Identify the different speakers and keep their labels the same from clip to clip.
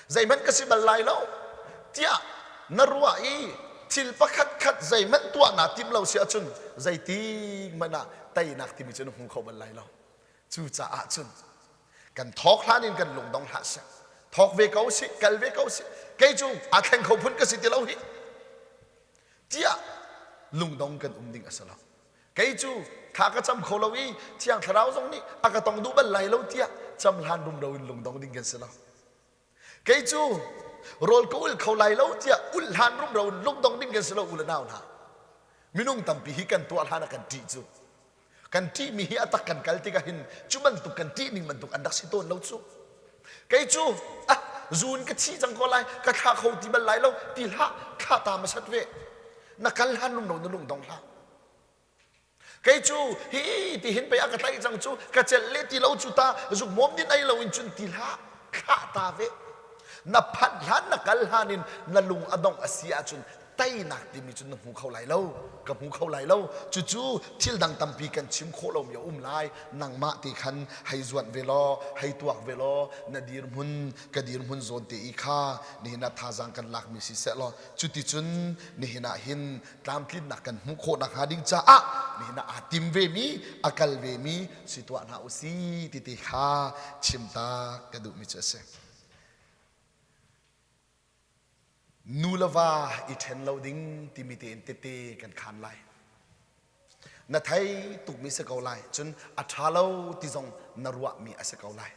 Speaker 1: Zeihmanh ka si bal lai lo tiah na ruah i thil pakhat khat zeihmanh tuah naa tim lo si ahcun zeitik hmanh ah teinak timi cu na hmu kho bal lai lo. Cucaah cun kan thawk hlan in kan lungdong hlah seh. Thawk ve ko sih, kal ve ko sih. Kei cu aa thleng kho phun ka si ti lo hi. Tiah lungdong kan um ding a si lo. Kei cu thla ka cam kho lo i Thiang Thlarau zong nih a ka tong duh bal lai lo tiah cam hlan rumro in lungdong ding kan si lo. Kei cu rawl ka ul kho lai lo tiah ulh hlan rumro in lungdong ding kan si lo u le nau hna. Minung tampi hi kan tuah hlan ah kan ṭih cu. Kan ṭihmi hi a tak kan kal tikah hin cu bantuk kan ṭih ning bantuk an rak si tawn lo cu. Kei cu ah zuun ka thi cang ko lai ka thla kho ti bal lai lo ti hlah thla ta masat ve. Na kal hlan rumro na lungdong hlah. Kei cu hi ti hin pei a ka tlaih cang cu ka celh le ti lo cu ta zukmawm din ei lo in cun ti hlah thlah ta ve na phanh hlan na kal hlan in na lung a dongh a si ahcun teinak timi cu na hmu kho lai lo ka hmu kho lai lo cucu thil dang tampi kan chim khawh lomi a um lai nangmah te khan hei zuanh ve law hei tuak ve law na dirhmun ka dirhmun zawn te i kha nihin ah thazaang kan lakmi si seh law cuticun nihin ah hin tlamtlinnak kan hmuh khawh nakhnga ding caah nihin ah aa tim vemi a kal vemi si tuah hna u si ti ti kha chim ta ka duhmi cu a si. Nu le va i ṭhen lo ding timi tein tete kan khaan lai. Na thei tukmi si ko lai cun a ṭha lo ti zong na ruahmi a si ko lai.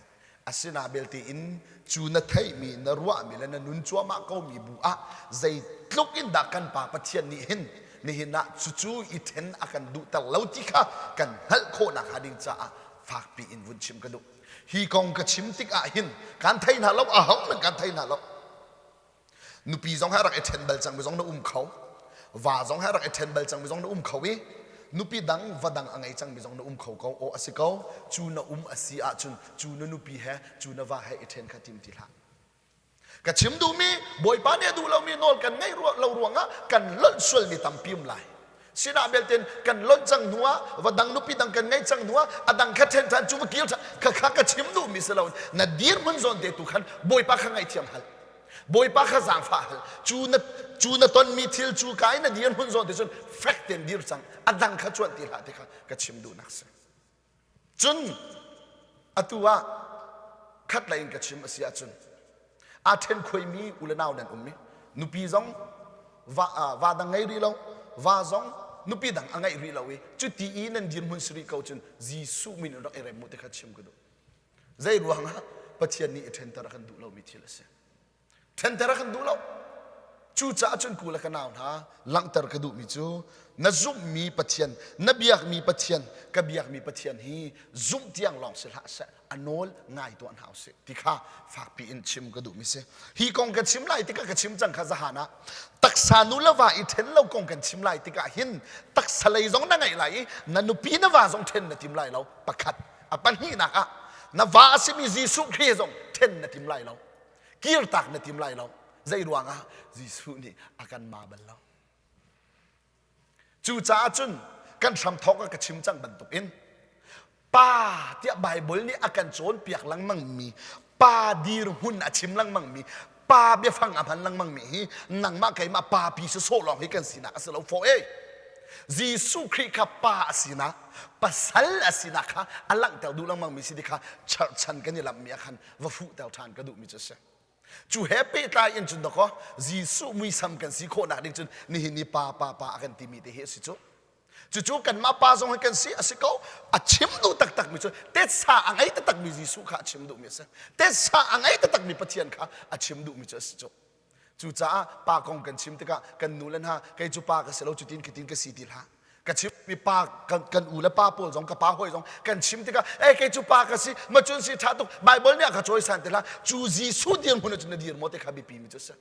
Speaker 1: Asina belte in cu na theihmi, na ruahmi le na nun cuahmah komi bu ah zeitluk in dah kan Pa Pathian nih hin nihin ah cucu i ṭhen a kan duhter lo ti kha kan hngalh khawh nakhnga ding caah fakpi in vun chim ka duh. Hi kong ka chim tikah hin kan thei hna lo, ahohmanh kan thei hna lo. Nupi zong he rak i ṭhen bal cangmi zong na um kho. Va zong he rak i ṭhen bal cangmi zong na um kho i nupi dang va dang a ngei cangmi zong na um kho ko. Aw a si ko. Cu na um a si ahcun cu na nupi he cu na va he i ṭhen kha tim ti hlah. Ka chim duhmi Bawipa nih a duh lomi nawl kan ngaih lo ruangah kan lonh sualmi tampi um lai. Sinah belte kan lonh cang hnu ah va dang nupi dang kan ngei cang hnu ah a dang kha ṭhen ṭhan cu va kir ṭhan kha kha ka chim duhmi si lo na dirhmun zawn te tu khan Bawipa kha ngaihthiam hal. Bawipa kha zaangfah hal. Cu na cu na tonmi thil cu ka i na dirhmun zawn te cun fek tein dir cang. A dang kha cuanh ti hlah ti kha ka chim duhnak si. Cun atu ah khatlei in ka chim a si ahcun aa ṭhen khuaimi u le nau nan um i nupi zong va, va dang ngei rih lo va zong nupi dang a ngeih rih lo i cuti i nan dirhmun si rih ko cun Jesuh min in rak i rem mu ti kha chim ka duh. Zei ruangah Pathian nih i ṭhenter a kan duh lomi thil a si. Ṭhenter a kan duh lo. Cucaah cun ku le ka nau hna langhter ka duhmi cu na zumhmi Pathian, na biakmi Pathian, ka biakmi Pathian hi zumh tiang lawng si hlah seh, a nawl ngai tuah hna usih ti kha fakpi in chim ka duhmi si. Hi kong ka chim lai tikah ka chim cang kha zahan ah taksa nu le va i ṭhen lo kong kan chim lai tikah hin taksa lei zong na ngeih lai i na nupi na va zong ṭhen na tim lai lo pakhat a pahnihnak ah na va a simi Jesuh Khrih zong ṭhen na tim lai lo kirtak na tim lai lo zei ruangah Jesuh nih a kan ma bal lo cucaah cun kan hramthawk ah ka chim cang bantukin pa tiah Baibal nih a kan cawnpiak lengmang mi pa dirhmun a chim lengmang mi pa biafang a hman lengmang mi hi nangmah keimah pa pi sawsawh lawng hi kan sinak a si lo fawh ei Jesuh Khrih kha pa a sinak pasal a sinak kha a langhter duh lengmang mi si ti kha cherhchan kan i lamhmi ah khan va fuhter ṭhan ka duhmi cu a si. Cu he pehtlai in cun dakaw Jesuh muisam kan si khawhnak ding cun nihin ni pa pa pa a kan timi te hi a si cu. Cucu kanmah pa zong hi kan si a si ko. A chim duh taktakmi cu tetsa a ngei taktakmi Jesuh kha a chim duhmi a si. Tetsa a ngei taktakmi Pathian kha a chim duhmi cu a si cu. Cucaah pa kong kan chim tikah kan nu le hna kei cu pa ka si lo cutin khitin ka si ti hlah. Ka chimmi pa kan, kan u le pa pawl zong ka pa hawi zong kan chim tikah eh kei cu pa ka si ma cun si ṭha tuk Bible nih a ka cawisan ti hlah. Cu Jesuh dirhmun ah cun na dir maw ti kha biapi mi cu a si.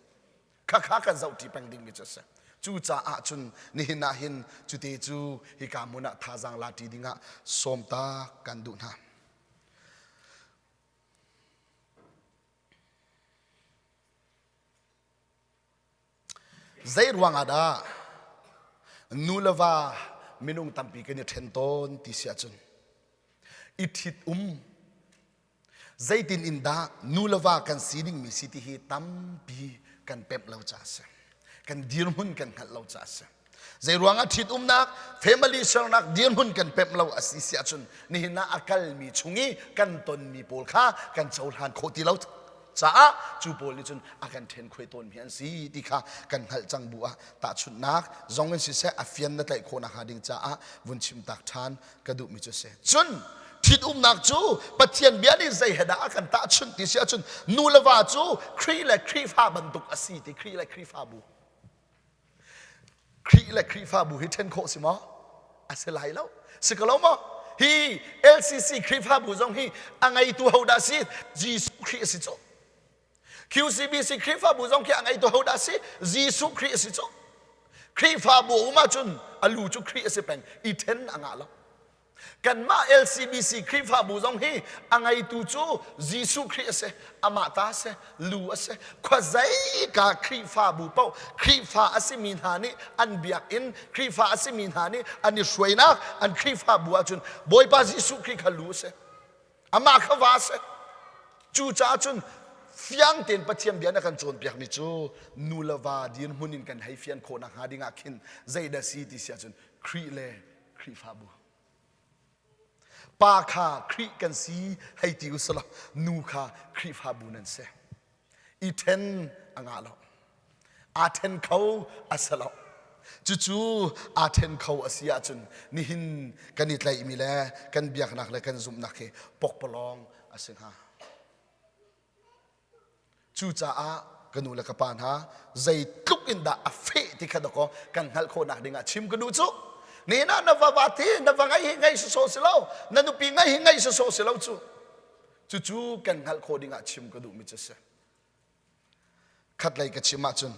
Speaker 1: Khakha kan zohṭi peng ding mi cu a si. Cucaah cun nihin ah hin cute cu hika hmun ah thazaang la ṭi dingah sawm ta kan duh hna. Zei ruangah dah nu le va minung tampi kan i ṭhen tawn ti si ahcun i ṭhit um. Zeitin in dah nu le va kan si dingmi si ti hi tampi kan pemh lo caah a si. Kan dirhmun kan hngalh lo caah a si. Zeiruang ah ṭhitumnak, family sernak dirhmun kan pemh lo a si si ahcun nihin ah a kalmi chung i kan tonmi pawl kha kan cohlan khawh ti lo caah cu pawl nih cun a kan ṭhen khuai tawnmi an si ti kha kan hngalh cang bu ah tahchunhnak zong in siseh a fian na tlaih khawh nakhnga ding caah vun chim tak ṭhan ka duhmi cu a si. Cun ṭhitumnak cu Pathian bia nih zei he dah a kan tahchunh ti si ahcun nu le va cu Khrih le Khrihfa bantuk a si ti Khrih le Khrihfabu. Khrih le Khrihfabu hi ṭhen khawh si maw? A si lai lo. Si ko lo maw? Hi LCC Khrihfabu zong hi a ngeitu ho dah si? Jesuh Khrih a si cu. QCBC Khrihfabu zong khi a ngeitu ho dah si? Jesuh Khrih a si cu. Khrihfabu a um ahcun a lu cu Khrih a si peng. I ṭhen a ngah lo. Kanmah LCBC Khrihfabu zong hi a ngeitu cu Jesuh Khrih a si, amah ta a si, lu a si. Khuazeika Khrihfabu paoh Khrihfa a simi hna nih an biakinn, Khrihfa a simi hna nih an i hruainak an Khrihfabu ahcun Bawipa Jesuh Khrih kha lu a si. Amah kha va a si. Cucaah cun fiang tein Pathian bia na kan cawnpiakmi cu nu le va dirhmun in kan hei fian khawh nakhnga ding ah khin zeidah si ti si ahcun Khrih le Khrihfabu. Pa kha Khrih kan si hei ti u selaw nu kha Khrihfabu nan si. I ṭhen a ngah lo. Aa ṭhen kho a si lo. Cucu aa ṭhen kho a si ahcun nihin kan i tlaihmi le kan biaknak le kan zumhnak hi pokpalawng a si hnga. Cucaah ka nu le ka pa hna zeitluk in dah a feh ti kha dakaw kan hngalh khawhnak dingah chim ka duh cu. Nihin ah na va va thi na va ngai hi ngai sawsawh si lo na nupi ngai hi ngai sawsawh si lo cu. Cucu kan hngalh khawh dingah chim ka duhmi cu si. Khatlei ka chim ahcun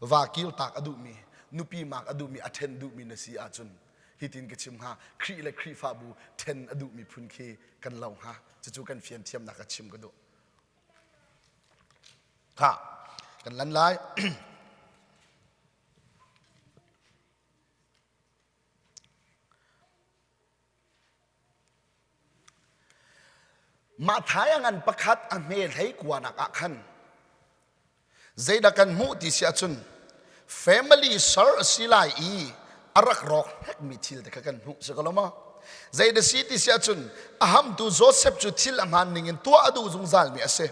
Speaker 1: va kirtak a duhmi nupi mak a duhmi a ṭhen duhmi na si ahcun hitin ka chim hnga Khrih le Khrihfabu ṭhen a duhmi phun khi kan lo hnga cucu kan fian thiamnak a chim ka duh. Kha kan lan lai. Mah thai a ngan pakhat a hme hlei kuanak ah khan Zeidah kan hmuh ti si ahcun family ser a si lai i a rak rawk hnekmi thil te kha kan hmuh si ko lo maw? Zeidah si ti si ahcun a hamtu Joseph cu thil a hmaan ning in tuah a duh zungzalmi a si.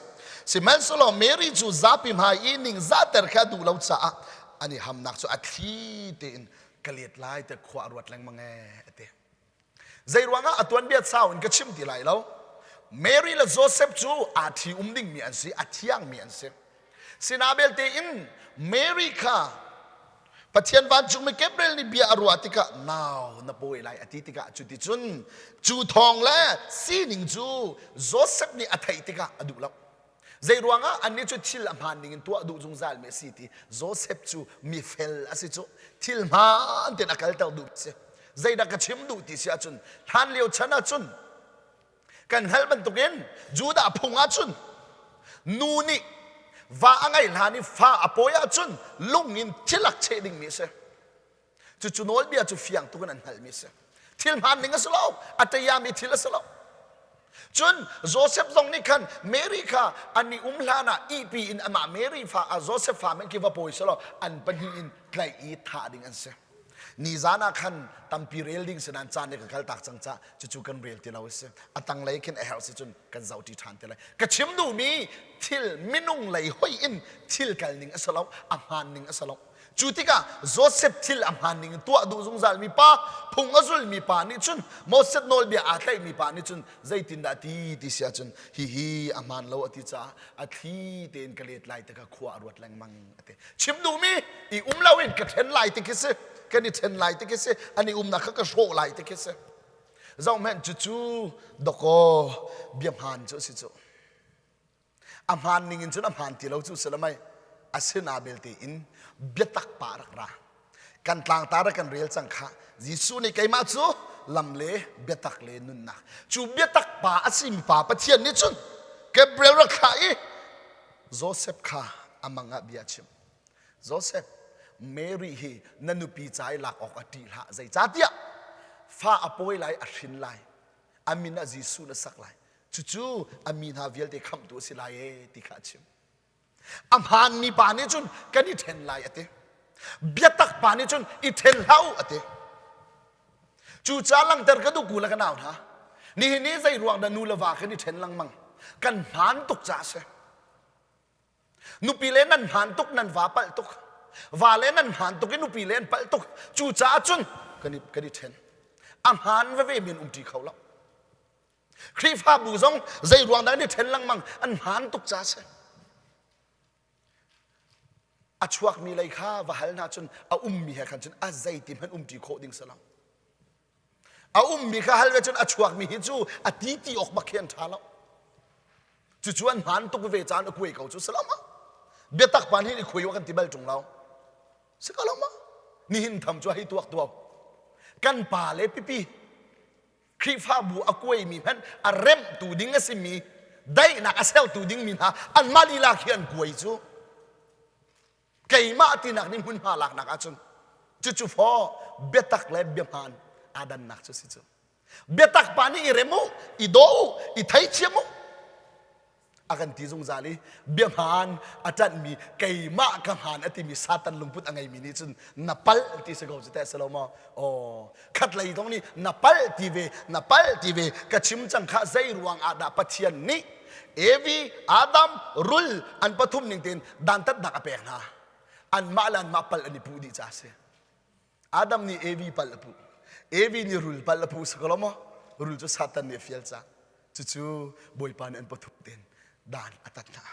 Speaker 1: Sihmanhsehlaw Mary cu zapi hmai i ningzahter kha a duh lo caah an i hamnak cu a thli tein ka let lai tiah khua a ruat lengmang ee a ti. Zeiruangah a tuanbia sau in ka chim ti lai lo. Mary le Joseph cu aa ṭhi um dingmi an si, a thiangmi an si. Sinah belte in Mary kha Pathian vancungmi Gabriel nih bia a ruah tikah nau na pawi lai a ti tikah cuticun cu thawng le sining cu Joseph nih a theih tikah a duh lo. Zeiruangah annih cu thil a hmaan ning in tuah duh zungzal mi a si ti Joseph cu mifel a si cu thil hmaan tein a kalter duh a si. Zeidah ka chim duh ti si ahcun hlan lio chan ahcun kan hngalh bantukin Judah phung ahcun nu nih va a ngeih hlan i fa a pawi ahcun lung in thilak cheh dingmi a si. Cucu nawlbia cu fiang tuk in an hngalhmi a si. Thil hmaan ning a si lo, a ṭayami thil a si lo. Cun Joseph zong nih khan Mary kha an i um hlan ah ihpi in amah Mary fa ah Joseph fa men khi va pawi selaw an pahnih in tlaih i thah ding an si. Nizan ah khan tampi rel ding si nain caan nih ka kal tak cang cah cucu kan rel ti lo a si. A tanglei khin a herh si cun kan zoh ṭi ṭhan ti lai. Ka chim duhmi thil minung lei hoih in thil kal ning a si lo, a hmaan ning a si lo. Cu tikah Joseph thil a hmaan ning in tuah duh zungzalmi pa, phung a zulmi pa nih cun Moses nawlbia aa tlaihmi pa nih cun zeitindah ti ti si ahcun hihi a hmaan lo a ti caah a thli tein ka let lai tikah khua a ruat lengmang a ti. Chim duhmi i um loin ka ṭhen lai ti khi si, kan i ṭhen lai ti khi si, an i umnak kha ka hrawh lai ti khi si. Zohhmanh cucu dawkaw bia hmaan cu a si cu. A hmaan ning in cun a hmaan ti lo cu si lamai asina belte in biatak pa rak ra. Kan tlangtar ah kan rel cang kha. Jesuh nih keimah cu lam le biatak le nunnak. Cu biatak pa a simi pa Pathian nih cun Gabriel rak thlah i Joseph kha a mang ah bia chim. Joseph, Mary hi na nupi ca i lak awk a ṭih hlah. Zeicahtiah fa a pawi lai, a hrin lai. A min ah Jesuh na sak lai. Cucu a mi hna vialte khamhtu a si lai ee ti kha a chim. A hmaanmi pa nih cun kan i ṭhen lai a ti. Biatak pa nih cun i ṭhen hlah u a ti. Cucaah langhter ka duh ku le ka nau hna. Nihin ni zei ruang dah nu le va kan i ṭhen lengmang? Kan hmaan tuk caah a si. Nupi le nan hmaan tuk, nan va palh tuk. Va le nan hmaan tuk i nupi le an palh tuk. Cucaah cun kan i, kan i ṭhen. A hmaan veve mi an umṭi kho lo. Khrihfabu zong zei ruang dah an i ṭhen lengmang an hmaan tuk ca a si. A chuakmi lei kha va hal hna cun a ummi he khan cun a zeiti hmanh umṭi khawh ding si lo. A ummi kha hal ve cun a chuakmi hi cu a ti ti awk bak khi an ṭha lo. Cucu an hmaan tuk ve caan a kuai ko cu si lo ma? Biatak pa nih i khuai kan ti bal ṭung lo. Si ko lo ma? Nihin tham cu hei tuak tuau. Kan pa le pipi Khrihfabu a kuaimi hmanh a remhtu ding a simi daihnak a sertu dingmi hna anmah lila khi an kuai cu keimah tinak nih hmunhma laknak ahcun cucu faw biatak le biahmaan aa dannak cu si cu biatak pa nih i rem u i daw u i theithiam u a kan ti zungzal i biahmaan a ṭanhmi keimah ka hmaan a timi Satan lungput a ngeimi nih cun na palh ti si ko cu teh si lo maw aw khatlei zong nih na palh ti ve na palh ti ve ka chim cang kha zei ruang ah dah Pathian nih Evi Adam rul an pathum ning tein dantatnak a pek hna anmah le anmah palh an i puh dih ca a si Adam nih Evi palh a puh Evi nih rul palh a puh si ko lo maw rul cu Satan nih a fial cang Cucu Bawipa nih an pathum tein dan a tat hna.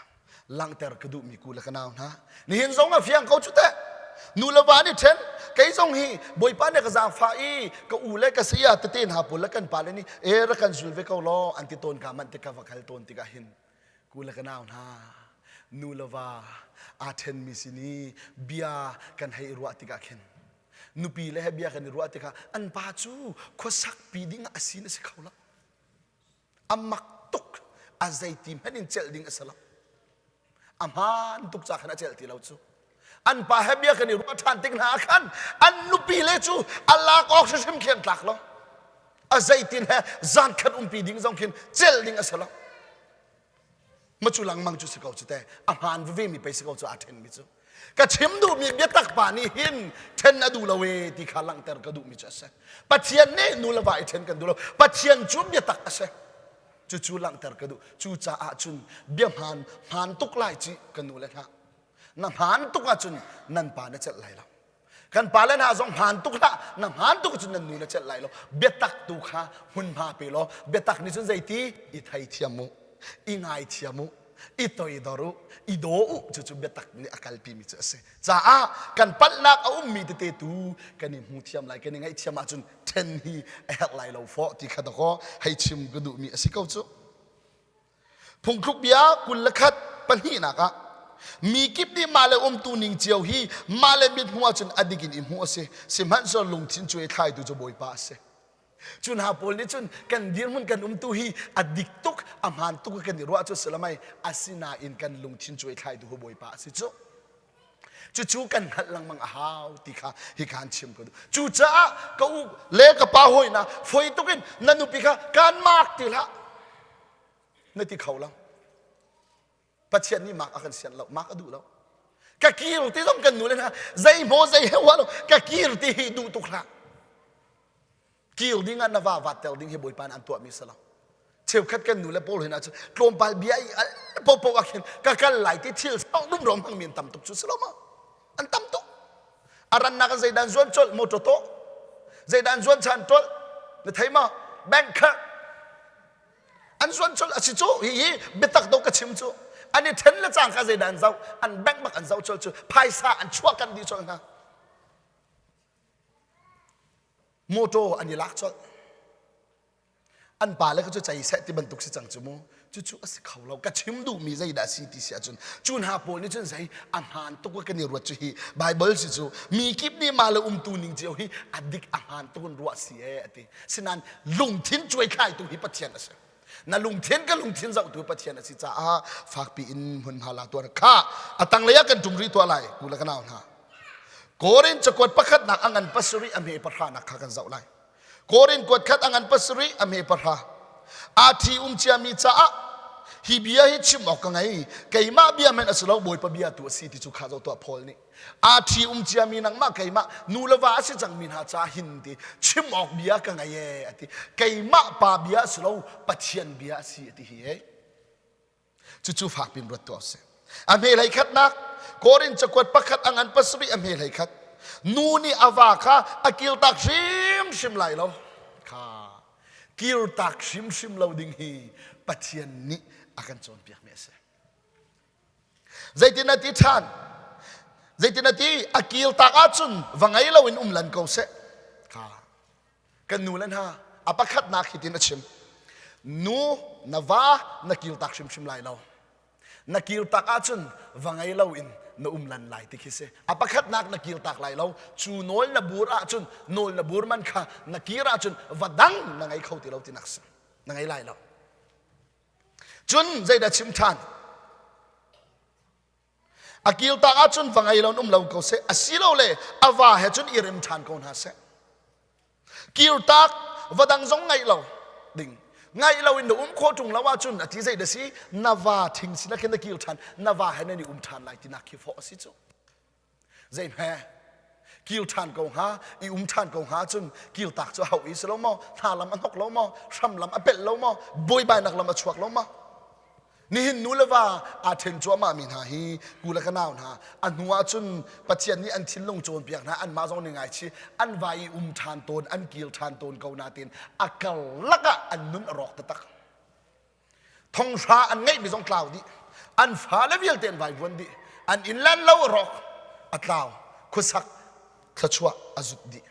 Speaker 1: Langhter ka duhmi ku le ka nau hna. Nihin zong a fiang ko cu teh. Nu le va nih ṭhen kei zong hi Bawipa nih ka zaangfah i ka u le ka saya tete hna pawl le kan pale nih e rak kan zul ve ko law an ti tawn ka manh tik ka va kal tawn tikah hin ku le ka nau hna nu le va aa ṭhenmi sin i bia kan hei ruah tikah khin nupi le he bia kan i ruah tikah an pa cu khuasak pi ding ah a sin a si kho lo A mak tuk. A zeiti hmanh in celh ding a si lo. A hmaan tuk ca khan a celh ti lo cu. An pa he bia kan i ruah ṭhan tik hna ah khan an nupi le cu a lak awk hrimhrim khi an tlak lo. A zeitin he zan khat umpi ding zong khin celh ding a si lo. Ma cu lengmang cu si ko cu te. A hmaan veve mi pei si ko cu aa ṭhenmi cu. Ka chim duhmi biatak pa nih hin ṭhen a duh lo ee ti kha langhter ka duhmi cu a si. Pathian nih nu le va i ṭhen kan duh lo. Pathian cu biatak a si. Cucu langhter ka duh. Cucaah cun bia hmaan hmaan tuk lai ci ka nu le hna. Na hmaan tuk ahcun nan pa na celh lai lo. Kan pale hna zong hmaan tuk hlah. Na hmaan tuk ahcun nan nu na celh lai lo. Biatak tu kha hmunhma pe law biatak nih cun zeiti i theithiam u, i ngaithiam u, i toidor u i daw u cucu biatak nih a kalpimi cu a si caah kan palhnak a ummi tete tu kan i hmu thiam lai kan i ngaihthiam ahcun ṭhen hi a herh lai lo fawh ti kha dakaw hei chim ka duhmi a si ko cu phungthluk bia 21 pahnihnak ah mi kip nih mah le umtu ning cio hi mah le mit hmuh ahcun a dik in i hmuh a si sihmanhsehlaw lungthin cu i thlaitu cu Bawipa a si Cu hna pawl nih cun kan dirhmun kan umtu hi a dik tuk, a hmaan tuk kan i ruah cu si lamai asinain kan lungthin cuai thlaitu hu Bawipa a si cu. Cucu kan hngalh lengmang a hau ti kha hi khan chim ka duh. Cucaah ka u le ka pa hawi na foi tuk in na nupi kha kaan maak ti hlah. Na ti kho lo. Pathian nih mak a kan sianh lo, mak a duh lo. Ka kir ti zong kan nu le hna zei maw zei he lo ka kir ti hi duh tuk hlah. Kir ding ah na va vat ter ding hi Bawipa nih an tuahmi si lo. Cheukhat kan nu le pawl hin ahcun tlawmpal bia i al popo ah khin ka kal lai ti thil sau rumro hmangmi an tam tuk cu si lo ma? An tam tuk. A rannak in zeidan zuan colh motor to zeidan zuan chan tolh na thei ma bank kha an zuan colh a si cu hihi biatak do ka chim cu an i then le cangka zeidah an zoh an bank bak an zoh colh cu phaisa an chuah kan dih colh hna motor an i lak colh an pa le cu cei seh ti bantuk si cang cu mu cucu a si kho lo ka chim duhmi zeidah si ti si ahcun cu hna pawl nih cun zei a hmaan tuk kan i ruat cu hi Bible si cu mi kip nih mah le umtu ning cio hi a dik a hmaan tuk in ruah si ee a ti Sinain lungthin cuaithlaitu hi Pathian a si. Na lungthin ka lungthin zohtu Pathian a si caah fakpi in hmunhma la tuah kha a tanglei ah kan ṭum rih tuah lai ku le ka nau hna. Korin cakuat pakhatnak a ngan pasarih a hme pahranak kha kan zoh lai. Korin kuat khat a ngan pasarih a hme pahra. Aa ṭhi um ciami caah hi bia hi chim awk ka ngei. Keimah bia hmanh a si lo, Bawipa bia tu a si ti cu kha zoh tuah Paul nih. Aa ṭhi um ciami nangmah keimah nu le va a si cangmi hna caah hin ti chim awk bia ka ngei ee a ti. Keimah pa bia a si lo, Pathian bia a si a ti hi ee. Cucu fak pin ruat tuah usih. A hme hlei khatnak Korin cakuat pakhat a ngan pasarih a hme hlei khat. Nu nih a va kha a kirtak hrimhrim lai lo. Kha kirtak hrimhrim lo ding hi Pathian nih a kan cawnpiakmi a si. Zeitin a ti ṭhan? Zeitin a ti? A kirtak ahcun va ngei loin um lan ko seh. Kha Kan nu le hna a pakhatnak hitin a chim. Nu na va na kirtak hrimhrim lai lo. Na kirtak ahcun va ngei loin na um lan lai ti khi si. A pakhatnak na kirtak lai lo. Cu nawl na bur ahcun nawl na bur man kha na kir ahcun va dang na ngei kho ti lo tinak si. Na ngei lai lo. Cun zeidah chim ṭhan? A kiltak ahcun va ngei lo in um lo ko seh asilole a va he cun i rem ṭhan ko hna seh. Kirtak va dang zong ngaih lo ding ngaih lo in na um khawh ṭung lo ahcun a ti zei da si na va thing sin ah khin na kir ṭhan na va he nan i um ṭhan lai tinak khi fawh a si cu. Zeihme kir ṭhan ko hnga i um ṭhan ko hnga cun kirtak cu hau i si lo maw hna lam a hnok lo maw hram lam a pelh lo maw buaibainak lam a chuak lo maw Nihin nu le va aa ṭhen cuahmah mi hna hi ku le ka nau hna a hnu ah cun Pathian nih an thinlung cawnpiak hna anmah zong nih ngaichih an va i um ṭhan tawn an kir ṭhan tawn ko nain a karlak ah an nun a rawk taktak. Thonghra an ngeihmi zong tlau dih an fale vialte an vaivuan dih an inn le an lo a rawk a tlau khuasak thluachuah a zut dih.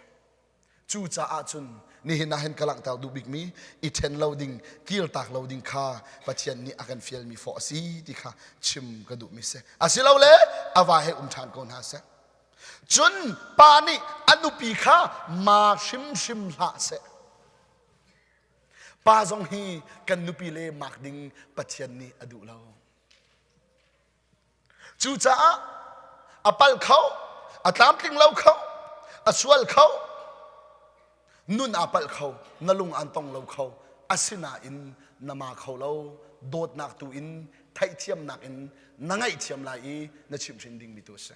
Speaker 1: Cucaah cun nihin ah hin ka langhter duh bikmi i ṭhen lo ding, kirtak lo ding kha Pathian nih a kan fialmi fawh a si ti kha chim ka duhmi si. Asilole a va he um ṭhan ko hna seh. Cun pa nih a nupi kha ma hrimhrim hlah seh. Pa zong hi kan nupi le mak ding Pathian nih a duh lo. Cucaah a pal kho, a tlamtling lo kho, a sual kho, nun aa palh kho, na lung aan tong lo kho, asinain na ma kho lo, dawtnak tu in, theihthiamnak in na ngaihthiam lai i na chimhhrin dingmi tu a si.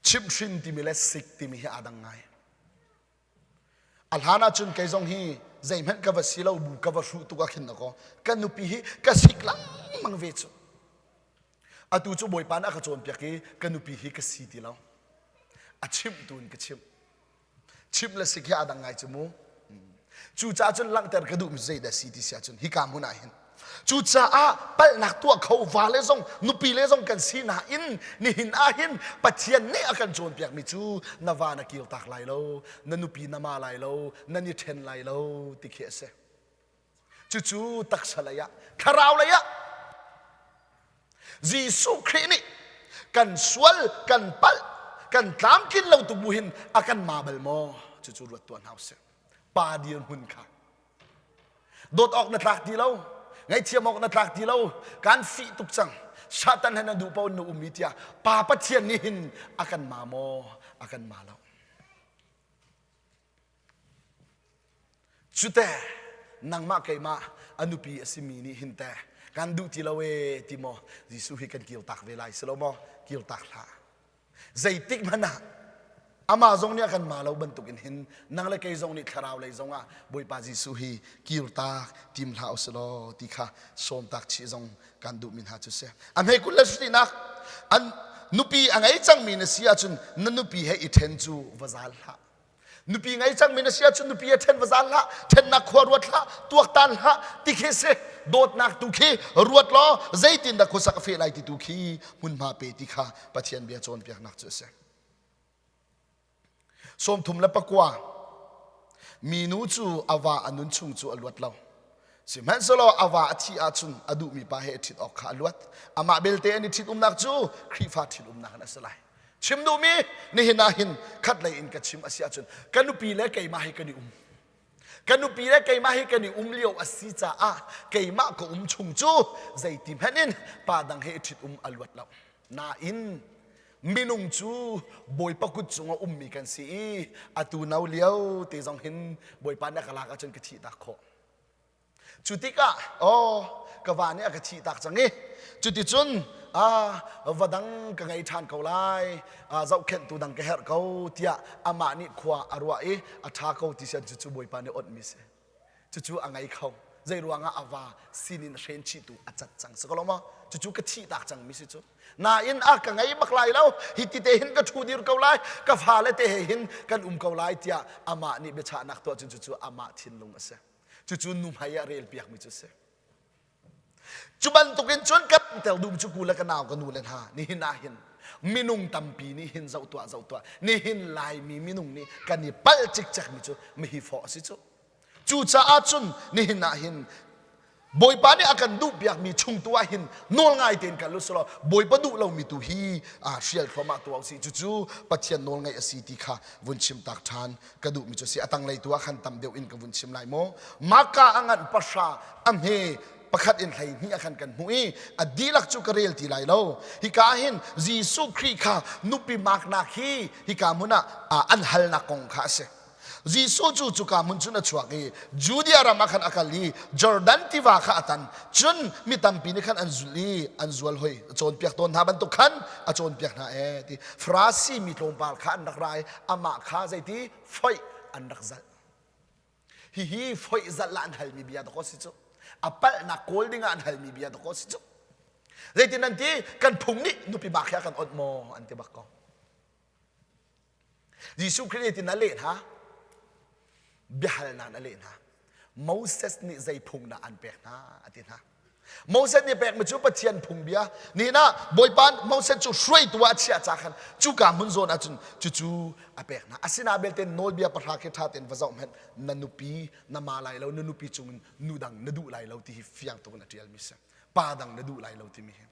Speaker 1: Chimhhrin timi le sik timi hi aa dang ngai. A hlan ahcun kei zong hi zeihmanh ka va si lo bu ka va hruh tuk ah khin dakaw ka nupi hi ka sik lengmang ve cu. Atu cu Bawipa nih a ka cawnpiak i ka nupi hi ka si ti lo. A chimh tu in ka chimh. Chimh le sik hi aa dang ngai cu mu. Cucaah cun langhter ka duhmi zeidah si ti si ahcun hika hmun ah hin Cucaah palhnak tuah kho vale zong nupi le zong kan si nain nihin ah hin Pathian nih a kan cawnpiakmi cu na va na kirtak lai lo, na nupi na ma lai lo, nan i ṭhen lai lo ti khi a si. Cucu taksa lei ah, thlarau lei ah Jesuh Khrih nih kan sual, kan palh, kan tlamtlin lo tu bu hin a kan ma bal maw? Cucu ruat tuah hna usih. Pa dirhmun kha Dawt awk na tlak ti lo. Ngaihthiam awk na tlak ti lo. Kan fih tuk cang. Satan he na duh paoh na um i tiah Pa Pathian nih hin a kan ma maw? A kan ma lo. Cute nangmah keimah a nupi a simi nih hin teh kan duh ti lo ee ti maw Jesuh hi kan kirtak ve lai si lo maw? Kirtak hlah. Zeitik hmanh ah amah zong nih a kan ma lo bantukin hin nang le kei zong nih thlarau lei zong ah Bawipa Jesuh hi kirtak tim hlah usih law ti kha sawmtak chih zong kan duhmi hna cu si. A hmekul le sutinak an nupi a ngei cangmi na si ahcun na nupi he i ṭhen cu va zal hlah. Nupi ngei cangmi na si ahcun nupi he ṭhen va zal hlah, ṭhennak khua ruat hlah, tuaktan hlah ti khi si. Dawtnak tu khi ruat law zeitindah khuasak a feh lai ti tu khi hmunhma pe ti kha Pathian bia cawnpiaknak cu a si. 34 Minu cu a va a nun chung cu a luat lo. Sihmanhsehlaw a va a thih ahcun a duhmi pa he ṭhit awk kha a luat. Amah belte an i ṭhitumnak cu Khrihfa ṭhitumnak in a si lai. Chim duhmi nihin ah hin khatlei in ka chim a si ahcun ka nupi le keimah hi kan i um. Ka nupi le keimah hi kan i um lio a si caah keimah ka um chung cu zeiti hmanh in pa dang he i ṭhit um a luat lo. Nain. Minung cu Bawipa kut cung a ummi kan si i atu no lio te zong hin Bawipa nih a ka lak ahcun ka thih tak khawh. Cu tikah aw ka va nih a ka thih tak cang i cuticun ah va dang ka ngei ṭhan ko lai zohkhenhtu dang ka herh ko tiah amah nih khua a ruah i a ṭha ko ti sian cucu Bawipa nih onhmi si. Cucu a ngei kho. Zei ruangah a va sinin hren chihtu a cat cang si ko lo maw? Cucu ka thih tak cangmi si cu. Nain a ka ngei bak lai lo. Hi ti te hin ka ṭhu dir ko lai. Ka fale te he hin kan um ko lai tiah amah nih biachahnak tuah cun cucu amah thinlung a si. Cucu nuhmei ah rel piakmi cu a si. Cu bantukin cun kan tel dum cu ku le ka nau ka nu le hna nihin ah hin minung tampi nih hin zoh tuah zoh tuah nihin Laimi minung nih kan i palh cikcek mi cu mihi fawh a si cu. Cucaah cun nihin ah hin Bawipa nih a kan duh piakmi chung tu ah hin nawl ngai tein kal u law Bawipa duh lomi tu hi hrial thluahmah tuah usih cucu Pathian nawl ngaih a si ti kha vun chim tak ṭhan ka duhmi cu a si a tanglei tu ah khan tam deuh in ka vun chim lai maw Maka a nganh pahra a hme pakhat in 12 ah khan kan hmuh i a dihlak cu ka rel ti lai lo hika hin Jesuh Khrih kha nupi maknak hi hika hmun ah an halnak kong kha a si Jesuh cu cuka hmun cun a chuak i Judea ram ah khan a kal i Jordan tiva kha a tan. Cun mi tampi nih khan an zulh i an zual hoi. A cawnpiak tawn hna bantuk khan a cawnpiak hna ee ti. Farasi mi tlawmpal kha an rak ra i amah kha zeiti foih an rak zalh. Hihi foih zalh ah an halmi bia dawk a si cu. A palhnak kawl ding ah an halmi bia dawk a si cu. Zeitin an ti? Kan phung nih nupi bak hi a kan onh maw? An ti bak ko. Jesuh Khrih nih tin a leh hna. Biahalnak in a leh hna. Moses nih zei phung dah an pek hna a ti hna. Moses nih pekmi cu Pathian phungbia. Nihin ah Bawipa Moses cu hruaitu ah a chiah ca khan cuka hmun zawn ahcun cucu a pek hna. Asinain belte nawlbia pahra khi ṭha tein va zoh hmanh na nupi na ma lai lo, na nupi cungin nu dang na duh lai lo ti hi fiang tuk in a ṭialmi si. Pa dang na duh lai lo timi hi.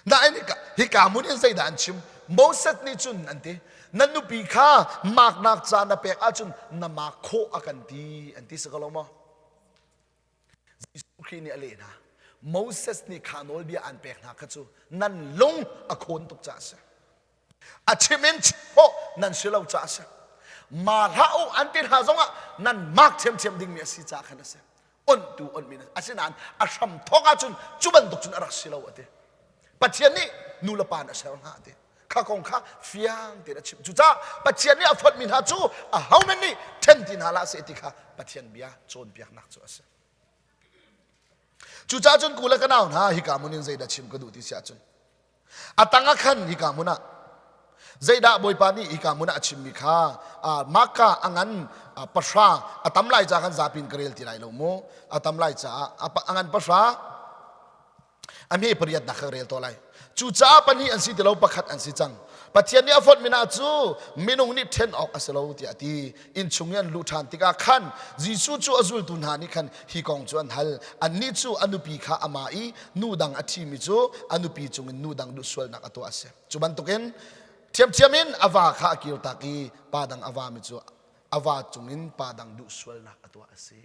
Speaker 1: Nain hika hmun in zeidah an chim? Moses nih cun an ti, na nupi kha maknak ca na pek ahcun na mak khawh a kan ti, an ti si ko lo maw? Jesuh Khrih nih a leh hna. Moses nih kha nawlbia an pek hna kha cu nan lung a khawn tuk caah a si. A chim in chim khawh nan si lo caah a si. Ma hlah u an ti hna zongah nan mak ṭhiamṭhiam dingmi a si caah khan a si. Onhtu onhmi asinain a hram thawk ahcun cu bantuk cun a rak si lo a ti. Pathian nih nu le pa in a ser hna a ti. Kha kong kha fiang tein a chim. Cucaah Pathian nih a fonhmi hna cu ahohmanh nih ṭhen ti hna hlah seh ti kha Pathian bia cawnpiaknak cu a si. Cucaah cun ku le ka nau hna hika hmun in zeidah chim ka duh ti si ahcun A tang ah khan hika hmun ah zeidah Bawipa nih hika hmun ah a chimmi kha Maka a ngan pahra a tam lai ca khan zapi in ka rel ti lai lo mu a tam lai caah a ngan pahra a hme pariatnak kha ka rel to lai cucaah pahnih an si ti lo pakhat an si cang Pathian nih a fonh mi hna cu minung nih ṭhen awk a si lo tiah a ti. Innchung i an luh ṭhan tikah khan Jesuh cu a zultu hna nih khan hi kong cu an hal. Annih cu a nupi kha amah i nu dang a ṭhimi cu a nupi cungin nu dang duh sualnak a tuah a si. Cu bantukin ṭhiamṭhiam in a va kha a kirtak i pa dang a vami cu a va cungin pa dang duh sualnak a tuah a si.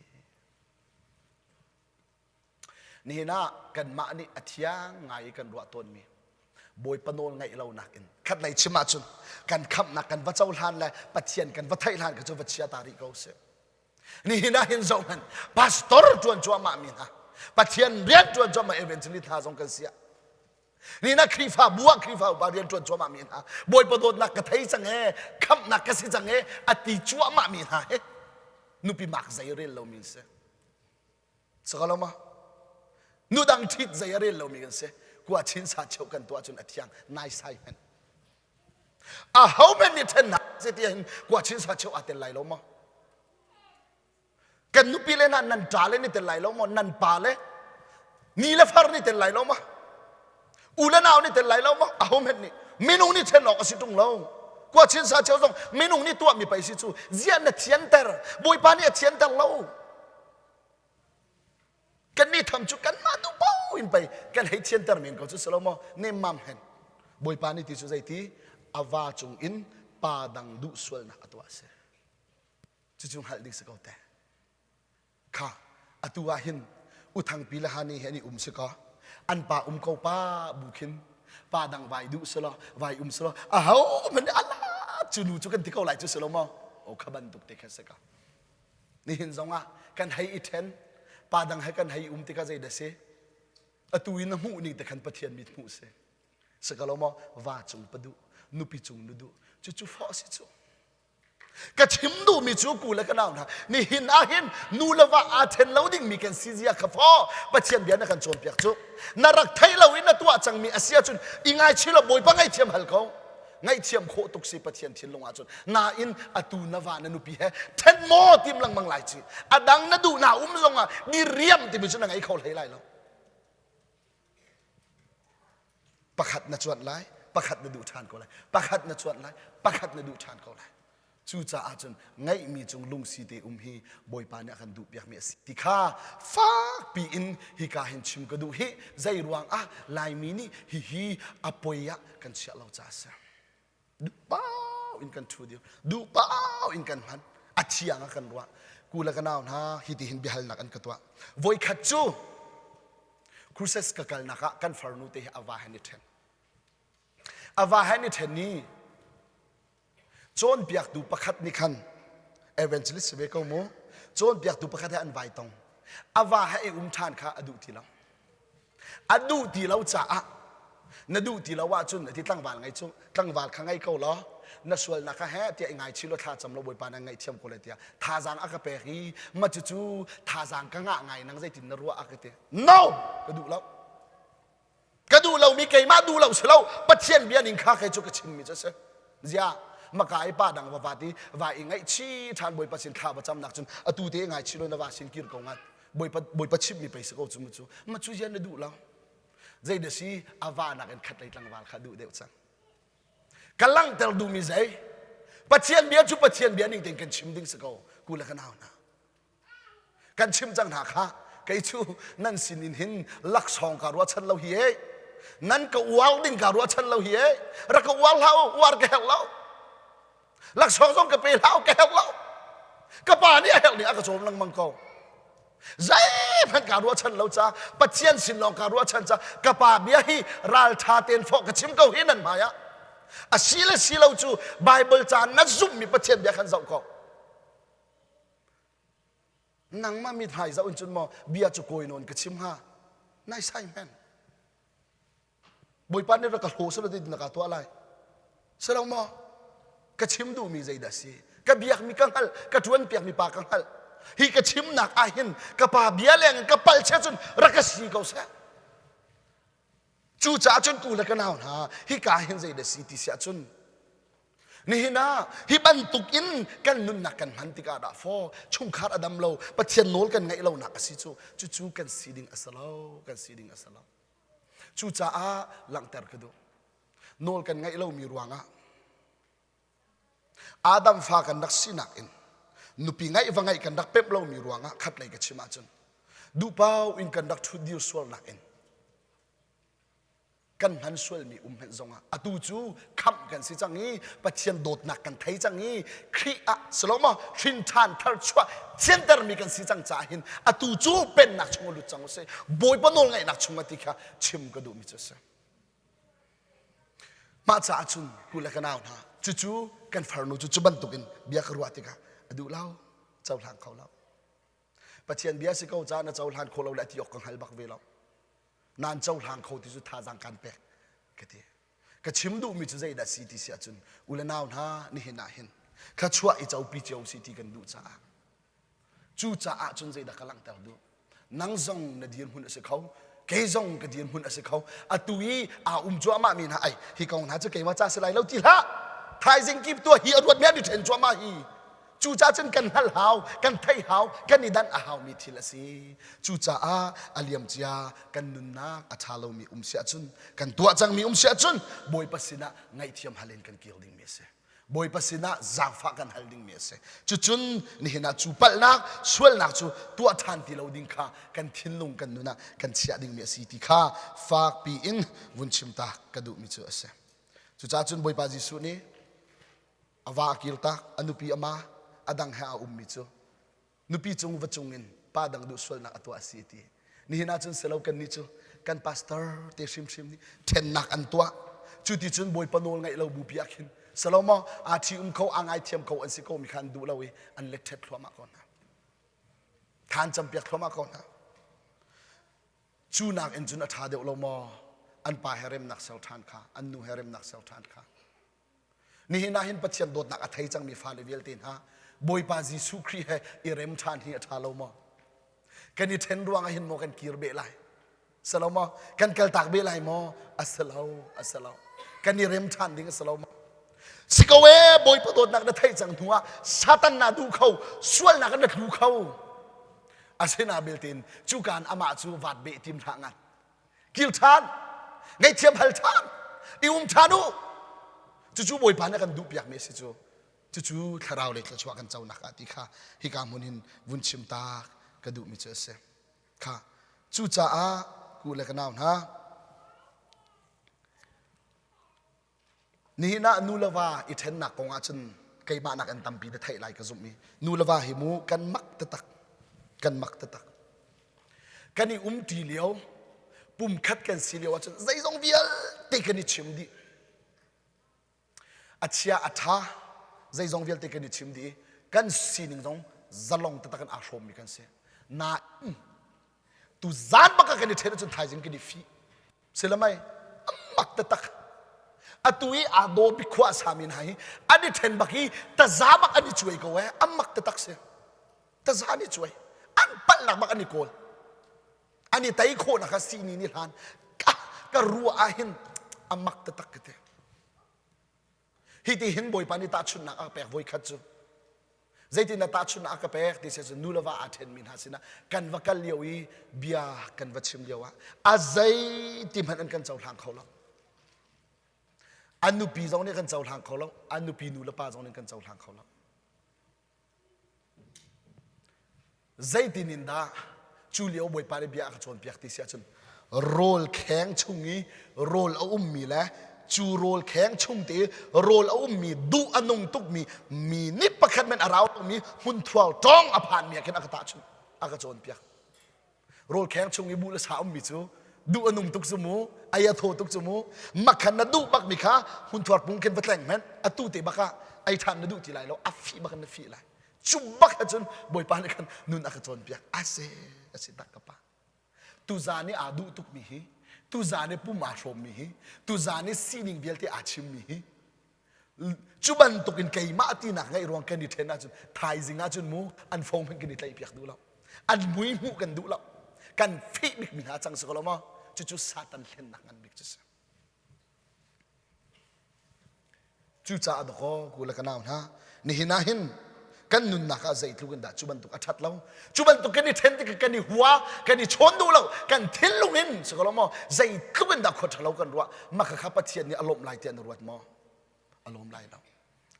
Speaker 1: Nihin ah kanmah nih a thiang ngai i kan ruah tawnmi Bawipa nawl ngaih lonak in khatlei chim ahcun kan khamhnak kan va cohlan le Pathian kan va theih hlan kha cu va chia ta rih ko sih. Nihin ah hin zoh hmanh pastor ṭuan cuahmah mi hna Pathian rian ṭuan cuahmah evangelist hna zong kan si ah Nihin ah Khrihfabu ah Khrihfa upa rian ṭuan cuahmah mi hna Bawipa dawtnak ka thei cang ee khamhnak ka si cang ee a ti cuahmah mi hna he nupi mak zei rel lomi si. Sakalama nu dang ṭhit zei a rel lomi kan si. Kua chin sa cheu kan tuah cun a thiang naisai hmanh. A ho men nih ṭhen hna si ti hin kua chin sa cheu aa tel lai lo maw? Kan nupi le hna nan ṭa le ni tel lai lo maw? Nan pa le ni le far ni tel lai lo maw? U le nau ni tel lai lo maw? A ho men nih minung nih ṭhen awk a si ṭung lo. Kua chin sa cheu zong minung nih tuahmi pei si cu ziah na thianter Bawipa nih a thianter lo. Kannih tham cu kanmah duh paoh in pei kan hei thianter men ko cu si lo maw nemmam hen Bawipa nih ti cu zeiti a va cung in pa dang duh sualnak a tuah a si cucu hngalh ding si ko te kha atu ah hin uthangpi le hani he an i um si kaw an pa um ko pa bu khin. Pa dang vai duh selaw, vai um selaw, aho hmanh nih ala cu nu cu kan ti ko lai cu si lo maw? O kha bantuk te kha si ka. Nihin zong ah kan hei i ṭhen, pa dang he kan hei um tikah zei dah si? Atu in na hmuh ning te khan Pathian mit hmuh si. Si ka lo maw? Va cung pa duh, nupi cung nu duh. Cucu fawh si cu. Ka chim duhmi cu ku le ka nau hna nihin ah hin nu le va aa ṭhen lo dingmi kan si zia kha faw Pathian bia na kan cawnpiak cu. Na rak theih lo in na tuah cangmi a si ahcun i ngaichih law Bawipa ngaihthiam hal ko. Ngaihthiam khawh tuk si Pathian thinlung ahcun. Nain atu na va na nupi he ṭhen maw tim lengmang lai ci. A dang na duh na um zongah diriam timi cu na ngei kho hlei lai lo. Pakhat na cuanh lai, pakhat na duh ṭhan ko lai. Pakhat na cuanh lai, pakhat na duh ṭhan ko lai. Cucaah cun ngeihmi cung lungsi te um hi Bawipa nih a kan duhpiakmi a si ti kha fakpi in hika hin chim ka duh hi zei ruangah Laimi nih hihi a poi ah kan chiah lo caah a si. Duhpau in kan ṭhu dir, duhpau in kan hman, a thiang ah kan ruah. Ku le ka nau hna hi ti hin biahalnak an ka tuah. Voikhat cu cruises ka kalnak ah kan farnu te hi a va hen i ṭhen. A va hen i ṭhen i cawnpiaktu pakhat nih khan evangelist si ve ko mu cawnpiaktu pakhat he an vai tong a va he i um ṭhan kha a duh ti lo a duh ti lo caah na duh ti lo ahcun ti tlangval ngei cu tlangval kha ngei ko law na sualnak kha he tiah i ngaichih law thla cam law bawipa na ngaihthiam ko lai tiah thazaang a ka pek i ma cucu thazaang ka ngah ngai nang zeitin na ruah a ka ti no ka duh lo Ka duh lomi keimah duh lo si lo Pathian bia ning kha kei cu ka chimmi cu a si. Ziah maka i pa dang va vat i va i ngaihchih ṭhan Bawipa sin thla va camnak cun atu te ngaichih lo na va sin kir ko ngat. Bawipa Bawipa chimmi pei si ko cu mu cu. Ma cu zian na duh lo. Zei da si a va nakin khat lei tlangval kha duh deuh cang. Ka langhter duhmi zei? Pathian bia cu Pathian bia ning tein kan chim ding si ko. Ku le ka nau hna. Kan chimh cang hna kha kei cu nan sin in hin laksawng kaa ruahchan lo hi ee. Nan ka uar ding kaa ruahchan lo hi ee. Rak ka uar hlah u, uar ka herh lo. Laksawng zong ka pe hlah u, ka herh lo. Ka pa nih a herh ning a ka cawm lengmang ko. Zeihmanh kaa ruahchan lo ca, Pathian sin lawng kaa ruahchan ca, ka pa bia hi ralṭha tein fawh ka chim ko hi nan hmai ah. A si le si lo cu Bible ca na zumhmi Pathian bia khan zoh ko. Nangmah mithmai zoh in cun maw bia cu kawi nawn ka chim hnga? Nai sai men. Bawipa nih rak ka hlaw selaw na ka tuah lai. Selo maw? Ka chim duhmi zeidah si? Ka biakmi ka hngalh, ka ṭuan piakmi pa ka hngalh. Hi ka chimnak ah hin ka pa bia leng in ka pal chia cun rak ka si ko seh. Cucaah cun tu le ka nau hna, hika hin zeidah si ti siah cun Nihin ah hi bantuk in kan nunnak kan hman tikah dah faw chungkhar a dam lo Pathian nawl kan ngaih lonak a si cu cucu kan si ding a si lo kan si ding a si lo cucaah langhter ka duh nawl kan ngaih lomi ruangah Adam fa kan rak sinak in nupi ngaih va ngaih kan rak pemh lomi ruangah khatlei ka chim ahcun duhpau in kan rak ṭhut dir sualnak in kan hman sualmi um hmanh zongah atu cu khamh kan si cang i Pathian dawtnak kan thei cang i Khrih ah silo maw hrin ṭhan tharchuah thiantermi kan si cang caah hin atu cu pennak chung lut cang usih Bawipa nawlngaihnak chung ti kha chim ka duhmi cu a si mah caah cun ku le ka nau hna cucu kan farnu cu cu bantukin bia ka ruah tikah a duh lo cohlang kho lo Pathian bia si ko caah na cohlan khawh lo le a ti awk ka hngal bak ve lo nan cohlang kho ti cu thazaang kan pek ka ti ka chim duhmi cu zeidah si ti si ahcun u le nau hna nihin ah hin thluachuah i copi cio si ti kan duh caah cu caah cun zeidah ka langhter duh nang zong na dirhmun a si kho kei zong ka dirhmun a si kho atu i aa um cuahmah mi hna ai hi kong hna cu keimah ca si lai lo ti hlah thaizing kip tuah hi a ruat mi an i ṭhen cuahmah hi Cucaah cun kan hngalh hau, kan theih hau, kan i danh a haumi thil a si. Cucaah a liamcia kan nunnak a ṭha lomi um si ahcun, kan tuah cangmi um si ahcun Bawipa sinah ngaihthiam hal in kan kir dingmi a si. Bawipa sinah zaangfah kan hal dingmi a si. Cucun nihin ah cu palhnak, sualnak cu tuah ṭhan ti lo ding kha kan thinlung kan nun ah kan chiah dingmi a si ti kha fakpi in vun chim ta ka duhmi cu a si. Cucaah cun Bawipa Jesuh nih a va a kirtak a nupi a ma a dang he a ummi cu nupi cung va cung in pa dang duh sualnak a tuah a si ti nihin ahcun silo kan nih cu. Kan pastor te hrimhrim nih ṭhennak an tuah. Cu ti cun Bawipa nawl ngaih lo bupi ah khin Salomo aa ṭhi um kho aa ngaithiam kho an si ko mi kha an duh lo i an let ṭhet thluahmah ko hna. Than campiak thluahmah ko hna. Cu nak in cun a ṭha deuh lo maw? An pa he remnak ser ṭhan kha, an nu he remnak ser ṭhan kha. Nihin ah hin Pathian dawtnak a thei cangmi fale vialte hna Bawipa Jesuh Khrih he i rem ṭhan hi a ṭha lo maw? Kan i ṭhen ruangah hin maw kan kir beh lai? Si lo maw? Kan kaltak beh lai maw? A si lo, a si lo. Kan i rem ṭhan ding a si lo maw? Si ko ee, Bawipa dawtnak na theih cang hnu ah Satan na duh kho, sualnak na tlu kho. Asina belte cukaan amah cu vaat beh tim hlah ngat. Kil ṭhan, ngaihthiam hal ṭhan, i um ṭhan u. Cucu Bawipa nih a kan duhpiakmi a si cu. Cucu thlarau lei thluachuah kan conak ah ti kha hika hmun hin vun chim tak ka duhmi cu a si. Kha cucaah ku le ka nau hna Nihin ah nu le va i ṭhennak kong ahcun keimah nakin tampi na theih lai ka zumh i nu le va hi mu kan mak taktak kan mak taktak kan i umṭi lio pumkhat kan si lio ahcun zeizong vialte kan i chim dih a chia a ṭha zeizong vialte kan i chim dih i kan sining zong zalong taktak in aa hrawmmi kan si nain tu zan bak ah kan i ṭhen ahcun thaizing kan i fih Silamai mak taktak. Atu i aa daw bik khua a sami hna hi an i ṭhen bak i taza bak an i cuai ko eh. An mak taktak si. Taza an i cuai. An palhnak bak an i kawl. An i tei khawhnak kha sini nih hlan ka, ka ruah ah hin a mak taktak ka ti. Hi ti hin Bawipa nih tahchunhnak a ka pek voi khat cu. Zeitin dah tahchunhnak a ka pek ti si cun nu le va aa ṭhenmi hna sinah kan va kal lio i bia kan va chim lio ah a zeiti hmanh an kan cohlang kho lo. An nupi zong nih kan cohlang kho lo, an nupi nu le pa zong nih kan cohlang kho lo. Zeitin in dah cu lio Bawipa nih bia a ka cawnpiak ti si ahcun rawl kheng chung i rawl a ummi le cu rawl kheng chung te i rawl a ummi duh a nung tukmi mi nih pakhat men a rau lomi hmunthuau ṭawng a phanmi ah khin a ka tahchunh a ka cawnpiak. Rawl kheng chung i buh le sa ummi cu duh a nung tuk cu mu ei a thaw tuk cu mu makhan na duh bakmi kha hmunthuar pung khin va tleng hmanh atu te bak ah ei ṭhan na duh ti lai lo a fih bak in na fih lai. Cu bak ahcun Bawipa nih khan nun a ka cawnpiak. A si, a si tak ka pa. Tuzaan i aa duh tukmi hi, tuzaan i pum aa hrawmmi hi, tuzaan i sining vialte aa chimmi hi, cu bantuk in keimah tinak ngeih ruang kan i ṭhen ahcun thaizing ahcun mu an phone hmanh kan i tlaihpiak duh lo. An mui hmuh kan duh lo. Kan fih bikmi hna cang si ko lo maw? Cucu Satan hlennak ngan bik cu si. Cucaah dawkaw ku le ka nau hna, nihin ah hin kan nunnak ah zeitluk in dah cu bantuk a ṭhat lo. Cu bantuk kan i ṭhen tik kan i hua, kan i chawn duh lo, kan thinlung in si ko lo maw, zeitluk in dah khua ṭha lo kan ruah, mah kha Pathian nih a lawmh lai tiah na ruat maw? A lawm lai lo.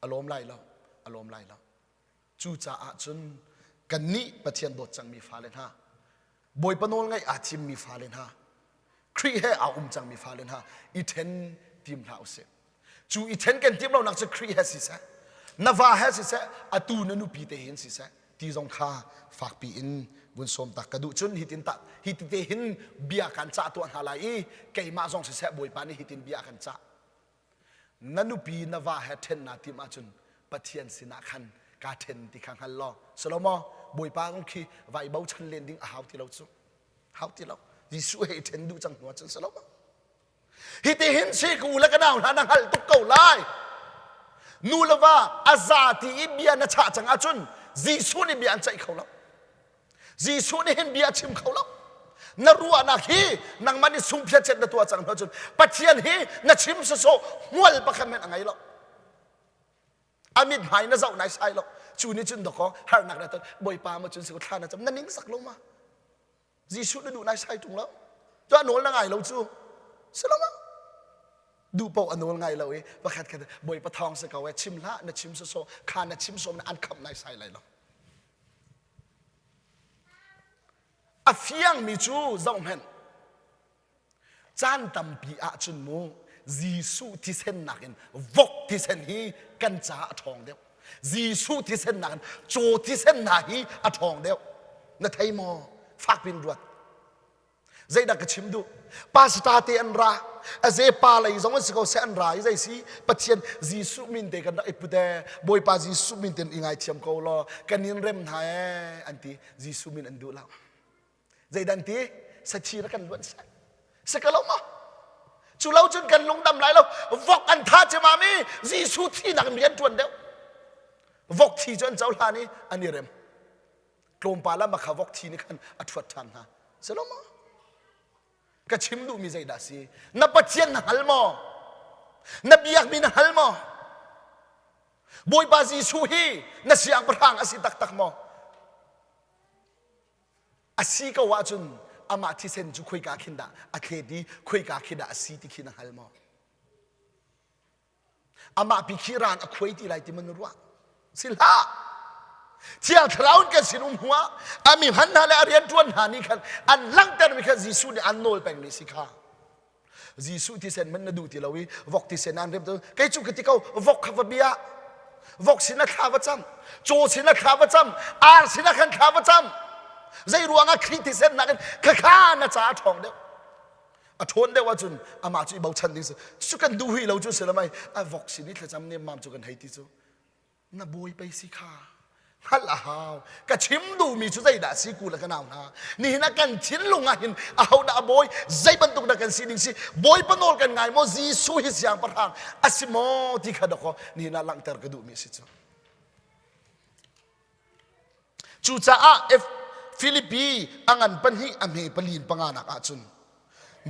Speaker 1: A lawm lai lo. A lawm lai lo. Cucaah cun kannih Pathian dawt cangmi fale hna, Bawipa nawl ngaih aa thimmi fale hna, Khrih he aa um cangmi fale hna i ṭhen tim hlah usih. Cu i ṭhen kan timh lonak cu Khrih he siseh, na va he siseh, atu na nupi te hin siseh, ti zong kha fakpi in vun sawm tak ka duh cun hitin ta hiti te hin bia kan cah tuah hna lai i keimah zong siseh Bawipa nih hitin bia kan cah. Na nupi na va he ṭhen naa timh ahcun Pathian sinah khan kaa ṭhen ti kha hngal law silo maw Bawipa zong khi va i bochan len ding a hau ti lo cu hau ti lo Jesuh he i ṭhen duh cang hnu ahcun silo maw Hiti hin si ka u le ka nau hna na hngalh tuk ko lai nu le va a za ti i bia na chah cang ahcun Jesuh nih bia an ceih kho lo Jesuh nih hin bia a chim kho lo. Na ruahnak hi nangmah nih sungphiachet na tuah cang hnu cun Pathian hi na chim sawsawh hmual pakhat men a ngei lo. A mithmai na zoh nai sai lo. Cu nih cun dakaw harnak na ton Bawipa ma cun si ko thla na cam na ning sak lo ma. Jesuh na duh nai sai tung lo. Cu a nawl na ngai lo cu. Si lo ma? duh paoh a nawl ngai lo i pakhat khat Bawipa thawng si ko e chim hlah na chim sawsawh kha na chim sawm na an khamh nai sai lai lo. A fiangmi cu zohhmanh. Caan tampi ahcun mu Jesuh thisen nakin vok thisen hi kan caah a ṭhawng deuh. Jesuh thisen nakin caw thisen hna hi a ṭhawng deuh. Na thei maw? Fak pin ruat. Zeidah ka chim duh? Pastor te an ra. A ze pa lei zong an si ko seh an ra i zei si Pathian Jesuh min te kan rak i put ee Bawipa Jesuh min ten i ngaithiam ko law kan in rem hna ee an ti Jesuh min an duh lo. Zeidah an ti? Sathi rak kan luan seh. Si ka lo ma? Cu lo cun kan lungdam lai lo. Vok an tha cemam i Jesuh thinak in rian ṭuan deuh. Vok thi cu an cohlan i an i rem. Tlawmpal ah makha vok thi nih khan a ṭhuat ṭhan hna. Si lo maw? Ka chim duhmi zeidah si? Na Pathian na hngal maw? Na biakmi na hngal maw? Bawipa Jesuh hi na siangpahrang a si taktak maw? A si ko ahcun amah thisen cu khoika khin dah a thlet i khoika khi dah a si ti khi na hngal maw? Amah pi khi ran a khuai ti lai ti man ruah? Si hlah! Thiang Thlarau in kan sin um hnuah a mi hman hna le a rianṭuan hna nih khan an langhtermi kha Jesuh nih an nawl pengmi si kha. Jesuh thisen man na duh ti lo i vok thisen an rem kei cu ka ti ko vok kha va bia vok sin a thla va cam caw sin a thla va cam ar sin a khan thla va cam zei ruangah Khrih thisen nakin khakha na ca a ṭhawng deuh a ṭhawn deuh ahcun amah cu i bochan ding si cu kan duh hui lo cu si lo mai a vok sin i thlacam nemmam cu kan hei ti cu na bawi pei si kha hngalh a hau ka chim duhmi cu zeidah si ku le ka nau hna nihin ah kan thinlung ah hin ahodah a bawi zei bantuk dah kan si ding si bawipa nawl kan ngai maw Jesuh hi siangpahrang a si maw ti kha dakaw nihin ah langhter ka duhmi si cu Cucaah Filipi a ngan pahnih a hme palin panganak ahcun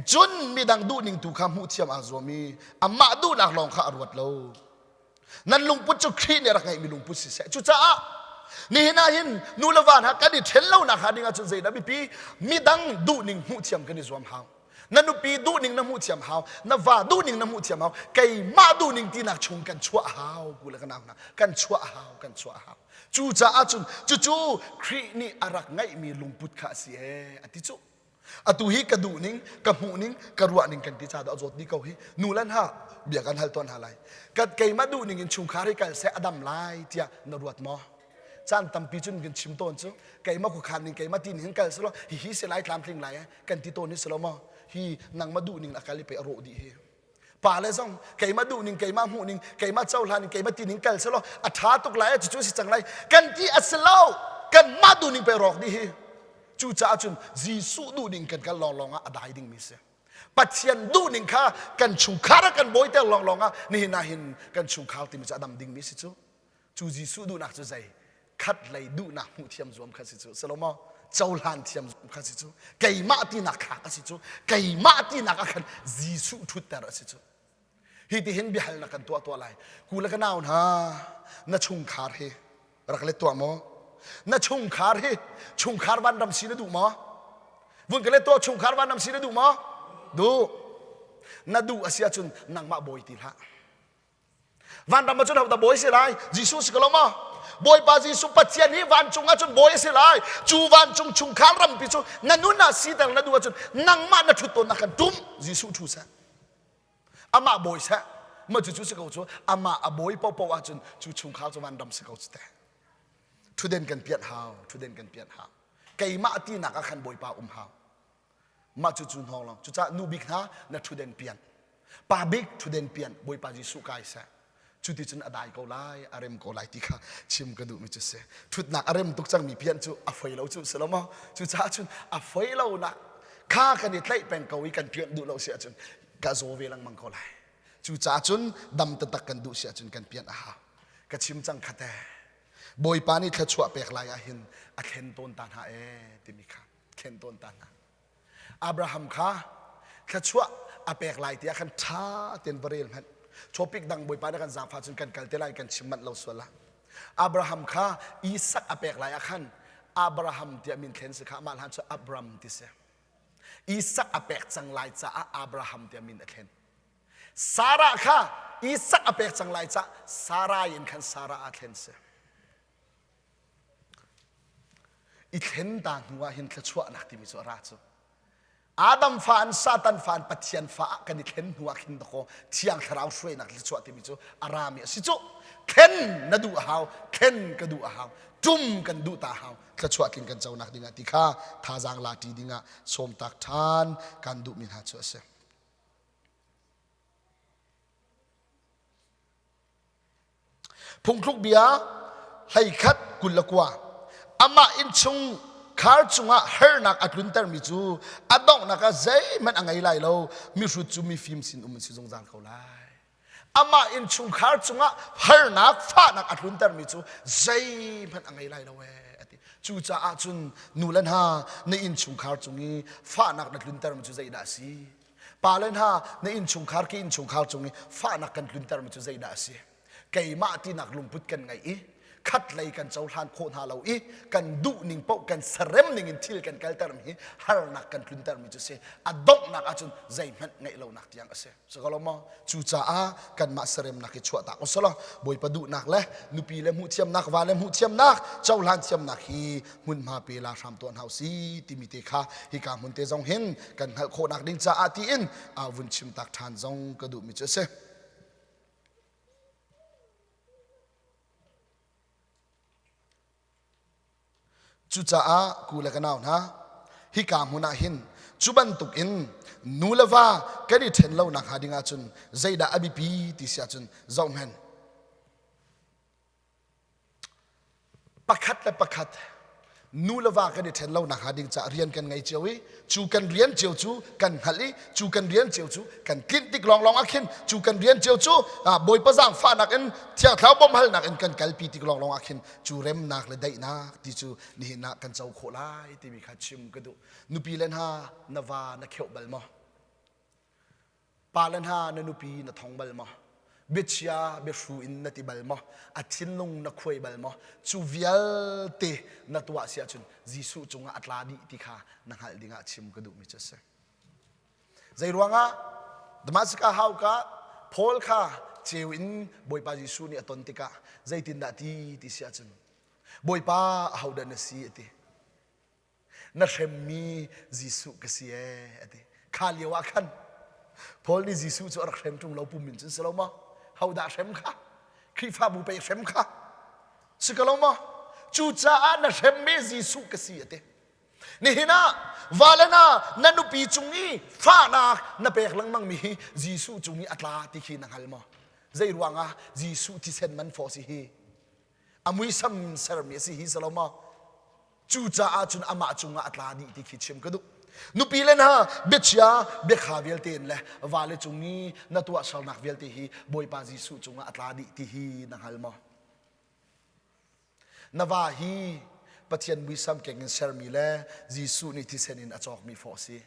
Speaker 1: cun midang duhning tu kha hmuh thiam aa zuam i amah duhnak lawng kha a ruat lo. Nan lungput cu Khrih nih a rak ngeihmi lungput siseh. Cucaah nihin ah hin nu le va hna kan i ṭhen lonak hnga ding ahcun zeidah biapi midang duhning hmuh thiam kan i zuam hau. Na nupi duhning na hmuh thiam hau, na va duhning na hmuh thiam hau, keimah duhning tinak chung kan chuah hau ku le ka nau hna kan chuah hau kan chuah hau. Cucaah cun cucu Khrih nih a rak ngeihmi lungput kha a si ee a ti cu. Atu hi ka duhning, ka hmuhning, ka ruahning kan ti ca dah a zawt dih ko hi. Nu le hna bia kan hal tawn hna lai. Ka keimah duhning in chungkhar hi kal seh a dam lai tiah na ruat maw? Caan tampi cun kan chim tawn cu keimah khuakhan ning keimah ti ning kal selaw hihi si lai tlamtling lai kan ti tawn hi si lo maw? Hi nangmah duhning a kal i pe a rawh dih hi. Pa le zong keimah duhning keimah hmuhning keimah cohlan keimah tining kal selaw a ṭha tuk lai cucu si cang lai kan ti a si lo kanmah duhning pe rawk dih hi cucaah cun Jesuh duhning kan kal lawnglawng ah a dai dingmi si Pathian duhning kha kan chungkhar ah kan bawiter lawnglawng ah nihin ah hin kan chungkhar timi cu a dam dingmi si cu Cu Jesuh duhnak cu zei? Khat lei duhnak hmuh thiam zuam kha si cu. Si lo maw? Cohlan thiam zuam kha si cu. Keimah tinak thlak a si cu. Keimah tinak ah khan Jesuh ṭhutter a si cu. Hi ti hin biahalnak kan tuah tuah lai. Ku le ka nau hna, na chungkhar hi rak let tuah maw? Na chungkhar hi chungkhar vanram si na duh maw? Vun ka let tuah chungkhar vanram si na duh maw? Duh. Na duh a si ahcun nangmah bawi ti hlah. Vanram ah cun hodah bawi si lai? Jesuh si ko lo maw? Bawipa Jesuh Pathian hi vancung ah cun bawi a si lai. Cu vancung chungkhar rampi cu na nun ah siter na duh ahcun nangmah na ṭhut tawnnak khan tum Jesuh ṭhu seh. Amah bawi seh. Mah cucu si ko cu amah a bawi paohpaoh ahcun cu chungkhar cu vanram si ko cu teh. Ṭhuden kan pianh hau, ṭhuden kan pianh hau. Keimah tinak ah khan Bawipa um hau. Mah cucu hnawng lawng. Cucaah nu bik hna na ṭhuden pian. Pa bik ṭhuden pian Bawipa Jesuh kai seh. Cu ti cun a dai ko lai, a rem ko lai ti kha chim ka duhmi cu si. Ṭhutnak a rem tuk cangmi pian cu a foi lo cu si lo maw? Cucaah cun a foi lonak kha kan i tlaih peng ko i kan pian duh lo si ahcun ka zaw ve lengmang ko lai. Cucaah cun dam taktak kan duh si ahcun kan pian a hau. Ka chim cang kha te. Bawipa nih thluachuah pek lai ah hin a thlen tawn ta hna ee timi kha thlen tawn ta hna. Abraham kha thluachuah a pek lai tiah khan ṭha tein va rel hmanh. Topic dang Bawipa nih kan zaangfah cun kan kal te lai kan chim manh lo sual ah. Abraham kha Isak a pek lai ah khan Abraham tiah min thlen si kha amah hlan cu Abram ti si. Isak a pek cang lai caah Abraham tiah min a thlen. Sarah kha Isak a pek cang lai caah Sarai in khan Sarah aa thlen si. I thlen ta hnu ah hin thluachuahnak timi cu a ra cu. Adam fa an Satan fa an Pathian fa ah kan i thlen hnu ah khin dakaw Thiang Thlarau hruainak thluachuah timi cu a rami a si cu. Thlen na duh a hau, thlen ka duh a hau, tum kan duh ta hau, thluachuah tling kan conak dingah ti kha thazaang la ṭi dingah sawmtak ṭhan kan duhmi hna cu a si. Phungthluk bia 11 29 Amah innchung khar cungah harnak a tluntermi cu a donghnak ah zeihmanh a ngei lai lo mihrut cu mifim sin um an si zungzal ko lai. Amah innchungkhar cungah harnak fahnak a tluntermi cu zeihmanh a ngei lai lo ee a ti. Cucaah cun nu le hna na innchungkhar cung i fahnak na tluntermi cu zeidah a si? Pa le hna na innchungkhar ke innchungkhar cung i fahnak kan tluntermi cu zeidah a si? Keimah tinak lungput kan ngeih i khatlei kan cohlan khawh hna lo i kan duh ning paoh kan sarem ning in thil kan kaltermi hi harnak kan tluntermi cu si. A donghnak ahcun zeihmanh ngeih lonak tiang a si. Si ko maw? Cucaah kanmah saremnak hi chuahtak usalaw Bawipa duhnak le nupi le hmuhthiamnak, va le hmuhthiamnak, cohlan thiamnak hi hmunhma pe la hram tuah hna usih timi te kha hika hmun te zong hin kan hngalh khawhnak ding caah tiin vun chimtak ṭhan zong ka duhmi cu a si. Cucaah ku le ka nau hna, hika hmun ah hin cu bantuk in nu le va kan i ṭhen lo nakhnga ding ahcun zeidah a biapi ti si ahcun zohhmanh. Pakhat le pakhat nu le va kan i ṭhen lo nakhnga ding caah rian kan ngei cio i cu kan rian cio cu kan hngalh i cu kan rian cio cu kan tlinh tik lawnglawng ah khin cu kan rian cio cu Bawipa zaangfahnak in Thiang Thlarau bawmhalnak in kan kalpi tik lawnglawng ah khin cu remnak le daihnak ti cu nihin ah kan co khawh lai timi kha chim ka duh. Nupi le hna na va na kheuh bal maw? Pa le hna na nupi na thong bal maw? Biachia biahru in na ti bal maw? A thinlung na khuai bal maw? Cu vialte na tuah si ahcun Jesuh cungah a tla dih ti kha na hngalh dingah chim ka duhmi cu a si. Zei ruangah Damascus hauka Paul kha ceu in Bawipa Jesuh nih a ton tikah zeitindah ti ti si ahcun Bawipa ahodah na si a ti. Na hremmi Jesuh ka si ee a ti. Kha lio ah khan Paul nih Jesuh cu a rak hrem ṭung lo pum in cun si lo maw? Hodah hrem kha? Khrihfabu pei hrem kha? Si ko lo maw? Cucaah na hremmi Jesuh ka si a ti. Nihin ah vale hna na nupi cung i fahnak na pek lengmang mi hi Jesuh cung i a tla ti khi na hngal maw? Zei ruangah Jesuh thisen man fawh si hi? A muisam sermi a si hi si lo maw? Cucaah cun amah cungah a tla dih ti khi chim ka duh. Nupi le hna biachia biakha vialte in le vale cung i na tuahsernak vialte hi Bawipa Jesuh cungah a tla dih ti hi na hngal maw? Na va hi Pathian muisam keng in sermi le Jesuh nih thisen in a cawkmi fawh a si.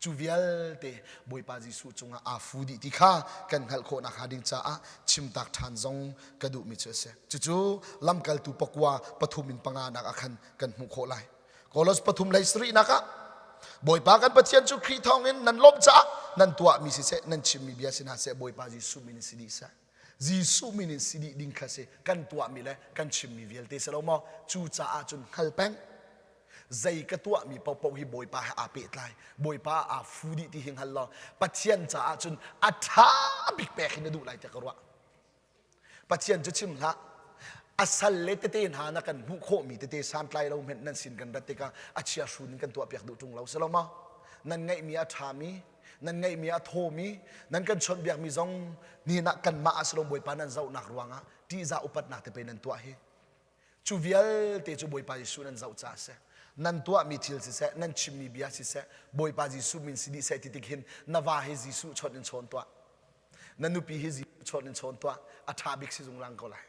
Speaker 1: Cu vialte Bawipa Jesuh cungah aa fu dih ti kha kan hngalh khawh nakhnga ding caah chimtak ṭhan zong ka duhmi cu a si. Cucu lamkaltu pakua pathum in panganak ah khan kan hmuh khawh lai. Kolos pathum hlei sarihnak ah Bawipa kan Pathian cu Khrih thawngin nan lawmh caah nan tuahmi siseh nan chimmi bia si hna seh Bawipa Jesuh min in si dih seh. Jesuh min in si dih ding kha si kan tuahmi le kan chimmi vialte si lo maw? Cucaah cun hngal peng. Zei ka tuahmi paohpaoh hi Bawipa he aa pehtlai. Bawipa aa fu dih ti hi hngal law Pathian caah cun a ṭha bik pek hi na duh lai tiah ka ruah. Pathian cu chim hlah. A sal le tete hna na kan hmuh khawhmi tete santlai lo hmenh nan sin kan rat tikah a chia hrun in kan tuahpiak duh ṭung lo si lo maw? Nan ngeihmi a ṭhami, nan ngeihmi a thawmi, nan kan chawnhbiakmi zong nihin ah kanmah ah si lo Bawipa nan zohnak ruangah ṭihzah upatnak te pei nan tuah hi. Cu vialte cu Bawipa Jesuh nan zoh caah a si. Nan tuahmi thil siseh, nan chimmi bia siseh, Bawipa Jesuh min si dih seh ti tik hin na va hi Jesuh chawnh in chawn tuah. Na nupi hi Jesuh chawnh in chawn tuah. A ṭha bik si zungzal ko lai.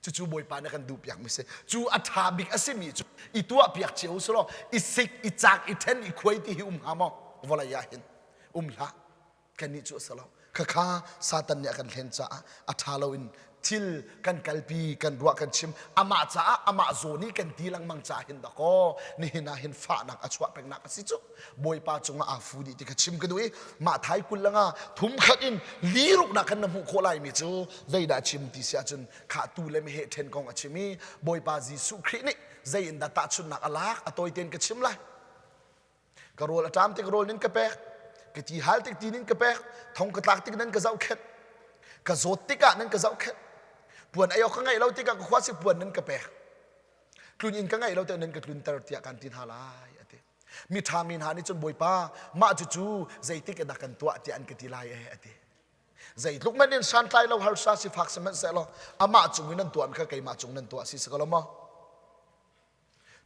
Speaker 1: Cucu Bawipa nih a kan duhpiakmi si. Cu a ṭha bik a simi cu i tuahpiak cio u sih law i sik, i cak, i ṭhen, i khuai ti hi um hnga maw? Vawlei ah hin um hlah. Kannih cu a si lo. Khakha Satan nih a kan hlen caah a ṭha loin thil kan kalpi, kan ruah, kan chim. Amah caah amah zawn i kan ti lengmang caah hin dakaw nihin ah hin fahnak a chuah pengnak a si cu. Bawipa cungah aa fu dih ti kha chim ka duh i mah thai kul langa thum khat in li ruknak khan na hmuh khawh laimi cu zeidah chim ti si ahcun kha tu le meheh ṭhen kong a chim i Bawipa Jesuh Khrih nih zei in dah tahchunhnak a lak a tawi tein ka chim lai. Ka rawl a ṭam tik rawl nan ka pek, ka ti hal tik ti nan ka pek, thong ka tlak tik nan ka zohkhenh, ka zawt tikah nan ka zohkhenh, puan ei awk ka ngeih lo tikah ka khua si puan nan ka pek, tlun inn ka ngeih lo tikah nan ka tlunter tiah kan ti hna lai a ti. Mi ṭha mi hna nih cun Bawipa mah cucu zeitik in dah kan tuah tiah an ka ti lai ee a ti. Zeitluk hmanh in santlai lo harsa sifak sihmanhsehlaw amah cung in nan tuahmi kha keimah cung nan tuah si si ko lo maw?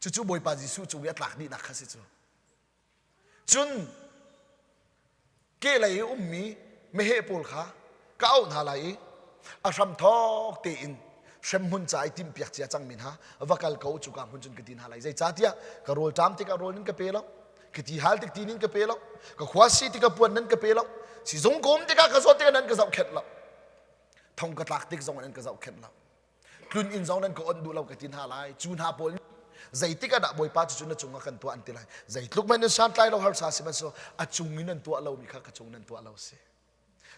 Speaker 1: Cucu Bawipa Jesuh cung i a tlak dihnak kha si cu. Cun kehlei i ummi meheh pawl kha ka auh hna lai i a hramthawk tein hremhmun ca i timhpiak cia cangmi hna va kal ko cuka hmun cun ka ti hna lai. Zeicahtiah ka rawl ṭam tikah rawl nan ka pe lo, ka ti hal tik ti nan ka pe lo, ka khua si tikah puan nan ka pe lo, sizung ka um tikah ka zawt tikah nan ka zohkhenh lo, thong ka tlak tik zong nan ka zohkhenh lo. Tlun inn zong nan ka onh duh lo ka ti hna lai. Cu hna pawl nih zeitik ah dah Bawipa cucu na cungah kan tuah an ti lai. Zeitluk hmanh in santlai lo harsa sihmanhsehlaw a cung in nan tuah lomi kha ka cung nan tuah lo si.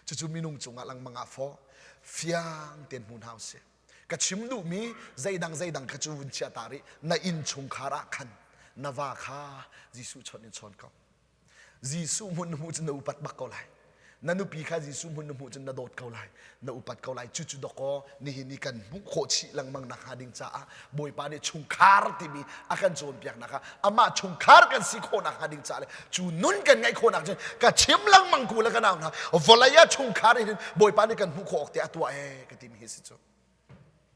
Speaker 1: Cucu minung cungah lengmang ah fawh fiang tein hmu hna usih. Ka chim duhmi zeidang zeidang kha cu vun chia ta rih. Na inn chungkhar ah khan na va kha Jesuh chawnh in chawn ko. Jesuh hmun na hmuh cun na upat bak ko lai. Na nupi kha Jesuh hmun na hmuh cun na dawt ko lai. Na upat ko lai. Cucu dawkaw nihin i kan hmuh khawh chih lengmang nak hnga ding caah Bawipa nih chungkhar timi a kan cawnpiaknak ah amah chungkhar kan si khawh nak hnga ding caah le cu nun kan ngeih khawhnak cun ka chim lengmang ku le ka nau hna vawlei ah chungkhar hin Bawipa nih kan hmuh khawh awk te a tuah ee ka timi hi si cu.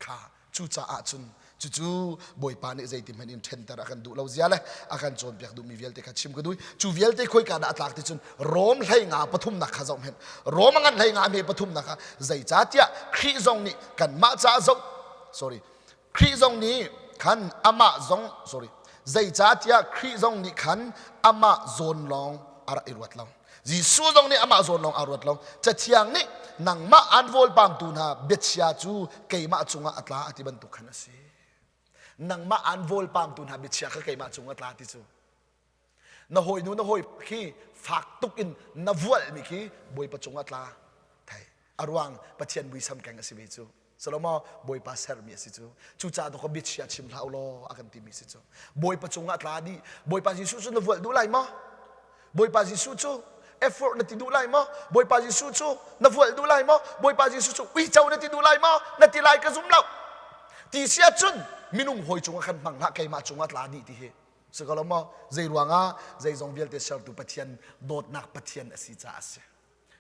Speaker 1: Kha cucaah cun cucu Bawipa nih zeiti hmanh in ṭhenter a kan duh lo zia le a kan cawnpiak duhmi vialte kha chim ka duh. Cu vialte khoika dah a tlak ti cun Rom hlei nga pathumnak kha zoh hmenh. Rom a ngan hlei nga hme pathumnak kha zeicahtiah Khrih zong nih kanmah caah zoh sorry Khrih zong nih khan amah zong sorry zeicahtiah Khrih zong nih khan amah zawn lawng a rak i ruat lo. Jesuh zong nih amah zawn lawng aa ruat lo. Cathiang nih nangmah aan vawlpangtu hna biachia cu keimah cungah a tla a ti bantuk khan a si. Nangmah aan vawlpangtu hna biachia kha keimah cungah a tla ti cu. Na hawinu na hawi khi fak tuk in na vualmi khi Bawipa cungah tla. Thei. A ruang Pathian muisam keng a si ve cu. Salomo Bawipa sermi a si cu. Cucaah ka biachia chim hlah u law a kan timi si cu. Bawipa cungah tla dih. Bawipa Jesuh cu na vualh duh lai maw? Bawipa Jesuh cu effort na ti duh lai maw? Bawipa Jesuh cu na vualh duh lai maw? Bawipa Jesuh cu uico na ti duh lai maw? Na ti lai ka zum lo. Ti si ahcun minung hawi cungah khan hmang hlah keimah cungah tla dih ti hi. Si ko lo maw? Zei ruangah zeizong vialte sertu Pathian dawtnak Pathian a si caah a si.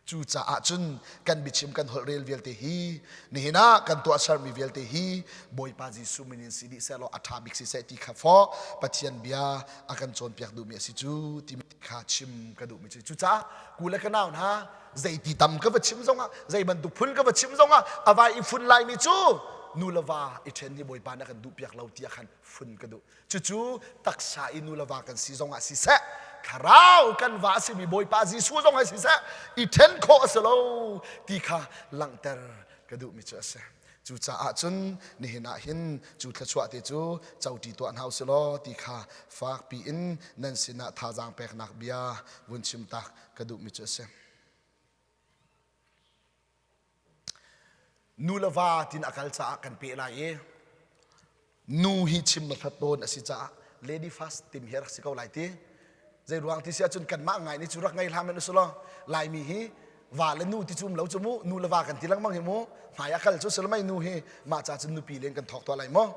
Speaker 1: Cucaah cun kan biachim kan holh rel vialte hi nihin ah kan tuahsermi vialte hi Bawipa Jesuh min in si dih sehlaw a ṭha bik siseh ti kha fawh Pathian bia a kan cawnpiak duhmi a si cu timi kha chim ka duhmi cu. Cucaah ku le ka nau hna zeiti tam ka va chim zongah zei bantuk phun ka va chim zongah a vai i fun laimi cu nu le va i ṭhen hi Bawipa nih a kan duhpiak lo tiah khan fun ka duh. Cucu taksa i nu le va kan si zongah siseh, thlarau kan va a simi Bawipa Jesuh zong ah siseh, i ṭhen khawh a si lo ti kha langhter ka duhmi cu a si. Cucaah cun nihin ah hin cu thluachuah te cu coṭi tuah hna usih law ti kha fakpi in nan sinah thazaang peknak bia vun chim tak ka duhmi cu a si. Nu le va tin a kal caah kan peh lai i nu hi chim na hrat tawn a si caah lady first tim hi rak si ko lai ti zei ruang ti si ahcun kanmah ngai nih cu rak ngei hlah men usulaw laimi hi va le nu ti cu um lo cu mu nu le va kan ti lengmang hi mu hmai a kal cu silamai nu hi mah ca cun nupi len kan thawk tuah lai maw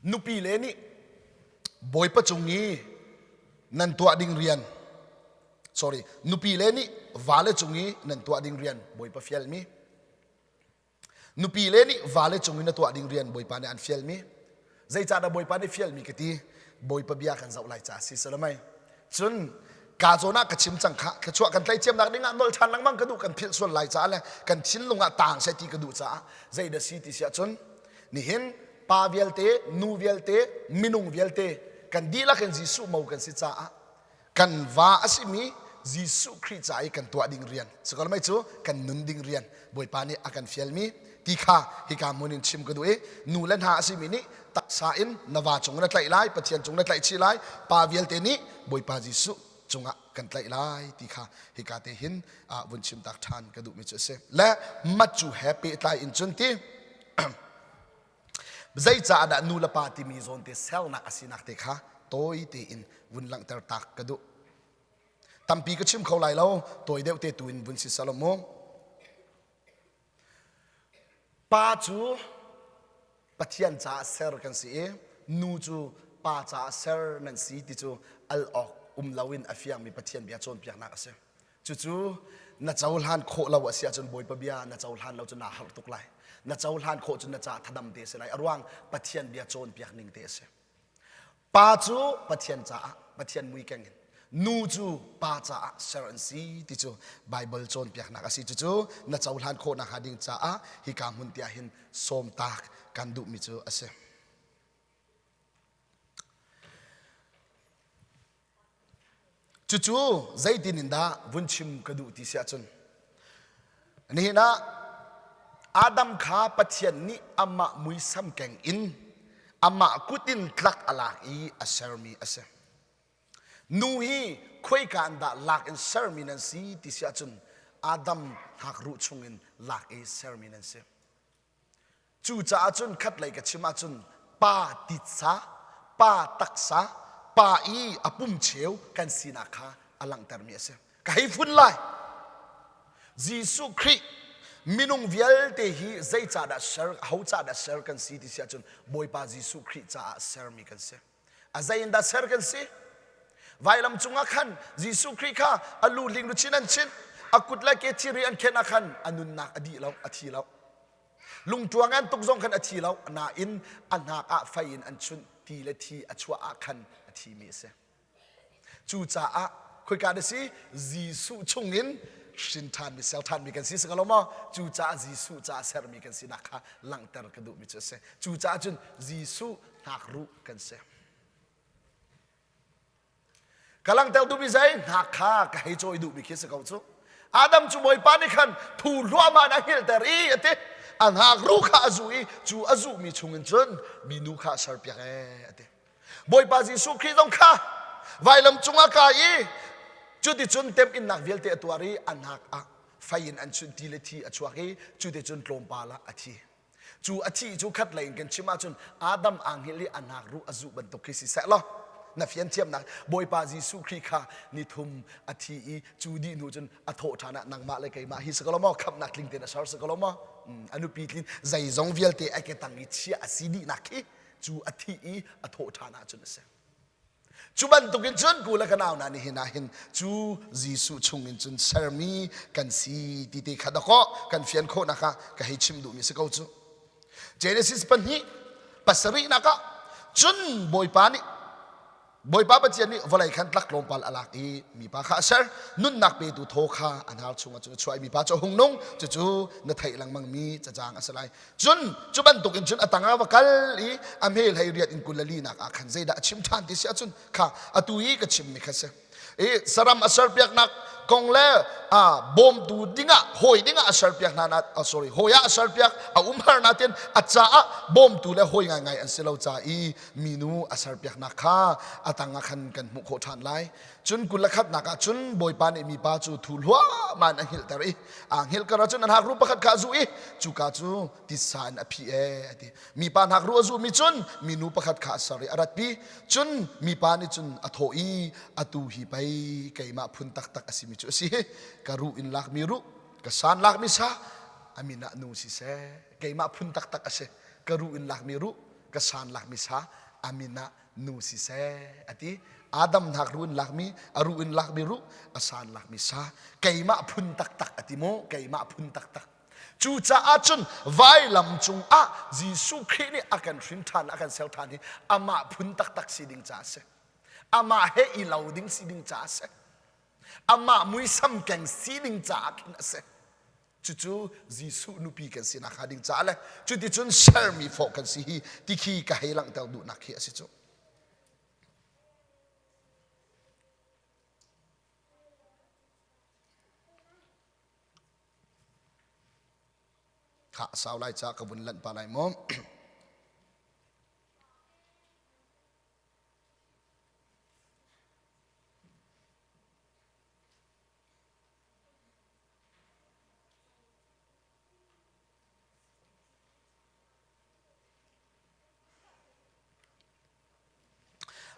Speaker 1: Nupile nih Bawipa cung i nan tuah ding rian sorry nupile nih vale cung i nan tuah ding rian Bawipa fialmi nupile nih vale cung i na tuah ding rian Bawipa nih an fialmi zeicahdah Bawipa nih fialmi ka ti Bawipa bia kan zoh lai caah si salamai cun ka zawn ah ka chim cang kha thluachuah kan tlaithiamnak ding ah nol ṭhan lengmang ka duh kan philh sual lai caah le kan thinlung ah taang seh ti ka duh caah zei dah si ti si ahcun nihin pa vialte nu vialte minung vialte kan dihlak in Jesuh mo kan si caah kan va a simi Jesuh Khrih ca i kan tuah ding rian mei cu kan nun ding rian Bawipa nih a kan fialmi ti kha hika hmun in chim ka duh i nu le hna a simi nih taksa in na va cung na tlaih lai Pathian cung na tlaih chih lai pa vialte nih Bawipa Jesuh cungah kan tlaih lai ti kha hika te hin vun chim tak ṭhan ka duhmi cu a si le Matcu he pehtlai in cun ti. Zeicaah dah nu le pa timi zawn te sernak a sinak te kha tawi tein vun langhter tak ka duh. Tampi ka chim kho lai lo, tawi deuh te tu in vun si salo mu. Pa cu Pathian caah ser kan si i nu cu pa caah ser nan si ti cu al awk um loin a fiangmi Pathian bia cawnpiaknak a si. Cucu na cohlan khawh lo a si ahcun Bawipa bia na cohlan lo cu naa harh tuk lai. Na cohlan khawh cun na caah thadam te a si lai. A ruang Pathian bia cawnpiak ning te a si. Pa cu Pathian caah Pathian mui keng in nu cu pa caah ser an si ti cu Baibal cawnpiaknak a si. Cucu na cohlan khawh nakhnga ding caah hika hmun tiah hin sawmtak kan duhmi cu a si. Cucu zeitin in dah vun chim ka duh ti si ahcun nihin ah Adam kha Pathian nih amah muisam keng in amah kut in tlak a lak i a sermi a si. Nu hi khoika in dah lak in sermi nan si ti si ahcun Adam hnakruh chungin lak i sermi nan si. Cucaah cun khatlei ka chim ahcun pa titsa, pa taksa, pa i a pum cheu kan sinak kha a langhtermi a si. Ka hei fun lai. Jesuh Khrih minung vialte hi zeicahdah ser, ho caah ser kan si ti si ahcun Bawipa Jesuh Khrih caah sermi kan si. A zei in dah ser kan si? Vailam cungah khan Jesuh Khrih kha a lu hling luchin an chinh, a kut le ke thiri an khenh ah khan a nunnak a dih lo, a thi lo. Lungtuang an tuk zong khan a thi lo, nain a hnak ah fei in an chunh, ti le thi a chuah ah khan a thimi a si. Cucaah khoika na si? Jesuh chungin hrin ṭhanmi, ser ṭhanmi kan si si ko lo maw? Cucaah Jesuh caah sermi kan sinak kha langhter ka duhmi cu a si. Cucaah cun Jesuh hnakruh kan si. Ka langhter duhmi zei hnak kha ka hei cawi duhmi khi si ko cu. Adam cu Bawipa nih khan thu hluahmah in a hngilhter i a ti. A hnakruh kha a zuh i cu a zuhmi chungin cun minu kha a serpiak ee a ti. Bawipa Jesuh Khrih zong kha vailam cungah kai i cuticun temhinnak vialte a tuar i a hnak ah fei in an chunh ti le thi a chuak i cuticun tlawmpal ah a thi. Cu a thih cu khat lei in kan chim ahcun Adam aa hngilh i a hnakruh a zuh bantuk khi si seh law na fian thiamnak Bawipa Jesuh Khrih kha nithum a thi i cu dih hnu cun a thawh ṭhan ah nangmah le keimah hi si ko lo maw khamhnak tling tein a ser si ko lo maw a nupi tlin zeizong vialte a ke tang i chiah a si dihnak khi cu a thih i a thawh ṭhan ahcun a si. Cu bantukin cun ku le ka nau hna nihin ah hin cu Jesuh chungin cun sermi kan si ti te kha dakaw kan fian khawhnak ah ka hei chim duhmi si ko cu. Genesis pahnih pasarihnak ah cun Bawipa nih Bawipa Pathian nih vawlei khan tlak tlawmpal a lak i mipa kha a ser nunnak petu thaw kha a hnar chungah cun a chuah i mipa cu a hung nung cucu na theih lengmangmi cacang a si lai Cun cu bantukin cun a tangah va kal i a hme hlei riat in 20 li nak ah khan zeidah a chim ṭhan ti si ahcun kha atu i ka chimmi kha si. I saram a serpiaknak kong le a bawmtu dingah hawi dingah a serpiak hna na oh, sorry hawi ah a serpiak a umhar na tin a caah bawmtu le hawi ngaingai an si lo ca i minu a serpiaknak kha a tangah khan kan hmuh khawh ṭhan lai. Cun 20 le khatnak ah cun Bawipa nih mipa cu thu hluahmah in a hngilhter i aa hngilh kar ah cun a hnakruh pakhat kha a zuh i cuka cu titsa in a phih ee a ti. Mipa hnakruh a zuhmi cun minu pakhat kha a ser i a ratpi. Cun mipa nih cun a thawh i atu hi pei keimah phun taktak a simi cu a si hi ka ruh in lakmi ruh ka san lakmi sa a min ah nu siseh keimah phun taktak a si ka ruh in lakmi ruh ka san lakmi sa a min ah nu siseh a ti Adam hnak ru in lakmi a ru in lakmi ruh a san lakmi sa keimah phun taktak a ti mu keimah phun taktak cucaah cun vailam cungah Jesuh Khrih nih a kan hrin ṭhan a kan ser ṭhan hi amah phun taktak si ding caah a si amah he i lo ding si ding caah a si amah muisam keng si ding caah khin a si Cucu Jesuh nupi kan si nakhnga ding caah le cuticun sermi fawh kan si hi ti khi ka hei langhter duhnak khi a si cu. Kha sau lai ca ka vun lanh pa lai maw?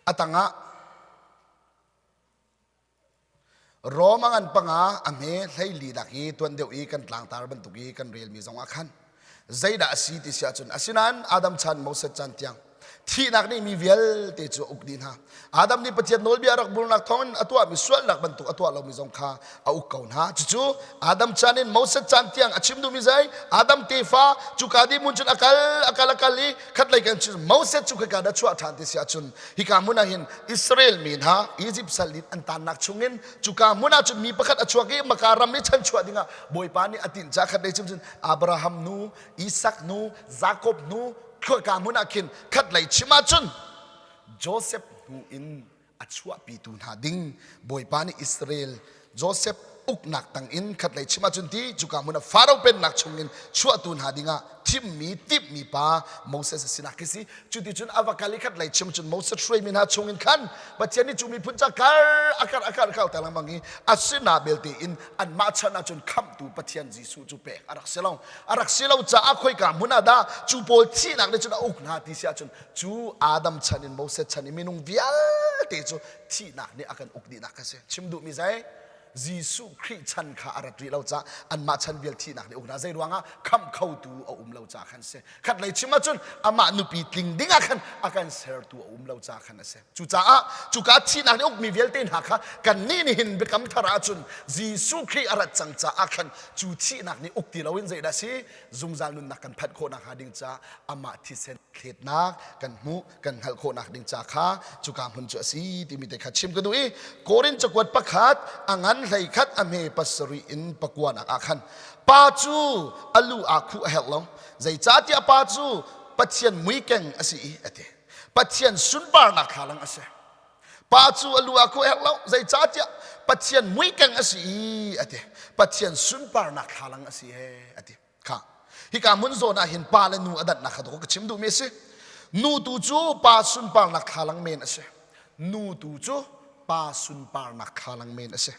Speaker 1: A tangah Rom a ngan panga a hme 14 nak i tuan deuh i kan tlangtar bantuk i kan relmi zong ah khan zeidah a si ti si ahcun asinain Adam chan Moses chan tiang thihnak nih mi vialte cu a uk dih hna. Adam nih Pathian nawlbia a rak bulnak thawngin a tuahmi sualnak bantuk a tuah lomi zong kha a uk ko hna. Cucu Adam chan in Moses chan tiang a chim duhmi zei Adam tefa cuka dih hmun cun a kal a kal a kal i khatlei kan cun Moses cu khika dah chuah ṭhan ti si ahcun hika hmun ah hin Israel mi hna Egypt sal in an tannak chungin cuka hmun ah cun mi pakhat a chuak i maka ram i chanchuah dingah Bawipa nih a tinh ca khatlei cun Abraham nu Isak nu Jakob nu khika hmun ah khin khatlei chim ahcun Joseph hnu in a chuahpitu hna ding Bawipa nih Israel Joseph uknak tangin khatlei chim ahcun ti cuka hmun ah Faro pennak chungin chuahtu hna dingah thimmi timhmi pa Moses a sinak khi si cuticun a va kal i khatlei chim cun Moses hruaimi hna chungin khan Pathian nih cu miphun ca kar a kar a kar kal te lengmang i a sinah belte in anmah chan ahcun khamhtu Pathian Jesuh cu pek a rak si lo a rak si lo caah khoika hmun ah dah cu pawl thihnak nih cun a uk hna ti si ahcun cu Adam chan in Moses chan i minung vialte cu thihnak nih a kan uk dihnak kha si chim duhmi zei Jesuh Khrih chan kha a rat rih lo caah anmah chan vial thihnak nih uk hna zei ruangah khamh khotu a um lo caah khan si khatlei chim ahcun amah nupi tling ding ah khan a kan sertu a um lo caah khan a si cucaah cuka thihnak nih ukmi vialte hna kha kannih nih hin biakam thar ahcun Jesuh Khrih a rat cang caah khan cu thihnak nih uk ti loin zeidah si zungzal nunnak kan phanh khawh nakhnga ding caah amah thisen thletnak kan hmuh kan hngalh khawhnak ding ca kha cuka hmun cu a si timi te kha chim ka duh i Korin cakuat pakhat a ngan 11 a hme pasarih in pakuanak ah khan pa cu a lu aa khuh a herh lo zeicahtiah pa cu Pathian muikeng a si i a ti Pathian sunparnak thlalang a si pa cu a lu aa khuh a herh lo zeicahtiah Pathian muikeng a si i a ti Pathian sunparnak thlalang a si he a ti Kha hika hmun zawn ah hin pa le nu a dannak kha ka chim duhmi a si. Nu tu cu pa sunparnak thlalang men a si. Nu tu cu pa sunparnak thlalang men a si.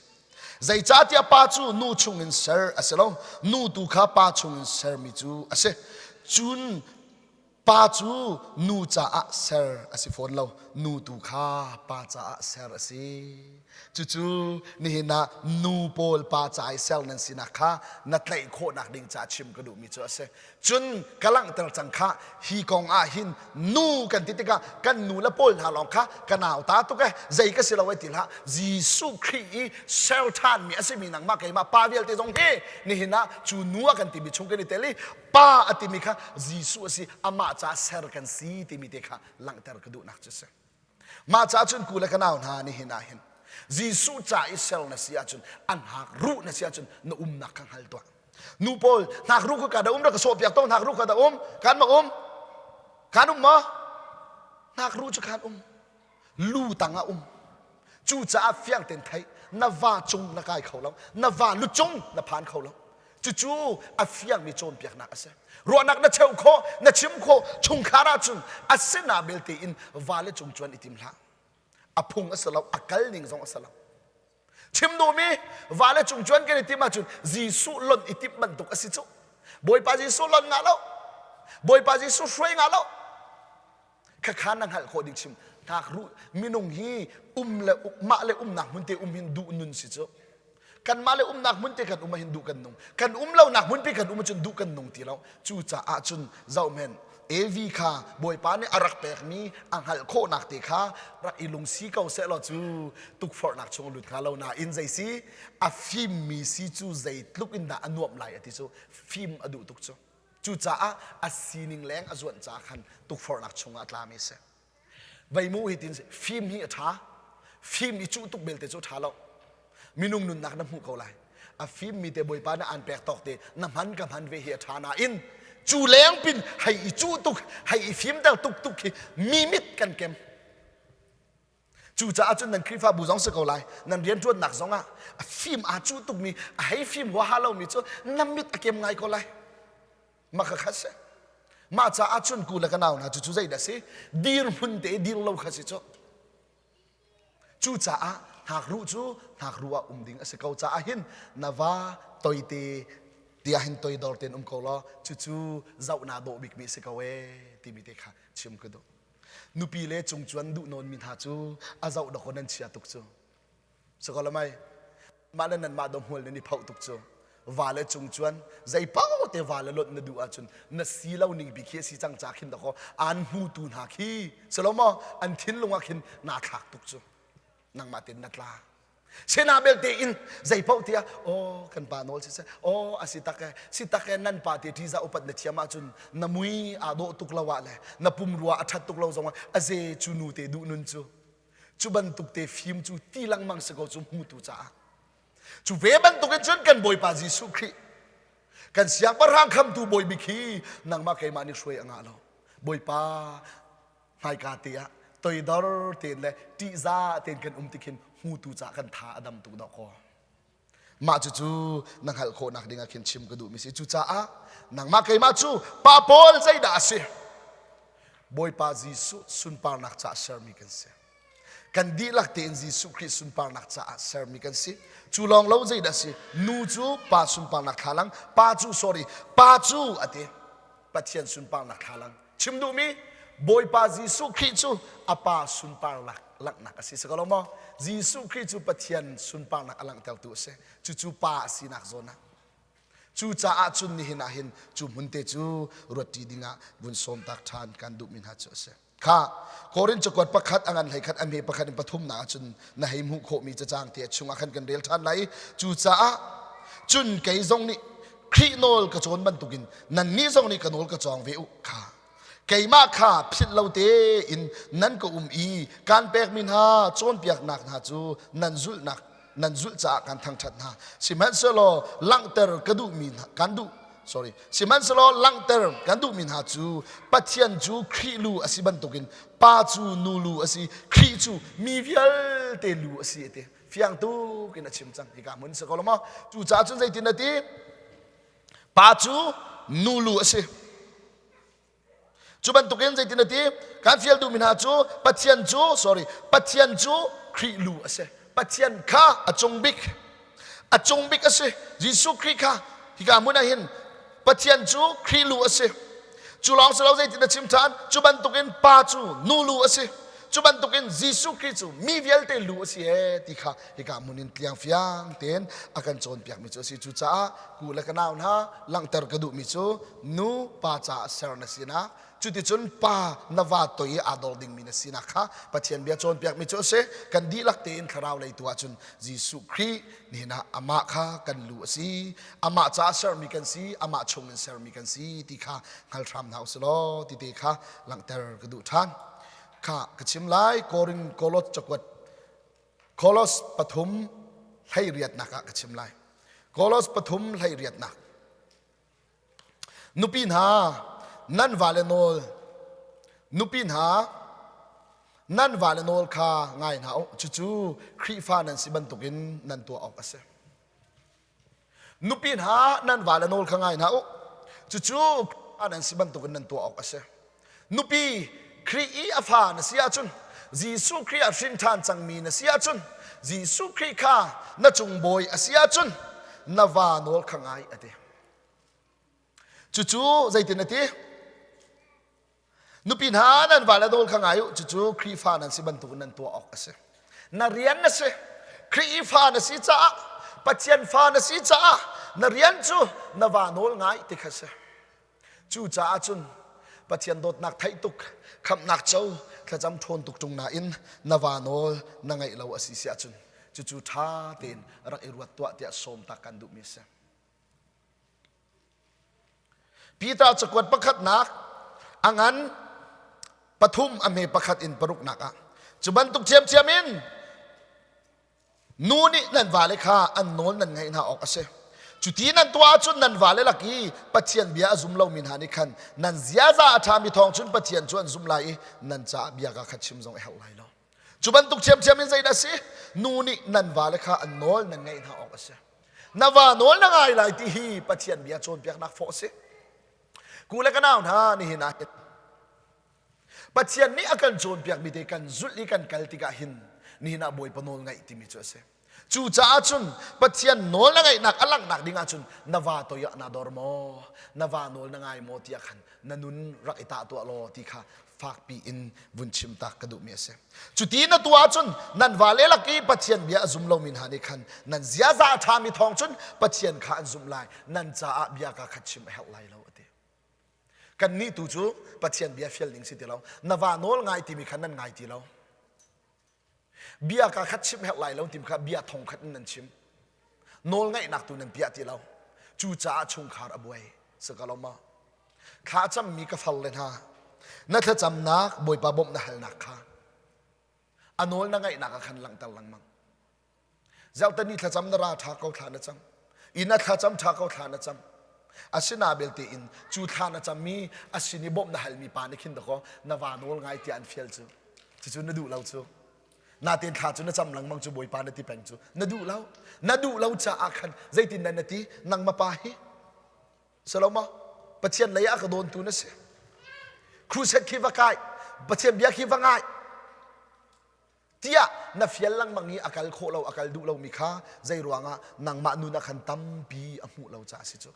Speaker 1: Zeicahtiah pa cu nu chungin ser a si lo, nu tu kha pa chungin sermi cu a si. Cun Pa cu nu caah ser a si fawn lo, nu tu kha pa caah ser a si. Cucu nihin ah nu pawl pa ca i ser nan sinak kha na tlaih khawhnak ding ca chim ka duhmi cu a si. Cun ka langhter cang kha hi kong ah hin nu kan ti tikah kan nu le pawl hna lawng kha ka nauta tuk e zei ka si lo ai ti hlah Jesuh Khrih i ser ṭhanmi a simi nangmah keimah pa vialte zong hi nihin ah cu nu a kan timi chung kan i tel i Pa a timi kha Jesuh a si, amah caah ser kan si timi te kha langhter ka duhnak cu a si. Mah caah cun ku le ka nau hna nihin ah hin Jesuh ca i ser na si ahcun an hak ruh na si ahcun na umnak kha hngal tuah. Nu pawl hnak ruh kha ka da um rak ka sawh piak to hnak ruh kha da um kan ma um kan um maw hnak ruh cu khan um lu tang ah um cucaah fiang ten theih na va cung na kai kho lo na va lu cung na phan kho lo cucu a fiangmi cawnpiaknak a si ruahnak na cheuh khawh na chim khawh chungkhar ahcun a sinah belte in va le cung cuan i tim hlah a phung a si lo a kal ning zong a si lo chim duhmi va le cung cuan kan i tim ahcun Jesuh lonh i timh bantuk a si cu Bawipa Jesuh lonh ngah lo Bawipa Jesuh hruai ngah lo Khakha na hngalh khawh ding chim hnakruh minung hi um le mah le umnak hmun te um hin duh nun si cu kanmah le umnak hmun te kan um ah hin duh kan nung kan um lonak hmun pi kan um ahcun duh kan nung ti lo cucaah cun zohmen Evi kha Bawipa nih a rak pekmi a hngalh khawhnak te kha rak i lungsi ko seh law cu tukforhnak chung lut hnga lo nain zei si a fimmi si cu zeitluk in dah a nuamh lai a ti cu fim a duh tuk cu Cucaah a sining leng a zuanh caah khan tukforhnak chungah a tlami a si. Veimu hi tin fim hi a ṭha. Fim i cuh tuk belte cu a ṭha lo. Minung nunnak na hmuh ko lai. A fimmi te Bawipa nih aan pek tawk te na hman ka hman ve hi a ṭha nain cu leng pin hei i cuh tuk hei i fimter tuk tuk hi mi mit kan kem. Cucaah cun nan Khrihfabu zong si ko lai, nan rianṭuannak zongah a fim aa cuh tukmi, a hei fim huaha lomi cu na mit a kem ngai ko lai. Mah kha kha si. Mah caah cun ku le ka nau hna cu cu zeidah si? Dirhmun te dir lo kha si cu. Cucaah hnakruh cu hnakruh ah um ding a si ko caah hin na va toite tiah hin toidor tein um ko law cucu zoh naa dawh bikmi si ko ee timi te kha chim ka duh. Nupi le cungcuan duh nawn mi hna cu a zoh dawk nan chia tuk cu. Sakalamai mah le nanmah do hmual nan i phoh tuk cu. Va le cungcuan zei pau te va le lonh na duh ahcun na si lo ning bi khi a si cang ca khin dakaw an hmutu hna khi silo maw an thinlung ah khin naa thlak tuk cu. Nangmah tein na tla. Sena belte in zei paoh tiah aw kan pa nawl siseh aw a si tak e si tak e nan pa te ṭihzah upat na thiam ahcun na mui aa dawh tuk lo ah le na pumrua a ṭhat tuk lo zongah a ze cu nu te duh nun cu cu bantuk te fim cu ti lengmang si ko cu hmutu caah cu ve bantuk in cun kan Bawipa Jesuh Khrih kan siangpahrang khamtu bawi bik hi nangmah keimah nih hruai a ngah lo Bawipa hmaika te ah toidor tein le ṭihzah tein kan um tikhin hmutu caah kan tha a dam tuk dawh kaw mah cucu na hngalh khawhnak ding ah khin chim ka duhmi si cucaah nangmah keimah cu pa pawl zeidah a si Bawipa Jesuh sunparnak caah sermi kan si kan dihlak tein Jesuh Khrih sunparnak caah sermi kan si cu lawng lo zeidah si nu cu pa sunparnak thlalang pa cu sorry pa cu ati Pathian sunparnak thlalang Chim duhmi Bawipa Jesuh Khrih cu a Pa sunparnak langhnak a si. Si ko lo maw? Jesuh Khrih cu Pathian sunparnak a langhtertu a si. Cucu Pa a sinak zawn ah. Cucaah cun nihin ah hin cu hmun te cu ruatṭi dingah vun sawm tak ṭhan kan duhmi hna cu a si. Kha Korin cakuat pakhat a ngan hlei khat a hme pakhat in pathumnak ahcun na hei hmuh khawhmi cacang te a chungah khan kan rel ṭhan lai i cucaah cun kei zong nih Khrih nawl ka cawn bantukin nannih zong nih ka nawl ka cawng ve u kha keimah kha philh lo tein nan ka um i kaan pekmi hna cawnpiaknak hna cu nan zulhnak nan zulh caah kan thangṭhat hna sihmanhsehlaw langhter ka duhmi hna kan duh sorry sihmanhsehlaw langhter kan duhmi hna cu Pathian cu Khrih lu a si bantukin pa cu nu lu a si Khrih cu mi vialte lu a si a ti fiang tuk in a chim cang hika hmun si ko lo maw cucaah cun zeitin a ti pa cu nu lu a si cu bantukin zeitin a ti kan fial duhmi hna cu Pathian cu sorry Pathian cu Khrih lu a si Pathian kha a cung bik a cung bik a si Jesuh Khrih kha hika hmun ah hin Pathian cu Khrih lu a si. Cu lawng si lo zeitin a chim ṭhan? Cu bantukin pa cu nu lu a si. Cu bantukin Jesuh Khrih cu mi vialte lu a si ee ti kha hika hmun in tliang fiang tein a kan cawnpiakmi cu a si. Cucaah ku le ka nau hna langhter ka duhmi cu nu pa caah ser na sinak cuticun pa na va toi i aa dor dingmi na sinak kha Pathian bia cawnpiakmi cu a si. Kan dihlak tein thlarau lei tu ahcun Jesuh Khrih nihin ah amah kha kan lu a si. Amah caah sermi kan si, amah chung in sermi kan si ti kha hngal hram hna usih law ti te kha langhter ka duh ṭhan. Kha ka chim lai Korin Kolos cakuat Kolos pathum hleiriatnak ah ka chim lai. Kolos pathum hleiriatnak. Nupi hna, nan vale nawl nupi hna, nan vale nawl kha ngai hna u. Cucu Khrihfa nan si bantukin nan tuah awk a si. Nupi hna, nan vale nawl kha ngai hna u. Cucu Khrihfa nan si bantukin nan tuah awk a si. Nupi, Khrih i a fa na si ahcun, Jesuh Khrih ah hrin ṭhan cangmi na si ahcun, Jesuh Khrih kha na cung bawi a si ahcun, na va nawl kha ngai a ti. Cucu zeitin a ti? Nupi hna nan vale nawl kha ngai u. Cucu Khrihfa nan si bantukin nan tuah awk a si. Na rian na si. Khrihfa na si caah, Pathian fa na si caah na rian cu na va nawl ngai ti kha si. Cucaah cun Pathian dawtnak theih tuk, khamhnak co, thlacam ṭhawn tuk ṭung nain na va nawl na ngaih lo a si si ahcun cucu ṭha tein rak i ruat tuah tiah sawm tak kan duhmi a si. Peter cakuat pakhatnak a ngan pathum a hme pakhat in paruknak ah cu bantuk ṭhiamṭhiam in nu nih nan vale kha an nawl nan ngaih hna awk a si. Cuti nan tuah ahcun nan vale lak i Pathian bia a zum lomi hna nih khan nan ziaza a ṭhami thawng cun Pathian cu an zumh lai i nan caah bia ka kha chim zong a herh lai lo. Cu bantuk ṭhiamṭhiam in zeidah a si? Nu nih nan vale kha an nawl nan ngaih hna awk a si. Na va nawl na ngai lai ti hi Pathian bia cawnpiaknak fawh a si. Ku le ka nau hna nihin ah hin Pathian nih a kan cawnpiakmi te kan zulh i kan kal tikah hin nihin ah Bawipa nawl ngaih timi cu a si. Cucaah cun Pathian nawl na ngaihnak a langhnak ding ahcun na va toi ah naa dor maw? Na va nawl na ngai maw tiah khan na nun rak i tah tuah law ti kha. fakpi in vun chim tak ka duhmi a si. Cuti na tuah ahcun nan vale lak i Pathian bia a zum lomi hna nih khan nan ziaza a ṭhami thawng cun Pathian kha an zumh lai, nan caah bia ka khat chim a herh lai lo a ti. Kannih tu cu Pathian bia fial ding si ti lo. Na va nawl ngai timi kha nan ngai ti lo. Bia ka khat chim herh lai lo timi kha bia thong khat in nan chim. Nawl ngaihnak tu nan piah ti lo. Cucaah chungkhar a buai. Si ka lo ma? Thla cammi ka far le hna, na thlacamnak Bawipa bawmh na halnak kha a nawl na ngaihnak ah khan langhter lengmang. Zeltani thlacam na ra ṭha ko thla na cam. Inn a thlacam ṭha ko thla na cam. Asina belte in cu thla na cammi a sin i bawmh na halmi pa nih khin dakaw na va nawl ngai tiah an fial cu. Cucu na duh lo cu. Natein thla cu na cam lengmang cu Bawipa na ti peng cu. Na duh lo. Na duh lo caah khan zeitin dah na ti? Nangmah pa hi Silo maw? Pathian lei ah ka dawntu na si. Crusade khi va kai, Pathian bia khi va ngai. Tiah na fial lengmang i a kal khawh lo, a kal duh lomi kha zei ruangah nangmah nun ah khan tampi a hmuh lo caah si cu.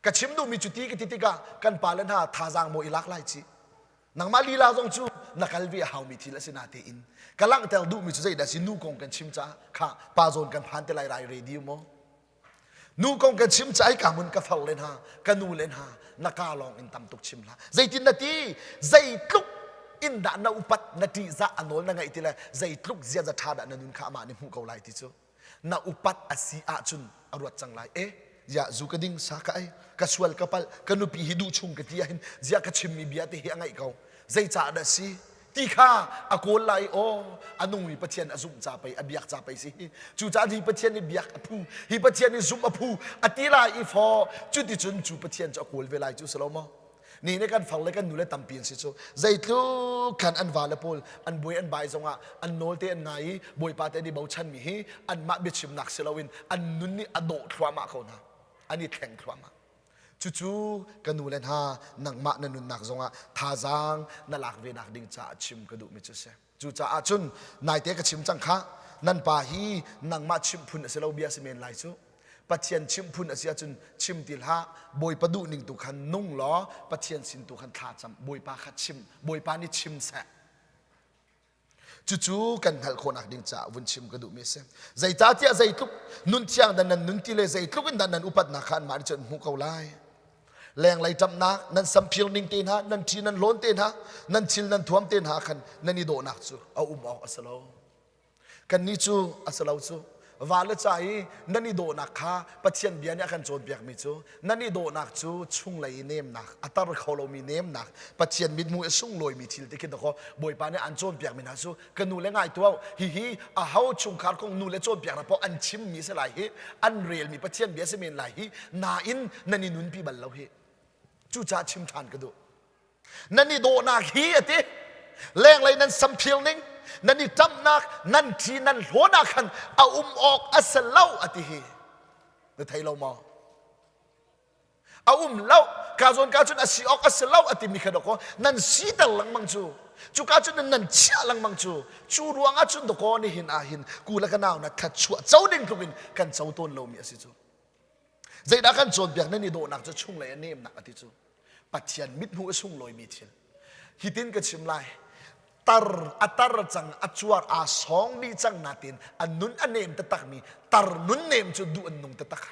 Speaker 1: Ka chim duhmi cu ti ka ti tikah kan pale hna thazaang maw i lak lai ci. Nangmah lila zong cu na kal ve a haumi thil a si natein ka langhter duhmi cu zeidah si nu kong kan chim caah kha pa zawn kan phan te lai rai ready maw? Nu kong kan chim cai ka mun ka far le hna ka nu le hna na ka lawng in tam tuk chim hlah zeitin na ti zeitluk in dah na upat na ṭihzah a nawl na ngaih ti le zeitluk ziaza ṭha dah na nun kha amah nih hmuh ko lai ti cu na upat a si ahcun a ruat cang lai e ziah zu ka ding sa ka ei ka sual ka palh ka nupi hi duh chung ka ti ahhin ziah ka chimmi bia te hi a ngaih ko zeicah dah si ti kha a kawl lai aw a nungmi Pathian a zumh ca pei a biak ca pei si hi cucaah hi Pathian nih biak a phu hi Pathian nih zumh a phu a ti lai i faw cuticun cu Pathian cu a kawl ve lai cu si lo maw ni ne kan far le kan nu le tampi an si cu zeitluk khan an va le pawl an buai an bai zongah an nawl te an ngai i bawipa te an i bochan mi hi anmah biachimnak si loin an nun nih a dawh thluahmah ko hna an i thleng thluahmah Cucu ka nu le hna nangmah na nunnak zongah thazaang na lak ve nak ding caah chim ka duhmi cu si. Cucaah cun naite ka chim cang kha nan pa hi nangmah chimh phun a si lo bia si men lai cu. Pathian chimh phun a si ahcun chim ti hlah Bawipa duh ning tu khan nung law Pathian sin tu khan thla cam Bawipa kha chim Bawipa nih chim seh. Cucu kan hngalh khawhnak ding caah vun chim ka duhmi a si. Zeicahtiah zeitluk nun thiang dah nan nun ti le zeitluk in dah nan upatnak kha anmah nih cun an hmuh ko lai. Lenglei ṭamhnak, nan samphir ning te hna, nan ṭhi nan hlawn te hna, nan thil nan thuam te hna khan nan i dawhnak cu a um awk a si lo. Kannih cu a si lo cu. Vale ca i nan i dawhnak kha Pathian bia nih a kan cawnpiakmi cu nan i dawhnak cu chunglei i nemnak a tar kho lomi nemnak Pathian mithmuh i sunglawimi thil ti khi dakaw Bawipa nih an cawnpiakmi hna cu ka nu le ngai tuah hihi aho chungkhar kong nu le cawnpiaknak paoh an chimmi si lai hi an relmi Pathian bia si men lai hi nain nan i nunpi bal lo hi cucaah chim ṭhan ka duh Nan i dawhnak hi a ti. Lenglei nan samphir ning, nan i ṭamhnak, nan ṭhi nan hlawn ah khan a um awk a si lo a ti hi. Na thei lo maw? A um lo. Ka zawn ka cun a si awk a si lo a timi kha dawkaw nan siter lengmang cu. Cuka cun nan chiah lengmang cu. Cu ruangah cun dawkaw nihin ah hin ku le ka nau na thluachuah co ding tluk in kan co tawn lomi a si cu. Zeidah kan cawnpiak nan i dawhnak cu chunglei a nemnak a ti cu. Pathian mithmuh a sunglawimi thil. Hitin ka chim lai. Tar a tar cang a cuar aa sawng dih cang natin a nun a nem taktakmi tar nun nem cu duh an nung taktak.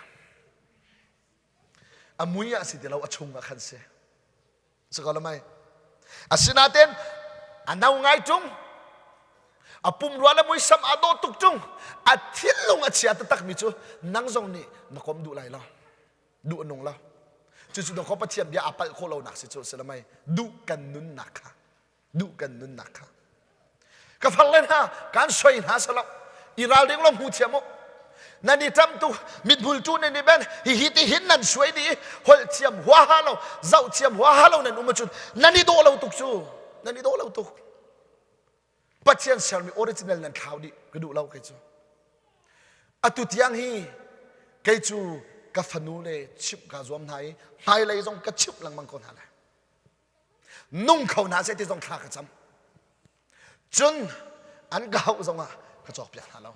Speaker 1: A mui ah si ti lo a chung ah khan si. Si ko lo mei? Asinain a no ngai ṭung a pumrua le muisam aa dawh tuk ṭung a thinlung a chia taktakmi cu nang zong nih na kom duh lai lo duh a nung lo cucu dawkaw Pathian bia aa palh khawh lonak si cu si lo mei duh kan nunnak kha duh kan nunnak kha ka far le hna kan soi hna salo i ralring lo hmu thiam u nan i ṭam tu mithmul tu nan i ben hihi ti hin nan suai dih holh thiam huaha lo zoh thiam huaha lo nan um ahcun nan i dawh lo tuk cu nan i dawh lo tuk Pathian sermi original nan thlau dih ka duh lo kei cu atu tiang hi kei cu ka fanu le chimh ka zuam hna i hmailei zong ka chimh lengmang ko hna lai nung kho hna seh ti zong thla ka cam cun an ka hauh zongah ka cawkpiak hna lo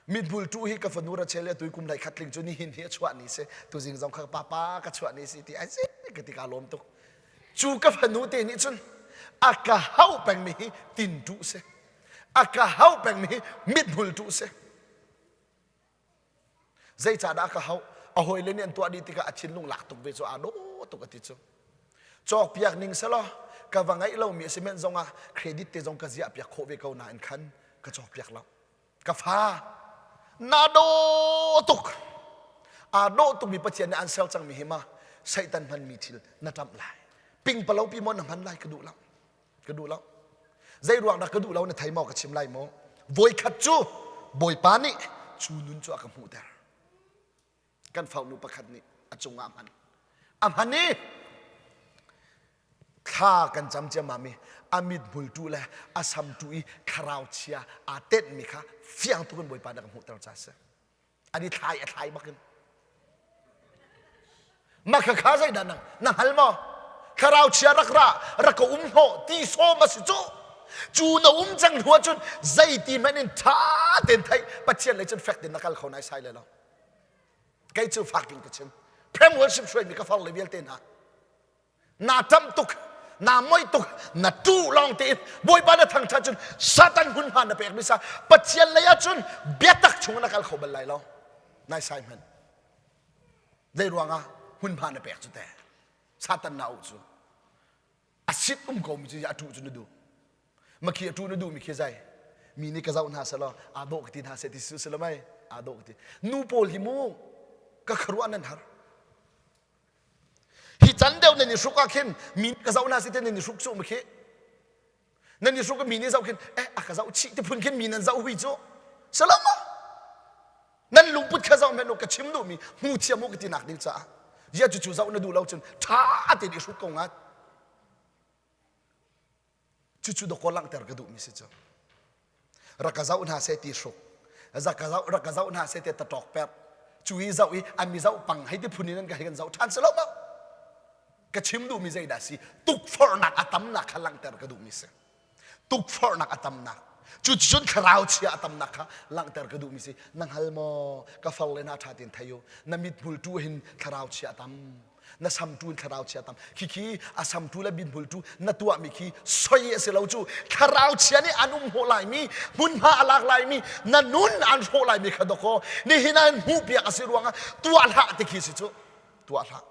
Speaker 1: mithmul tu hi ka fanu Rachel le tui kum lai khat tling cu nihin hi a chuah ni si tuzing zong kha papa ka chuah ni si ti ai si ka ti ka lawm tuk. Cu ka fanu te nih cun a ka hauh pengmi hi tin ṭuh si. A ka hauh pengmi hi mithmul ṭuh si. Zeicahdah a ka hauh? A hawile nih an tuah dih tikah a thinlung lak tuk ve cu aa dawh tuk a ti cu. Cawkpiak ning selaw ka va ngeih lomi a si men zongah credit te zong ka ziah piak khawh ve ko nain khan ka cawkpiak lo. Ka fa na dawh tuk. Aa dawh tukmi Pathian nih an ser cangmi hi ma Satan hmanmi thil na ṭamh lai. Pingpalo pi maw na hman lai ka duh lo. Ka duh lo. Zei ruang dah ka duh lo na thei maw ka chim lai maw? Voikhat cu Bawipa nih cu nun cu a ka hmuhter. Kan farnu pakhat nih a cungah a hman. A hman i thla kan cam ciammam i a mithmul tu le a sam tu i thlarau chia aa tenhmi kha fiang tuk in Bawipa nih a ka hmuhter ca a si. An i thlai a thlai bak in. Mah khakha zeidah na na hngal maw? Thlarau chia rak ra, rak ka um hnawh ti sawm a si cu. Cu na um cang hnu ahcun zeiti hmanh in ṭha tein theih Pathian lei cun fek tein na kal kho nai sai le lo. Kei cu fak in ka chim. Prem worship hruaimi ka far le vialte hna. Na ṭamh tuk, na moih tuk, na ṭuh lawng tein Bawipa na thangṭhat cun Satan hmunhma na pek mi sa Pathian lei ahcun biatak chung na kal kho bal lai lo. Nai sai hmanh. Zei ruangah hmunhma na pek cu teh? Satan na auh cu. A sit um ko mi cu a ṭuh cu na duh. Makhi a ṭuh na duh mi khi zai. Mi nih ka zoh hna selaw aa dawh ka ti hna seh ti su si mei aa dawh ka ti. Nu pawl hi mu ka khuaruah nan har. Hi can deuh nan i hruk ah khin mi ka zoh hna seh ti nan i hruk cu makhi. Nan i hruk mi nih zoh khin eh a ka zoh chih ti phun khin mi nan zoh hui cu. Salama. Nan lungput kha zoh hmanh u ka chim duhmi hmu thiam u ka ti nak ding caah. Zia cu cu zoh na duh lo cun ṭha tein i hruk ko ngat. Cucu dawkaw langhter ka duhmi si cu. Rak ka zoh hna seh ti hruk. Rak ka zoh rak ka zoh hna seh ti taṭawk perh. Cu i zoh i an mi zoh pang hei ti phun in an ka hei kan zoh ṭhan si lo maw? Ka chim duhmi zeidah si? Tukforhnak a tamnak kha langhter ka duhmi si. Tukforhnak a tamnak. Cuticun thlarau chia a tamnak kha langhter ka duhmi si. Na hngal maw? Ka farle hna ṭha tein thei u. Na mithmul tu hin thlarau chia a tam. Na sam tu in thlarau chia a tam. Khikhi a sam tu le mithmul tu na tuahmi khi soi a si lo cu. Thlarau chia nih an um hawh laimi, hmunhma a lak laimi, na nun an hrawh laimi kha dawkaw nihin ah hin hmuhpiak a si ruangah tuah hlah ti khi si cu. Tuah hlah.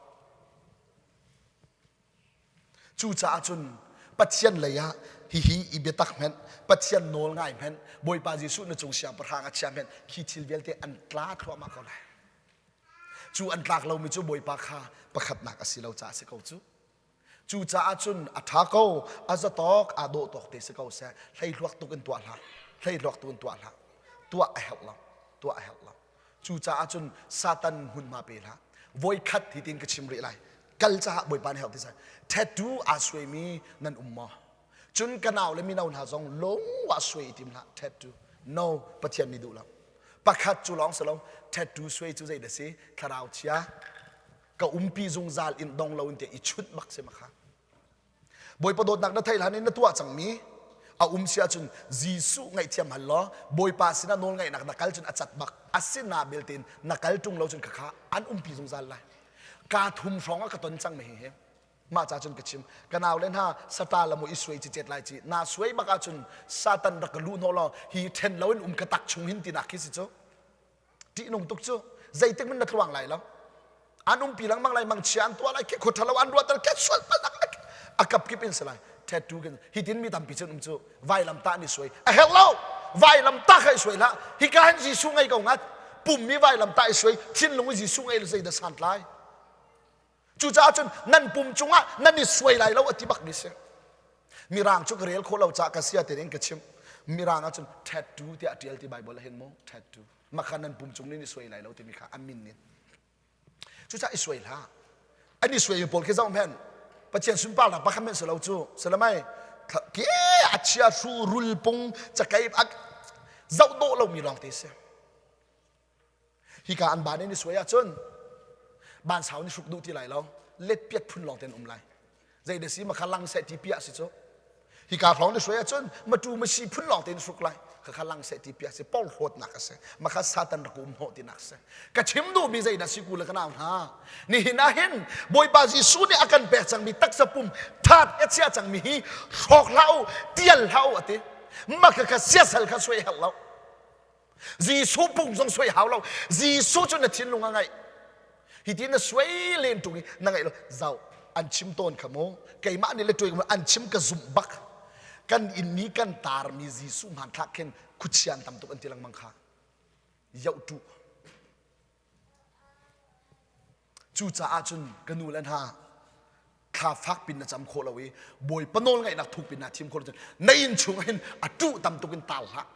Speaker 1: Cucaah cun Pathian lei ah hihi i biatak hmenh, Pathian nawl ngai hmenh, Bawipa Jesuh na cung siangpahrang a chia hmenh, khi thil vialte an tla thluahmah ko lai. Cu an tlak lomi cu Bawipa kha pakhatnak a si lo caah a si ko cu. Cucaah cun a ṭha ko, a zatawk, aa dawh tawk te si ko seh, hleihluak tuk in tuah hlah, hleihluak tuk in tuah hlah. Tuah a herh lo, tuah a herh lo. Cucaah cun Satan hmunhma pe hlah. Voikhat hi tin ka chim rih lai. Kal caah Bawipa nih herh ti sai. Tattoo aa suaimi nan um maw? Cun ka nau le mino hna zong lung ah suai i tim hlah. Tattoo. No, Pathian nih duh lo. Pakhat cu lawng si lo. Tattoo suai cu zei dah si? Thlarau chia. Ka umpi zungzal in dong lo in te i chunh bak si makha. Bawipa dawtnak na theih hlan in na tuah cangmi a um si ahcun Jesuh ngaihthiam hal law Bawipa sinah nawlngaihnak na kal cun a cat bak a sinah belte in na kal ṭung lo cun khakha an umpi zungzal lai kaa thum hrawng ah ka ton cang mi hi mah ca cun ka chim ka nau le hna sata la mu i suai cicet lai ci na suai bak ahcun satan rak ka luh hnawh law hi ṭhen lo in um ka tak chung hin tinak khi si cu ṭihnung tuk cu zeitik man na tluang lai lo an umpi lengmang lai mangchia an tuah lai ke khua ṭhalo an ruahter ke sual palnak a kap kip in si lai tattoo kan hitin mi tampi cun um cu vailam tah ni suai a herh lo vailam tah kha i suai hlah hika hin Jesuh ngei ko ngat pummi vailam tah i suai thinlung i Jesuh ngei zei dah santlai Cucaah cun nan pum cungah nan i suai lai lo a ti bak mi si. Mirang cu ka rel khawh lo caah ka sia tein ka chimh. Mirang ahcun tattoo tiah a ṭial ti Bible ah hin mu tattoo. Mah kha nan pum cung nih i suai lai lo timi kha a min in. Cucaah i suai hlah. An i suai mi pawl khi zoh hmenh. Pathian sunparnak pakhat men si lo cu. Silamai ke a chia hru rul pung cakei zoh dawh lomi lawng te si. Hika an ban in i suai ahcun ban sau in hruk duh ti lai lo. Let piat phun lawng ten um lai. Zei da si makha lang seh ti piah si cu. Hika hrawng ni suai ahcun matu masi phun lawng tein hruk lai. Khakha lang seh ti pia si porhlawtnak a si. Makha Satan rak um hnawh tinak si. Ka chim duhmi zeidah si ku le ka nau hna. Nihin ah hin Bawipa Jesuh nih a kan pek cangmi taksa pum that a chia cangmi hi hrawk hlah u, tial hlah u a ti. Maka kha siasal kha suai herh lo. Jesuh pung zong suai hau lo. Jesuh cu na thinlung a ngaih. Hi ti na suai len tung i na ngaih lo. Zau an chim tawn kha mu. Keimah nih le tuai an chim ka zumh bak. Kan inn ni kan tarmi Jesuh hmanthlak khin khuchian tam tuk an ti lengmang kha. Yoh tu. Cucaah cun ka nu le hna thla fak pin na cam khawh lo i Bawipa nawl ngaihnak thuk pin naa thim khawh lo cun na inn chung hin a ṭuh tam tuk in tar hlah.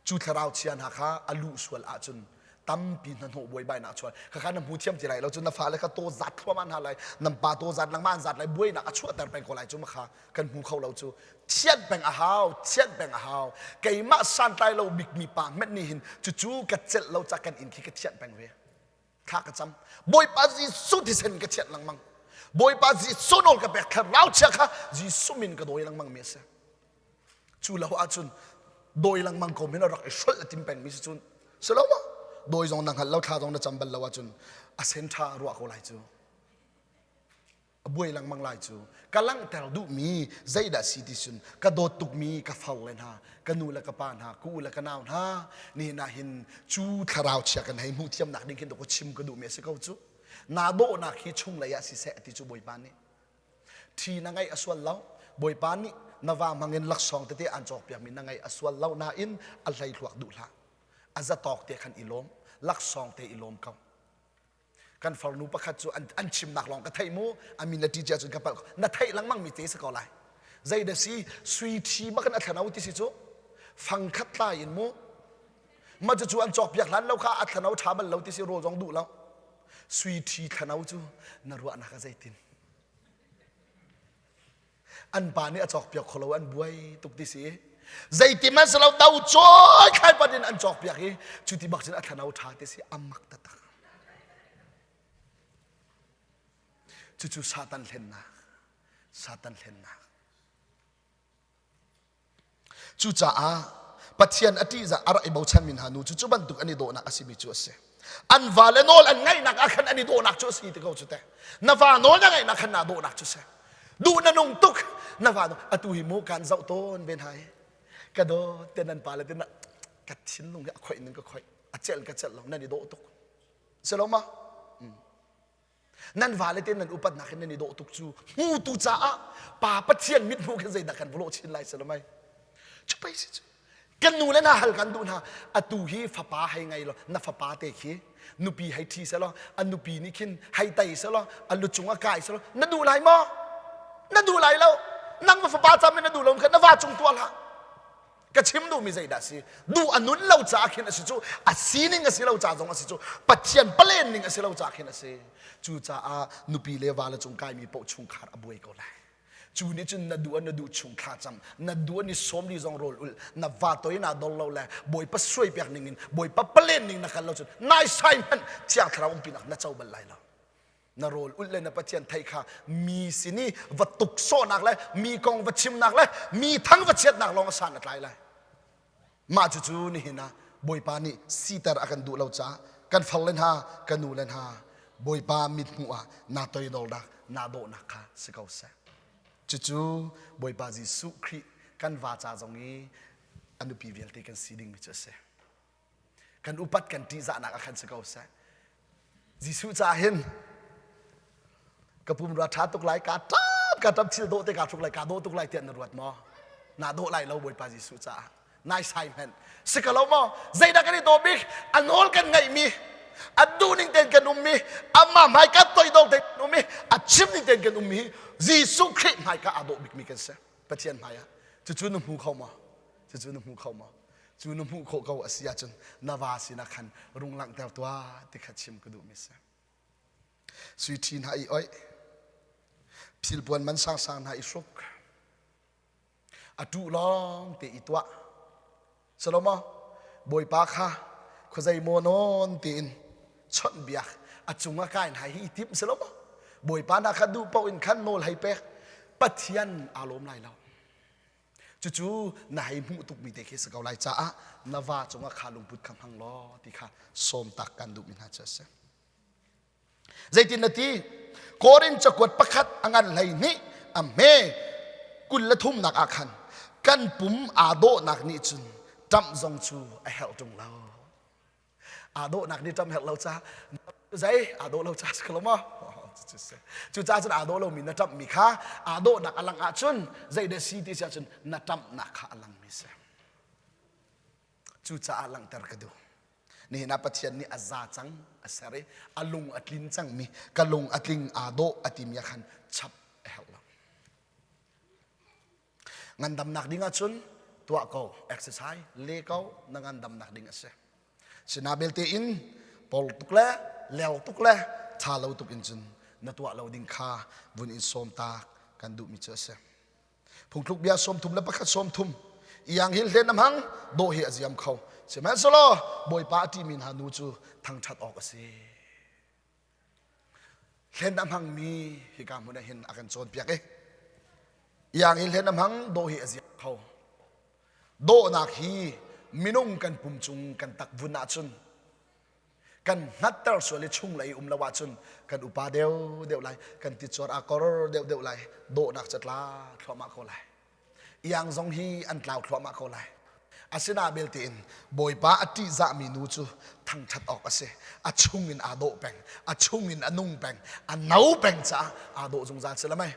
Speaker 1: Cu thlarau chia hna kha a luh sual ahcun tampi hnahnawh buaibainak a chuak. Khakha na hmu thiam ti lai lo cun na fale kha taw zat thluahmah hna lai. Nan pa taw zat langmah an zat lai buainak a chuahter peng ko lai cu makha kan hmu kho lo cu. Thianh peng a hau, thianh peng a hau. Keimah santlai lo bikmi pa hmenh nih hin cucu ka celh lo ca kan inn khi ka thianh peng ve. Thla ka cam. Bawipa Jesuh thisen ka thianh lengmang. Bawipa Jesuh nawl ka pek thlarau chia kha Jesuh min ka dawi lengmang mi a si. Cu lo ahcun dawi lengmang ko min a rak i hrolh a tim pengmi si cun si lo ma? Dawi zong na hngal lo, thla zong na cam bal lo ahcun a sen ṭha ruah ko lai cu. A buai lengmang lai cu. Ka langhter duhmi zeidah si ti cun ka dawt tukmi ka far le hna, ka nu le ka pa hna, ka u le ka nau hna, nihin ah hin cu thlarau chia kan hei hmuh thiamnak ding khin ka chim ka duhmi a si ko cu. Naa dawhnak hi chunglei ah siseh ti cu Bawipa nih Ṭhi na ngaih a sual lo. Bawipa nih na va hmangin laksawng tete aan cawkpiakmi na ngaih a sual lo nain a hleihluak duh hlah. A zatawk te khan i lawm. Laksawng te i lawm ko. Kan farnu pakhat cu an, an chimnak lawng ka theih mu. A min na ṭi cia cun ka palh. Na theih lengmang mi te si ko lai. Zei da si sui ṭhi bak in a thlano ti si cu. Fang khat tlai in mu. Ma cu an cawkpiak hlan lo kha a thlano ṭha bal lo ti si rawl zong duh lo. Sui ṭhi thlano cu na ruahnak a zeitin? An pa nih a cawkpiak kho lo an buai tuk ti si. Zeiti hmanh si lo do cawi thlai pat in an cawkpiak i cu ti bak cun a thlano ṭha ti si a mak taktak. Cucu Satan hlennak. Satan hlennak. Cucaah Pathian a ṭihzah a rak i bochanmi hna nu cu cu bantuk an i dawhnak a simi cu a si. An vale nawl an ngaihnak ah khan an i dawhnak cu a si ti ko cu teh. Na va nawl na ngaihnak khan naa dawhnak cu si. Duh na nung tuk na va atu hi mu kan zoh tawn ve hna hi. Ka dawt te nan pa le te na ka thinlung hi a khoih ning ka khoih a celh ka celh lo nan i dawh tuk. Si lo ma? Nan vale te nan upatnak in nan i dawh tuk cu hmutu caah pa Pathian mithmuh khin zeidah kan vawlawh chin lai si lo mei? Cu pei si cu. Kan nu le hna hal kan duh hna. Atu hi fapa hei ngei lo na fapa te khi nupi hei ṭhi selaw a nupi nih khin hei tai selaw a lucung a kai selaw na duh lai maw? Na duh lai lo. Nang va fapa cam in na duh lo khan na va cung tuah hlah. Ka chim duhmi zeidah si? Duh a nun lo caah khin a si cu. A sining a si lo ca zong a si cu. Pathian palen ning a si lo caah khin a si. Cucaah nupi le va le cung kaimi paoh chungkhar a buai ko lai. Cu nih cun na duh na duh chung thla cam, na duh ni sawm li zong rawl ul, na va toi na dor lo le Bawipa suai piak ning in Bawipa palen ning na kal lo cun nai sai hmanh Thiang Thlarau umpinak na co bal lai lo. Na rawl ulh le na Pathian theih kha mi sin i va tuksawhnak le mi kong va chimnak le mi thang va chiatnak lawng a san a tlai lai. Mah cucu nihin ah Bawipa nih siter a kan duh lo caah kan far le hna, kan nu le hna Bawipa mithmuh ah naa toidornak, naa dawhnak kha si ko seh. Cucu Bawipa Jesuh Khrih kan va ca zong i a nupi vialte kan si dingmi cu a si. Kan upat kan ṭihzahnak ah khan si ko seh. Jesuh caah hin ka pumrua ṭha tuk lai, kaa ṭap, kaa ṭap thil dawh te kaa hruk lai, kaa dawh tuk lai tiah na ruat maw? Naa dawh lai lo Bawipa Jesuh caah. Nai sai hmenh. Si ka lo maw? Zeidah kan i dawh bik? A nawl kan ngaihmi, a duhning tein kan ummi, amah hmaika toidor tein kan ummi, a chimning tein kan ummi Jesuh Khrih hmaika aa dawh bikmi kan si. Pathian hmaiah. Cucu na hmu kho maw? Cucu na hmu kho maw? Cu na hmuh khawh ko a si ahcun na va sinah khan rung langhter tuah ti kha chim ka duhmi si. Sui ṭhi hna i oih, thilpuan man sangsang hna i hruk, a ṭuh lawng te i tuah. Salomo, Bawipa kha khuazei maw nawn tiin chawnh biak a cung ah kai hna hi i timh si lo maw? Bawipa hna kha duh paoh in khan nawl hei pek. Pathian aa lawm lai lo. Cucu na hei hmuh tukmi te khi si ko lai caah na va cungah kha lungput kha hmang law ti kha sawm tak kan duhmi hna cu a si. Zeitin na ti? Korin cakuat pakhat a ngan 12 a hme 23nak ah khan kan pum aa dawhnak nih cun ṭamh zong cu a herh ṭung lo. Aa dawhnak nih ṭamh herh lo ca zei aa dawh lo ca si ko maw? Cucaah cun aa dawh lomi na ṭamhmi kha aa dawhnak a lang ahcun zei dah si ti si ahcun na ṭamhnak kha a langmi si. Cucaah langhter ka duh. Nihin ah Pathian nih a za cang a ser i a lung a tlin cangmi ka lung a tling aa dawh a timi ah khan chap a herh lo. Ngandamnak ding ahcun tuah ko, exercise le ko na ngandamnak ding a si. Sina belte in por tuk le leo tuk le tha lo tuk in cun na tuah lo ding kha vun in sawm tak kan duhmi cu a si. Phungthluk bia 31 30 iang hi hlen a hmang dawh hi a ziam kho sihmanhsehlaw Bawipa a ṭihmi hna nu cu thangṭhat awk a si. Hlen a hmangmi hika hmun ah hin a kan cawnpiak i iang hi hlen a hmang dawh hi a ziam kho. Dawhnak hi minung kan pum cung kan takvun ahcun kan hngatter sual i chunglei um lo ahcun kan upa deuh deuh lai kan ticuar a kor deuh deuh lai dawhnak cu tla thluahmah ko lai iang zong hi an tlau thluahmah ko lai asina belte in bawipa a ṭihzahmi nu cu thangṭhat awk a si a chung in aa dawh peng a chung in a nung peng a no peng caah aa dawh zungzal si lo mei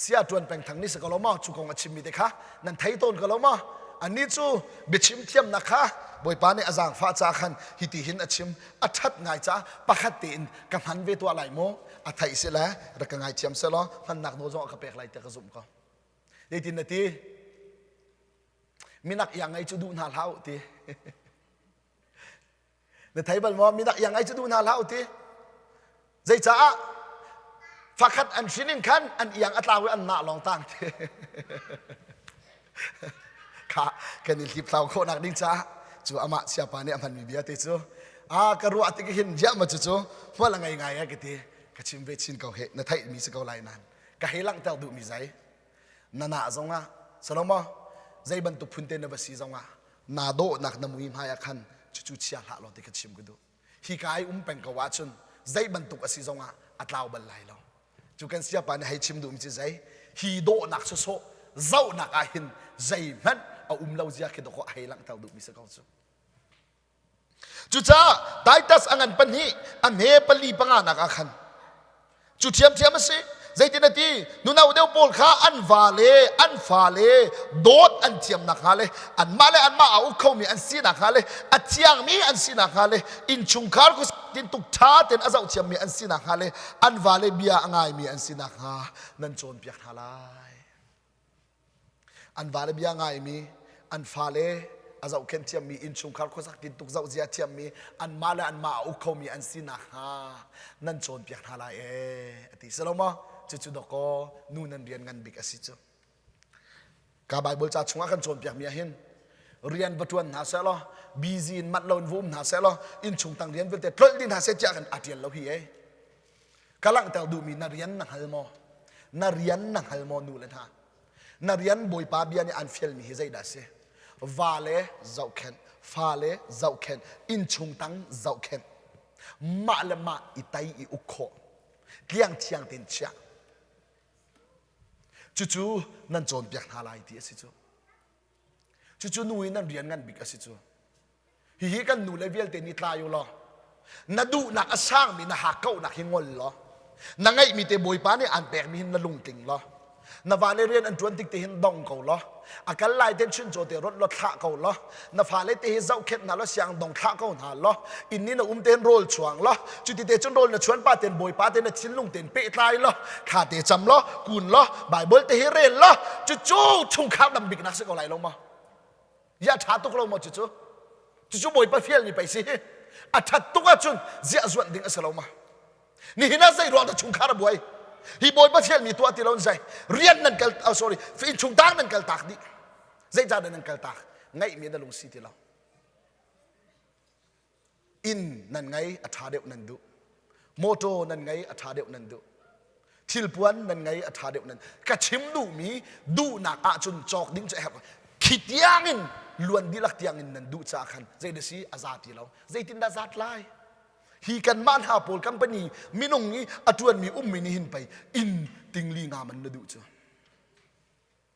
Speaker 1: sia ṭuan peng thang nih si ko lo maw cu kong a chimmi te kha nan thei tawn ko lo maw annih cu biachim thiamnak kha bawipa nih a zaangfah ca khan hiti hin a chim a ṭhat ngai caah pakhat tein ka hman ve tuah lai maw a theih si le rak ka ngaithiam selaw hmannak nawl zong a ka pek lai tiah ka zumh ko zeitin na ti minak iang ngei cu duh hna hlah u ti Na thei bal maw? Minak iang ai cu duh hna hlah u ti. Zeicaah? Fakhat an hrin in khan an iang a tlau i an nah lawng tang ti. Kha kan i hlipthlau khawhnak ding caah cu amah siapa nih a hmanmi bia te cu a ka ruah tik hin ziah ma cu cu hmual a ngei ngai a ka ti ka chim ve chin ko he na theih mi si ko lai nan ka hei langhter duh mi zai na nah zongah salomo zei bantuk phun te na va si zongah naa dawhnak na mui hmai ah khan cucu chia hlah law ti kha chim ka duh hika i um peng ko ahcun zei bantuk a si zongah a tlau bal lai lo cu kan siapa nih hei chim duhmi cu zei hi dawhnak sawsawh zohnak ah hin zeihmanh a um lo zia khi dawkaw a hei langhter duhmi si ko cu Cucaah Titus a ngan pahnih a hme pali panga nak ah khan cu ṭhiamṭhiam a si. Zeitin a ti? Nuno deuh pawl kha an va le an fa le dawt an thiam nakhnga le anmah le anmah a uk khomi an si nakhnga le a thiangmi an si nakhnga le innchungkhar tintuk ṭha tein a zoh thiammi an si nakhnga le an va le bia a ngaimi an si nakhnga nan cawnpiak hna lai. An vale bia ngaimi, an fale a zohkhenh thiammi, innchungkhar khuasak tintuk zohzia thiammi, anmah le anmah a uk khomi an si nakhnga nan cawnpiak hna lai ee a ti. Si lo maw? Cucu dawkaw nu nan rian ngan bik a si cu. Ka Bible ca chungah kan cawnpiakmi ah hin rian va ṭuan hna seh law busy in manh lo in va um hna seh law innchung tang rian vialte tlolh dih hna seh tiah kan a ṭial lo hi ee. Ka langhter duhmi na rian na hngal maw? Na rian na hngal maw nu le hna? Na rian Bawipa bia nih aan fialmi hi zeidah a si? Va le zohkhenh, fa le zohkhenh, innchung tang zohkhenh. Mah le mah i tai i uk khawh. Tliang thiang tein chiah. Cucu nan cawnpiak hna lai ti a si cu. Cucu nu i nan rian ngan bik a si cu. Hihi kan nu le vialte nih tlai u law na duhnak a sangmi na hakkauhnak hi ngol law na ngeihmi te Bawipa nih aan pekmi hin na lungtling law na vale rian an ṭuan tik te hin dong ko law a kal lai ten chuncaw te rawt law thlah ko law na fale te hi zohkhenh hna law siang dong thlah ko hna law inn i na um ten rawl chuang law cuti te cun rawl na chuan pa ten Bawipa te na thinlung ten pehtlai law thla te cam law kun law Bible te hi rel law cucu chungkhar dam bik nak si ko lai lo maw Ya ṭha tuk lo maw cucu? Cucu Bawipa fial mi pei si hi. A ṭhat tuk ahcun ziah zuanh ding a si lo ma? Nihin ah zei ruang dah chungkhar a buai? Hi Bawipa fial mi tuah ti lo in zei rian nan kal oh, sorry innchung tang nan kal tak dih. Zeicah dah nan kal tak? Ngaihmi na lung si ti lo. Inn nan ngei a ṭha deuh nan duh. Motor nan ngei a ṭha deuh nan duh. Thilpuan nan ngei a ṭha deuh nan ka chim duhmi duhnak ahcun cawk ding cu a herh. Khi tiangin luan dihlak tiangin nan duh caah khan zei dah si a za ti lo. Zeitindah zat lai? Hi kanmah hna pawl company minung i a ṭuanmi ummi nih hin pei inn tingli nga man na duh cu.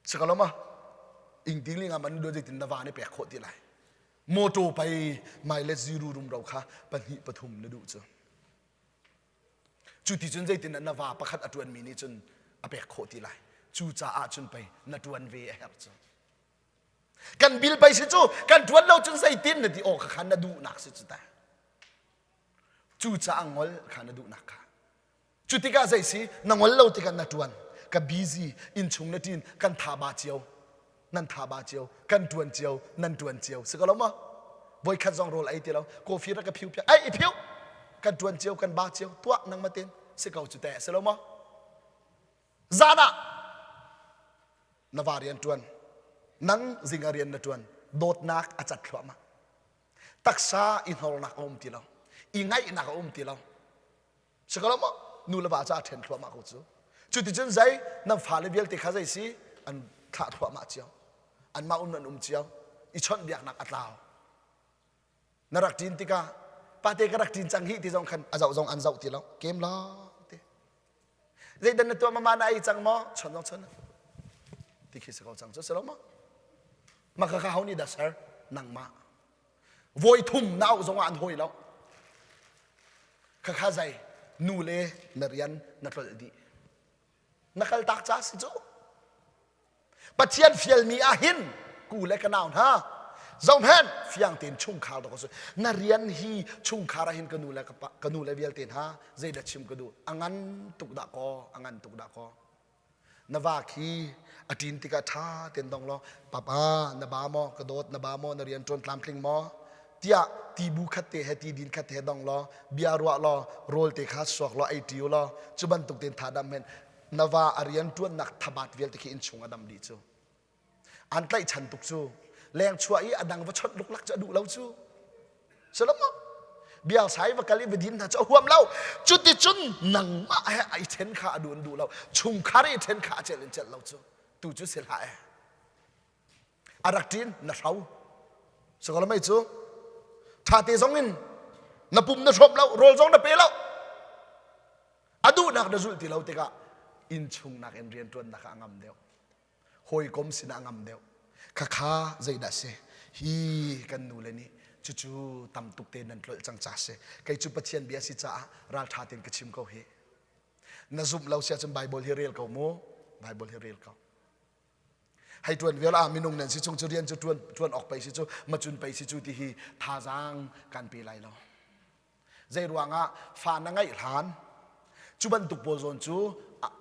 Speaker 1: Sikaloma ing tingli nga man na duh zeitin na va nih pek khawh ti lai. Motor pei mileage zero rumro kha pahnih pathum na duh cu. Cu ti cun zeitin na va pakhat a ṭuanmi nih cun a pek khawh ti lai. Cucaah cun pei na ṭuan ve a herh cu. Kan bil pei si cu kan ṭuan lo cun zeitin na ti aw kha kha na duhnak si cu ta. Cucaah ngol kha na duhnak kha. Cu tikah zei si na ngol lo tikah na ṭuan. Ka busy innchung na ṭin kan tha ba cio. Nan tha ba cio kan ṭuan cio nan ṭuan cio si ko lo maw? Voikhat zong rawl ei ti lo coffee rak ka phiu piak ei i phiu kan ṭuan cio kan ba cio tuah nangmah ten si ko cu teh si lo maw? Zan ah na va rian ṭuan nang zing ah rian na ṭuan dawtnak a cat thluahmah taksa i hnornak a um ti lo i ngaihnak a um ti lo si ko lo maw nu le va cu a ṭhen thluahmah ko cu cuticun zei nan fale vialte kha zei si an thlah thluahmah cio anmah um nan um cio i chawnhbiaknak a tlau na rak ṭin tikah pate ka rak ṭin cang hi ti zong khan a zoh zong an zoh ti lo kem lawng te zeidan na tuah mama na ei cang maw chon zong chon ti khi si ko cang cu si lo maw maka kha ho nih dah ser nangmah voi thum na auh zongah an hawi lo khakha zai nu le na rian na tlolh dih na kaltak ca si cu Pathian fialmi ah hin ku le ka nau hna zohhen fiang tein chungkhar dawk a na rian hi chungkhar ah hin ka nu le ka pa ka nu le vialte hna zeidah chim ka duh a ngan tuk dah kaw a ngan tuk dah kaw na va khi a ṭin tikah ṭha ten dong law papa na ba maw ka dawt na ba maw na rian ṭuan tlamtling maw tiah ti bu khat te he ti din khat he dong law bia ruah law rawl te kha suak law ei ṭi u law cu bantuk ten tha dam hen na va a rian ṭuannak thabat vialte khi innchung a dam dih cu an tlaihchan tuk cu leng chuah i a dang va chawnh luklak cu a duh lo cu Salamo bial sai va kal i va din hna cu a huam lo cuticun nangmah he ai then kha a duh in duh lo chungkhar i then kha a celh in celh lo cu tu cu si hlah e a rak ṭin na hro sakalamei cu ṭha te zong in na pum na hrawm lo rawl zong na pe lo a duhnak na zulh ti lo tikah innchung nakin rianṭuannak ah a ngam deuh hawikom sinah a ngam deuh khakha zeidah si hi kan nu le nih cucu tam tuk te nan tlolh cang ca si kei cu Pathian bia si caah ralṭha tein ka chim ko hi na zumh lo si ahcun Bible hi rel ko mu Bible hi rel ko hei ṭuan vial ah minung nan si chung cu rian cu ṭuan ṭuan awk pei si cu macun pei si cu ti hi thazaang kan pe lai lo Zei ruangah fa na ngeih hlan cu bantuk pawl zawn cu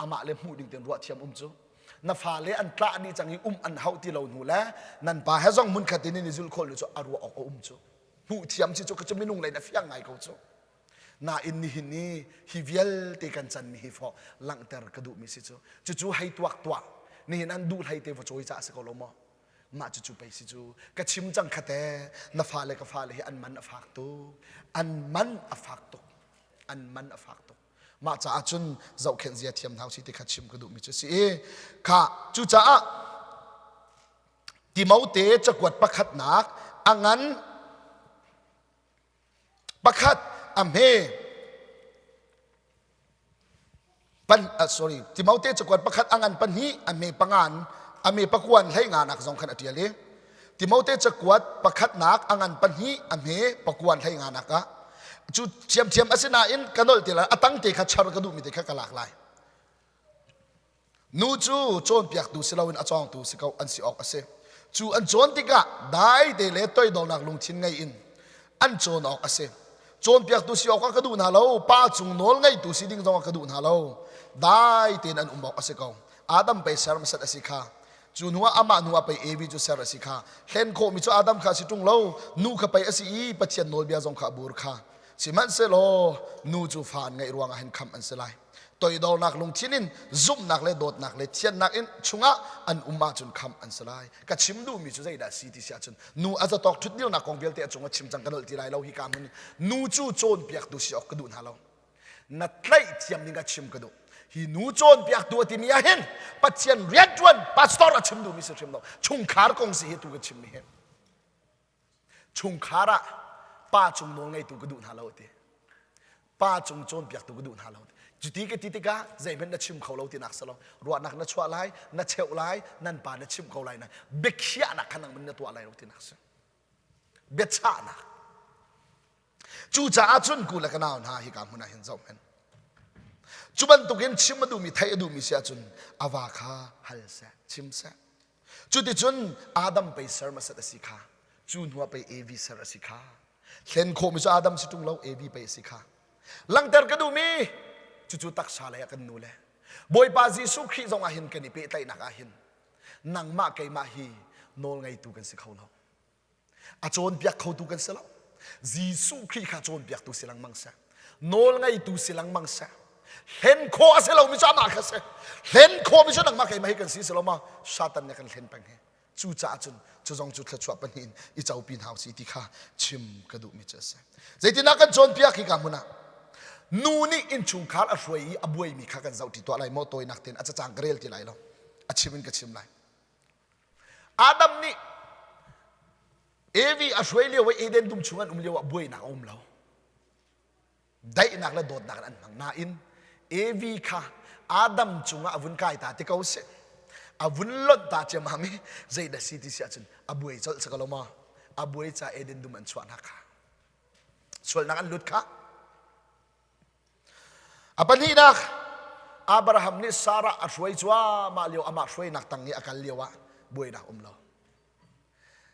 Speaker 1: amah le hmuh ding tein ruah thiam um cu na fale an tlah dih cang i um an hauh ti lo hnu le nan pa he zong hmunkhat in in i zulh khawh lu cu a ruah awk a um cu hmuh thiam si cu ka cu minung lei na fiang ngai ko cu nain nihin ni hi vialte kan can mi hi fawh langhter ka duh mi si cu cucu hei tuak tuah nihin an duh hlei te va cawi ca si ko lo maw mah cucu pei si cu ka chim cang kha te na fale ka fale hi an man a fak tuk an man a fak tuk an man a fak tuk mah caah cun zohkhenh zia thiam hna si ti kha chim ka duhmi cu si i kha cucaah Timote cakuat pakhatnak a ngan Pakhat a hme pan uh, sorry Timote cakuat pakhat a ngan pahnih a hme pangan a hme pakuan hlei nga nak zong khan a tial i Timote cakuat pakhatnak a ngan pahnih a hme pakuan hlei nga nak ah cu thiamthiam asinain ka nolh ti lai a tang te kha char ka duhmi te kha ka lak lai Nu cu cawnpiaktu si loin a cawngtu si ko an si awk a si. Cu an cawn tikah daite le toidornak lungthin ngei in an cawn awk a si. Cawnpiaktu si awkah ka duh hna lo, pa cung nawl ngeitu si ding zongah ka duh hna lo. Dai tein an um awk a si ko. Adam pei ser hmasat a si kha. Cu hnuah amah hnuah pei Evi cu ser a si kha. Hlen khawhmi cu Adam kha a si ṭung lo, nu kha pei a si i Pathian nawlbia zong kha a bur kha. Sihmanhsehlaw nu cu fa an ngeih ruangah hin khamh an si lai. Toidornak lungthin in zumhnak le dawtnak le thiannak in chungah an um ahcun khamh an si lai. Ka chim duhmi cu zeidah si ti si ahcun nu a zatawk ṭhutdirnak kong vialte a cung a chim cang ka nolh ti lai lo hi ka hmun nu cu cawnpiaktu si awk ka duh hna lo. Na tlaih thiam ding ka chim ka duh. Hi nu cawnpiaktu a timi ah hin Pathian rianṭuan pastor a chim duhmi si hrim lo. Chungkhar kong si hi tu ka chimmi hi. Chungkhar ah pa cung nawl ngeitu ka duh hna lo a ti. Pa cung cawnpiaktu ka duh hna lo. Cuti ka ti tikah zeihmanh na chim kho lo tinak si lo. Ruahnak na chuah lai, na cheuh lai, nan pa na chimh ko lai na biakhiahnak kha nangman na tuah lai lo tinak si. Biachahnak. Cucaah cun ku le ka nau hna hika hmun ah hin zoh hmanh. Cu bantukin chim a duhmi theih a duhmi si ahcun a va kha hal seh, chim seh. Cuticun Adam pei ser hmasat a si kha, cu hnuah pei Evi ser a si kha. Hlen khawhmi cu Adam si ṭung lo, Evi pei a si kha. Langhter ka duhmi cucu taksa lei ah kan nu le Bawipa Jesuh Khrih zong ah hin kan i pehtlaihnak ah hin nangmah keimah hi nawl ngeitu kan si kho lo. A cawnpiak khotu kan si lo. Jesuh Khrih kha cawnpiaktu si lengmang seh. Nawl ngeitu si lengmang seh. Hlen khawh a si lomi cu amah kha si. Hlen khawhmi cu nangmah keimah hi kan si si lo ma? Satan nih a kan hlen peng hi. Cucaah cun cu zong cu thluachuah pahnih in i copi hna usih ti kha chim ka duhmi cu a si. Zeitindah kan cawnpiak hi ka hmun ah? Nu nih innchungkhar a hruai i a buaimi kha kan zohṭi tuah lai maw? Tawinak tein a cacang ka rel ti lai lo. A chim in ka chim lai. Adam nih Evi a hruai lio i Eden dum chung an um lio ah buainak a um lo. Daihnak le dawtnak in an hmang nain Evi kha Adam cungah a vun kai ta ti ko seh. A vun lonh ta ciammam i zeidah si ti si ahcun a buai colh si ko lo maw? A buai ca Eden dum an chuahnak kha. Sualnak an lut kha. A pahnihnak, Abraham nih Sarah a hruai cuahmah lio amah hruainak tang i a kal lio ah buainak um lo.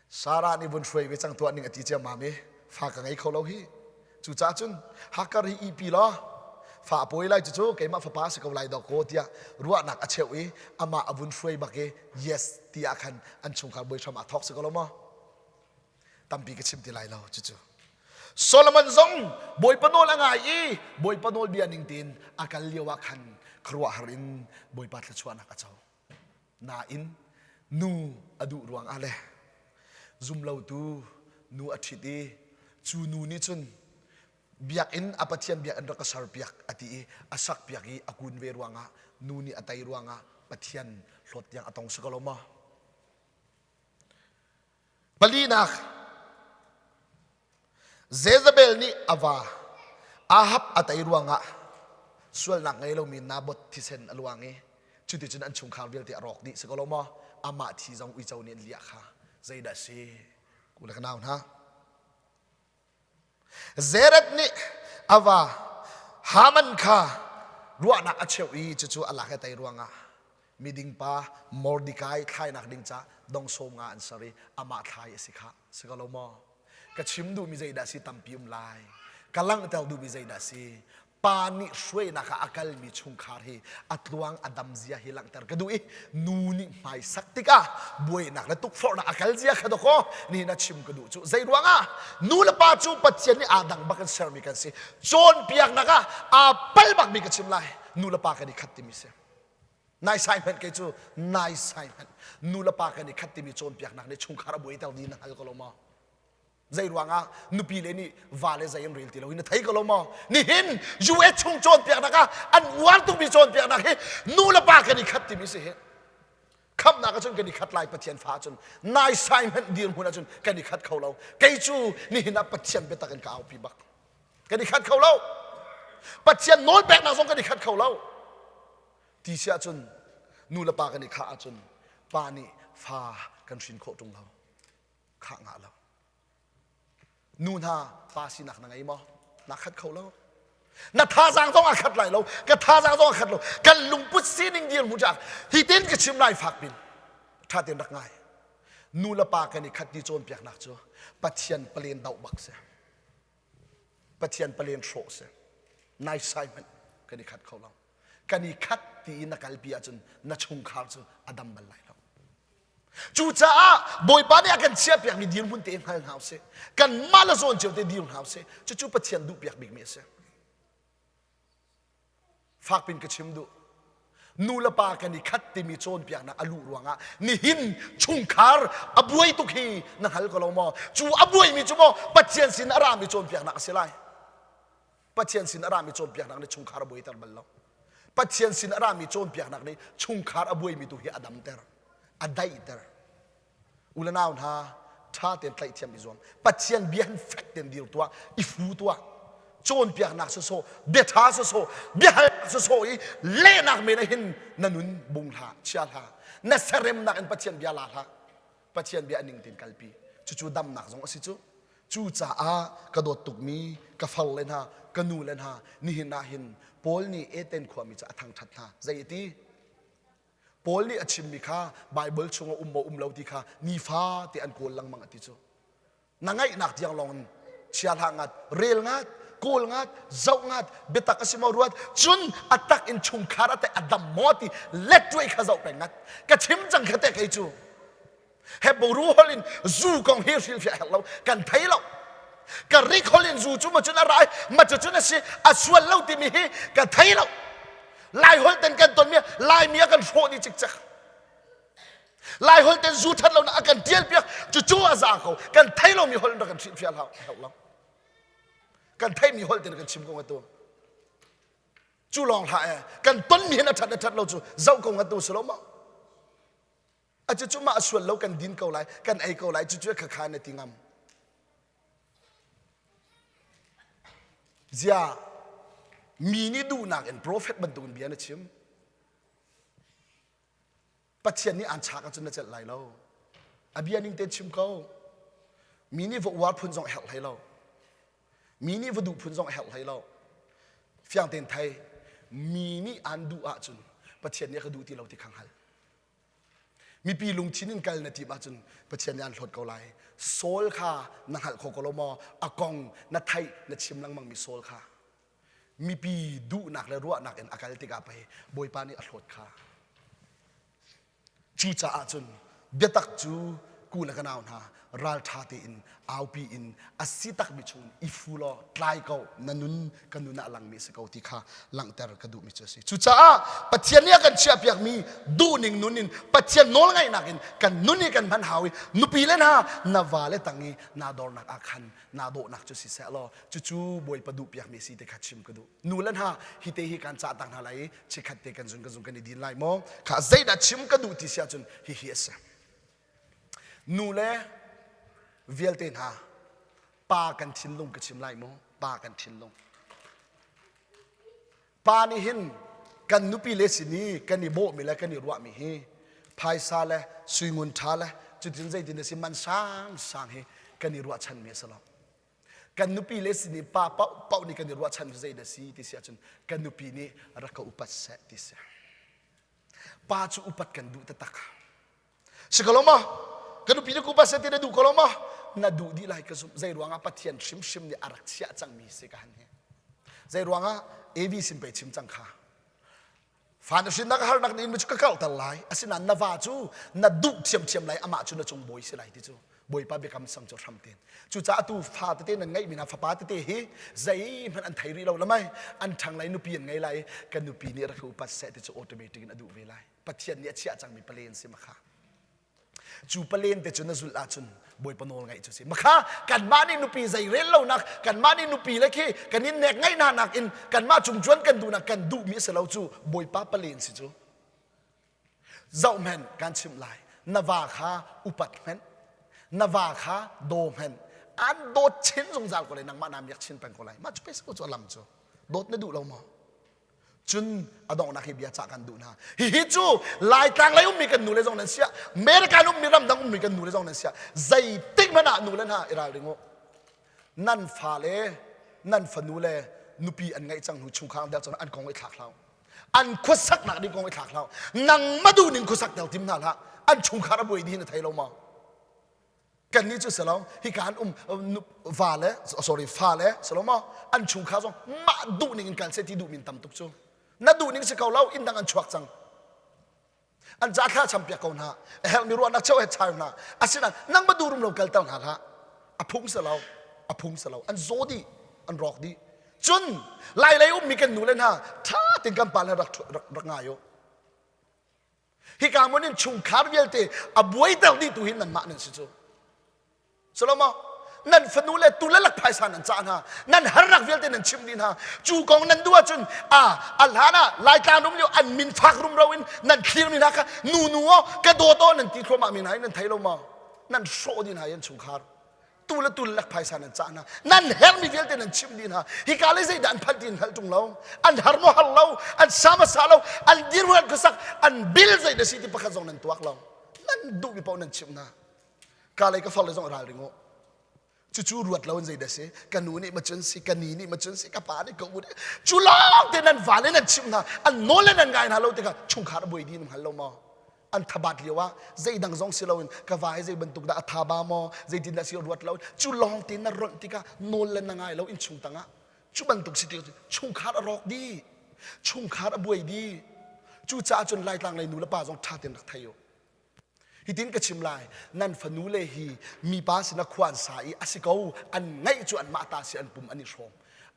Speaker 1: Sarah nih vun hruai ve cang tuah ning a ti ciammam i fa ka ngei kho lo hi. Cucaah cun Hagar hi ihpi law fa a pawi lai cucu keimah fapa a si ko lai dawk kaw tiah ruahnak a cheuh i amah a vun hruai bak i yes ti ah khan an chungkhar buai hram aa thawk si ko lo maw? Tampi ka chim ti lai lo cucu. Solomon zong Bawipa nawl a ngai i Bawipa nawlbia ning tein a kal lio ah khan khuaruahhar in Bawipa thluachuahnak a co. Nain nu a duh ruangah le zumlotu nu a ṭhit i cu nu nih cun biakinn a Pathian biakinn rak ka serpiak a ti i a sakpiak i a kun ve ruangah nu nih a tei ruangah Pathian hlawt tiang a tong si ko lo maw? Palinak, Jezebel nih a va Ahab a tei ruangah sualnak ngei lomi Naboth thisen a luang i cuticun an chungkhar vialte a rawk dih si ko lo maw? Amah thi zong uico nih an liah kha zeidah a si? Ku le ka nau hna. Zered nih a va Haman kha ruahnak a cheuh i cucu a lak i tei ruangah miding pa Mordekai thlainak ding ca dong sawm nga an ser i amah thlai a si kha si ko lo maw? Ka chim duhmi zeidah si tampi um lai. Ka langhter duhmi zeidah si pa nih hruainak ah a kalmi chungkhar hi a tluang a dam zia hi langhter ka duh i nu nih hmaisak tikah buainak le tukforhnak a kal zia kha dawkaw nihin a chim ka duh cu zei ruangah nu le pa cu Pathian nih aa dang bak in sermi kan si cawnpiaknak ah aa pal bakmi ka chim lai nu le pa kan i khat timi si naisai hmanh kei cu naisai hmanh nu le pa kan i khat timi cawnpiaknak nih chungkhar a buaiter dih na hngal ko lo maw Zei ruangah nupi le nih va le zei an rel ti lo hi na thei ko lo maw? Nihin US chung cawnpiaknak ah an uar tukmi cawnpiaknak hi nu le pa kan i khat timi si hi. Khamnak ahcun kan i khat lai Pathian fa ahcun naisai hmanh dirhmun ahcun kan i khat kho lo. Kei cu nihin ah Pathian biatak in ka aupi bak. Kan i khat kho lo. Pathian nawlpeknak zong kan i khat kho lo. Ti si ahcun nu le pa kan i khah ahcun pa nih fa kan hrin khawh ṭung lo. Khah ngah lo. Nu hna pa sinak na ngei maw? Na khat kho lo. Na thazaang zong a khat lai lo. Ka thazaang zong a khat lo. Kan lungput sining dirhmun cah hi tin ka chim lai fak pin. Tha tein rak ngai. Nu le pa kan i khat ti cawnpiaknak cu Pathian palen doh bak si. Pathian palen hrawh si. Naisai hmanh kan i khat kho lo. Kan i khat ti in na kalpi ahcun na chungkhar cu a dam bal lai lo. Cucaah Bawipa nih a kan chiahpiakmi dirhmun te hngal hna usih. Kanmah le zawn cio te dir hna usih. Cucu Pathian duhpiak bikmi a si. Fakpin ka chim duh. Nu le pa kan i khat timi cawnpiaknak a luh ruangah nihin chungkhar a buai tuk hi na hngal ko lo maw? Cu a buaimi cu maw Pathian sin a rami cawnpiaknak a si lai. Pathian sin a rami cawnpiaknak nih chungkhar a buaiter bal lo. Pathian sin a rami cawnpiaknak nih chungkhar a buaimi tu hi a damter, a daihter. U le nau hna, ṭha tein tlaihthiam i zuam. Pathian bia hin fek tein dir tuah, i fu tuah. Cawnpiaknak sawsawh, bia ṭha sawsawh, biahalnak sawsawh i lehnak men ah hin na nun bung hlah, chia hlah. Na seremnak in Pathian bia la hlah. Pathian bia a ning tein kalpi. Cucu damnak zong a si cu. Cucaah ka dawt tukmi ka far le hna, ka nu le hna, nihin ah hin Paul nih Eten khuami cu a thangṭhat hna. Zei a ti? Paul nih a chimmi kha Baibal chung a um maw um lo ti kha nifa te an kawl lengmang a ti cu. Na ngaihnak tiang lawng in chia hlah ngat, rel ngat, kawl ngat, zoh ngat, biatak a si maw ruat, cun a tak in chungkhar a te a dam maw ti let kha zoh peng ngat. Ka chim cang kha te kei cu. Hebrew holh in zu kong hi hrilhfiah herh lo kan thei lo ka rik holh in zu cu ma cun a rai ma cu cun a si a sual lo timi hi ka thei lo lai holh ten kan tonmi laimi a kan hrawh dih cikcek lai holh ten zu that lo na a kan tial piak cucu a za ko kan thei lomi holh in rak kan hrilhfiah herh lo kan theimi holh ten kan chim ko atu cu lawng hlah e kan tonmi hin a that a that lo cu zoh ko ngat tu si lo ma A cucu mah a sual lo kan din ko lai, kan ei ko lai, cucu khakha na ti ngam. Zia mi nih duhnak in prophet bantukin bia na chim. Pathian nih aan chak ahcun na celh lai lo. A bia ning tein chim ko. Mi nih va uar phun zong a herh hlei lo. Mi nih va duh phun zong a herh hlei lo. Fiang tein thei. Mi nih aan duh ahcun Pathian nih a ka duh ti lo ti kha hngal. Mipi lungthin in kal na tim ahcun Pathian nih an hlawt ko lai. Saul kha na hngalh kho ko lo maw? A kong na theih na chim lengmang mi Saul kha. Mipi duhnak le ruahnak in a kal tikah pei Bawipa nih a hlawt kha. Cucaah cun biatak cu ku le ka nau hna ralṭha tein aupi in a si takmi chungin i fu law tlai ko na nun ka nun ah langmi a si ko ti kha langhter ka duhmi cu a si cucaah Pathian nih a kan chiahpiakmi duhning nun in Pathian nawlngaihnak in kan nun i kan hman hau i nupi le hna na va le tang i naa dornak ah khan naa dawhnak cu si seh law cucu Bawipa duhpiakmi a si ti kha chim ka duh nu le hna hi te hi kan cah tak hna lai i chikhat te kan zun kan zun kan i din lai maw kha zeidah chim ka duh ti si ahcun hihi a si Nu le vialte hna pa kan thinlung ka chim lai maw? Pa kan thinlung. Pa nih hin kan nupi le sin i kan i bawhmi le kan i ruahmi hi phaisa le suingun ṭha le cutin zeitin a si man sang sang hi kan i ruahchanmi a si lo. Kan nupi le sin i pa paohpaoh nih kan i ruahchan zei dah si ti si ahcun kan nupi nih rak ka upat seh ti si. Pa cu upat kan duh taktak. Si ko lo maw? Ka nupi na kupa seh ti na duh ko lo maw? Na duh dih lai ka zumh. Zei ruangah Pathian hrimhrim nih a rak chiah cangmi si ka han hi. Zei ruangah Evi sin pei chim cang kha. Fa na hrinnak harnak nih cu ka karhter lai. Asinain na va cu na duh thiamthiam lai amah cu na cung bawi si lai ti cu. Bawipa biakam sang cu hram ten. Cucaah tu fa tete nan ngeihmi hna fapa tete hi zeihmanh an thei rih lo lamai. An ṭhang lai nupi an ngei lai. Ka nupi nih rak upat seh ti cu automatic in a duh ve lai. Pathian nih a chiah cangmi palen si makha. Cu palen te cu na zulh ahcun Bawipa nawl ngaih cu si. Makha kanmah nih nupi zei rel lonak, kanmah nih nupi le khi kan in nek ngaih hna nak in kanmah cung cuan kan duhnak kan duhmi a si lo cu Bawipa palen si cu. Zoh hmenh kan chimh lai. Na va kha upat hmenh. Na va kha daw hmenh. An dawt chin zungzal ko lai nangmah naa miak chin peng ko lai. Mah cu pei cu a lam cu. Dawt na duh lo maw? Cun a donghnak hi bia cah kan duh hna. Hihi cu Laitlang lei ummi kan nu le zong nan siah, American ummi ramdang ummi kan nu le zong nan siah, zeitik hmanh ah nu le hna i ralring u. Nan fale, nan fanu le nupi an ngeih cang hnu chungkhar deuh cang an kong i thlak hlah. An khuasaknak ding kong i thlak hlah. Nangmah duh ning khuasak tel tim hna hlah. An chungkhar a buai dih na thei lo maw? Kannih cu si lo hika an um va le sorry fa le si lo maw an chungkhar zong mah duh ning in kal seh ti duh min tam tuk cu na duh ning si ko lo inn dang an chuak cang an ca thla cham piak ko hna a herhmi ruahnak cheu he chai hna asinain nang ba duh rum lo kalter hna hlah a phung si lo a phung si lo an zaw dih an rawk dih cun lai lei ummi kan nu le hna tha tein kan pa le rak rak ngai u Hika hmun in chungkhar vialte a buaiter dih tu hi nanmah nan si cu. Salomo. Nan fanu le tu le lak phaisa nan cah hna. Nan harnak vialte nan chimh dih hna. Cu kong nan duh ahcun a a hlan ah Laitlang rum lio an min fak rumro in nan thlirmi hna kha nu nu aw ka dawt aw nan ti thluahmah mi hna hi nan thei lo maw? Nan hrawh dih hna i an chungkhar. Tu le tu le lak phaisa nan cah hna. Nan herhmi vialte nan chimh dih hna. Hika le zeidah an phanh ti in hngalh ṭung lo. An har maw har lo, an sa maw sa lo, an dirhmun an khuasak, an bil zeidah si ti pakhat zong nan tuak lo. Nan duhmi paoh nan chimh hna. Ka lei ka far le zong ralring u. Cucu ruat lo in zeidah si? Ka nu nih ma cun si, ka ni nih ma cun si, ka pa nih ka u nih. Cu lawng te nan vale nan chimh hna, an nawl le nan ngai hna lo tikah chungkhar a buai dih nan hngal lo maw? An thabat lio ah zeidang zong si loin ka va hi zei bantuk dah a tha ba maw, zeitin dah si ruat lo. Cu lawng te na ronh tikah nawl le na ngai lo innchung tangah. Cu bantuk si tikah chungkhar a rawk dih. Chungkhar a buai dih. Cucaah cun Laitlang lei nu le pa zong ṭha tein rak thei u. Hitin ka chim lai, nan fanu le hi mipa sinah khua an sa i a si ko, an ngaih cu anmah ta si an pum an i hrawm.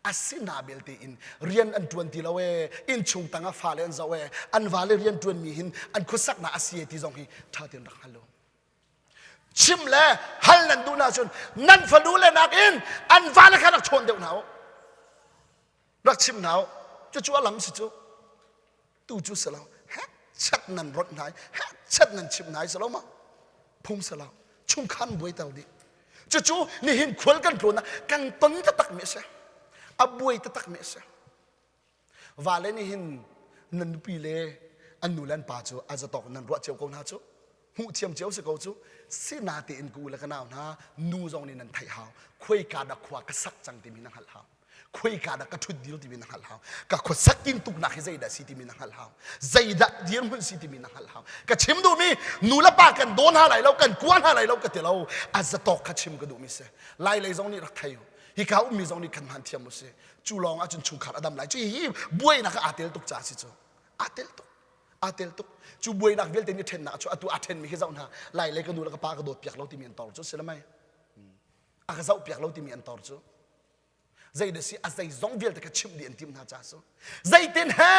Speaker 1: Asina belte in rian an ṭuan ti lo ee, innchung tangah fale an zoh ee, an vale rian ṭuanmi hin an khuasaknak a si ee ti zong hi ṭha tein rak hngal u. Chim le hal nan duh ahcun nan fanu le nakin an vale kha rak chawn deuh hna u. Rak chim hna u. Cucu a lam si cu. Tu cu si lo chat nan ronh hna i chat nan chimh hna i si lo ma phung si lo chungkhan buaiter dih cucu nihin khual kan tlawn ah kan ton taktak mi a si a buai taktak mi a si vale nih hin nan nupi le an nu le an pa cu a zatawk nan ruah cio ko hna cu hmuh thiam cio si ko cu sina tein ka u le ka nau hna nu zong nih nan theih hau khuaika dah khua ka sak cang timi na hngalh hau khuaika dah ka ṭhut dir timi na hngalh hau ka khuasak tintuknak hi zeidah si timi na hngalh hau zeidah dirhmun si timi na hngalh hau ka chim duhmi nu le pa kan dawn hna lai lo kan kua hna lai lo ka ti lo a zatawk kha chim ka duhmi si lai lei zong nih rak thei u hika ummi zong nih kan hman thiam u si cu lawng ahcun chungkhar a dam lai cu hi buainak aa tel tuk ca si cu aa tel tuk aa tel tuk cu buainak vialte nih ṭhennak cu atu aa ṭhenmi khi zoh hna lai lei ka nu le ka pa ka dawt piak lo timi an tor cu si le mei a ka zoh piak lo timi an tor cu Zeidah si a zeizong vialte kha chimh dih an timh hna ca su. Zeitin he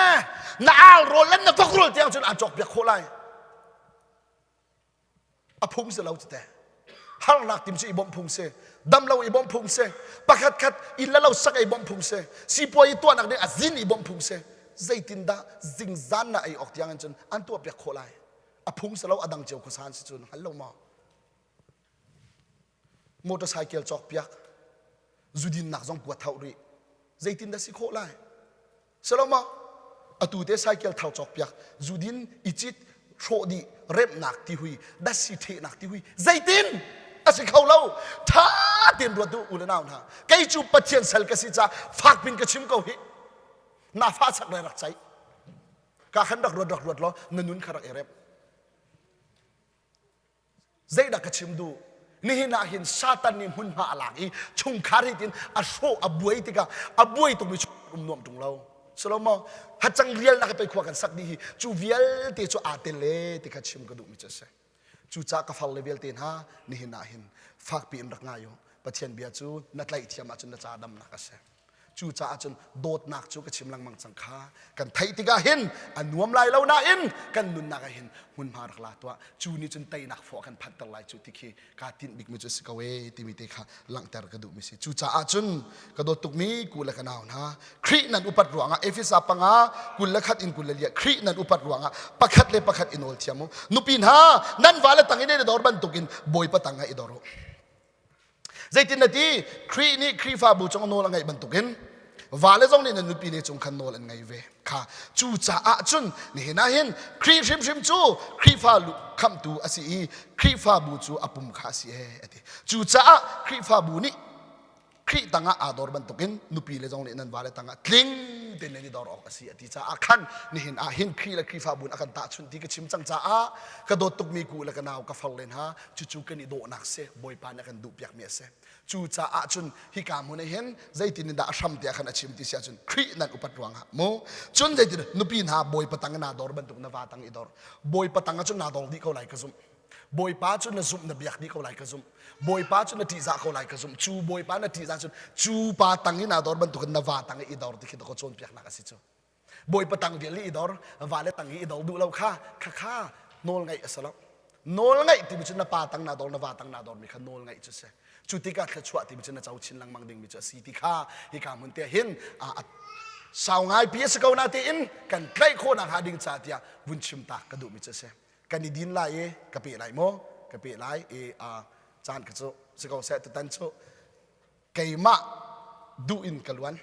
Speaker 1: na al rawl le na vok rawl tiang cun aan cawk piak khawh lai. A phung si lo cu te. Harnak tim cu i bawmh phung si. Dam lo i bawmh phung si. Pakhat khat inn le lo sak i bawmh phung si. Sipuai i tuahnak ding a zin i bawmh phung si. Zeitin dah zingzan na ei awk tiang in cun an tuah piak khawh lai. A phung si lo a dang cio khuasan si cun hngal lo maw? Motorcycle cawk piak zudinnak zong kuat thau rih zeitin dah si khawh lai saloma atu te cycle thau cawk piak zudin icit hrawh dih remnak ti hui dasi thehnak ti hui zeitin a si kho lo tha tein ruat du u le nau hna kei cu pathian sal ka si ca fak pin ka chim ko hi na fa chak le rak chai ka khan rak ruat rak ruat law na nun kha rak i rem Zeidah ka chim duh? Nihin ah hin Satan nih hmunhma a lak i chungkhar hi tin a hrawh a buai tikah a buai tukmi um nuam ṭung lo. Salomo hacang rialnak pei khua kan sak dih hi cu vialte cu aa tel e ti kha chim ka duhmi cu a si. Cucaah ka farle vialte hna nihin ah hin fakpi in rak ngai u. Pathian bia cu na tlaih thiam ahcun na ca damnak a si. Cucaah cun dawtnak cu ka chim lengmang cang kha kan theih tikah hin a nuam lai lo nain kan nunnak ah hin hmunhma rak la tuah cu nih cun teinak fawh kan phanhter lai cu ti khi kaa tinh bikmi cu a si ko ee timi te kha langhter ka duhmi si cucaah cun ka dawt tukmi ku le ka nau hna Khrih nan upat ruangah Efesa panga 21 in 24 Khrih nan upat ruangah pakhat le pakhat i nawl thiam u nupi hna nan vale tang in i dor bantukin Bawipa tang ah i dor u Zeitin na ti? Khrih nih Khrihfabu cung nawl a ngeih bantukin vale zong nih nan nupi le cung khan nawl an ngei ve kha cucaah cun nihin ah hin Khrih hrimhrim cu Khrihfa khamhtu a si i Khrihfabu cu a pum kha a si ee a ti cucaah Khrihfabu nih Khrih tangah aa dor bantukin nupi le zong nih nan vale tangah tling tein nan i dor awk a si a ti caah khan nihin ah hin Khrih le Khrihfabu a kan tahchunh ti ka chim cang caah ka dawt tukmi ku le ka nau ka far len ha cucu kan i dawhnak si Bawipa nih a kan duhpiakmi a si cucaah cun hika hmun ah hin zeitin in dah a hram tiah khan a chim ti si ahcun Khrih nan upat ruangah mu cun zeitin nupi hna Bawipa tang naa dor bantuk na va tang i dor Bawipa tang ah cun naa dor dih ko lai ka zumh Bawipa cu na zumh na biak dih ko lai ka zumh Bawipa cu na ṭihzah ko lai ka zumh cu Bawipa na ṭihzah cun cu pa tang i naa dor bantukin na va tang i i dor ti khi ka cawnpiaknak a si cu Bawipa tang vial i dor va le tang i i dor duh lo kha kha kha nawl ngaih a si lo nawl ngaih timi cu na pa tang naa dor na va tang naa dor mi kha nawl ngaih cu si. Cu tikah thluachuah timi cu na co chin lengmang dingmi cu a si ti kha hika hmun te hin sau ngaipi a si ko na tein kan tlaih khawhnak hnga ding ca tiah vun chim ta ka duhmi cu a si. Kan i din lai i ka pe lai maw? Ka pe lai i caan ka cu si ko seh tutan cu keimah duh in ka luan.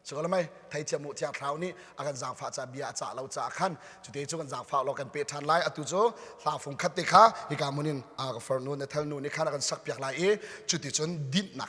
Speaker 1: Cukalamai theithiam mu thiang thlarau nih a kan zaangfah ca bia a cah lo caah khan cute cu kan zaangfah law kan pe ṭhan lai atu cu hla fung khat te kha hika hmun in a ka farnu na thal nu nih khan a kan sak piak lai i cuticun dinhnak.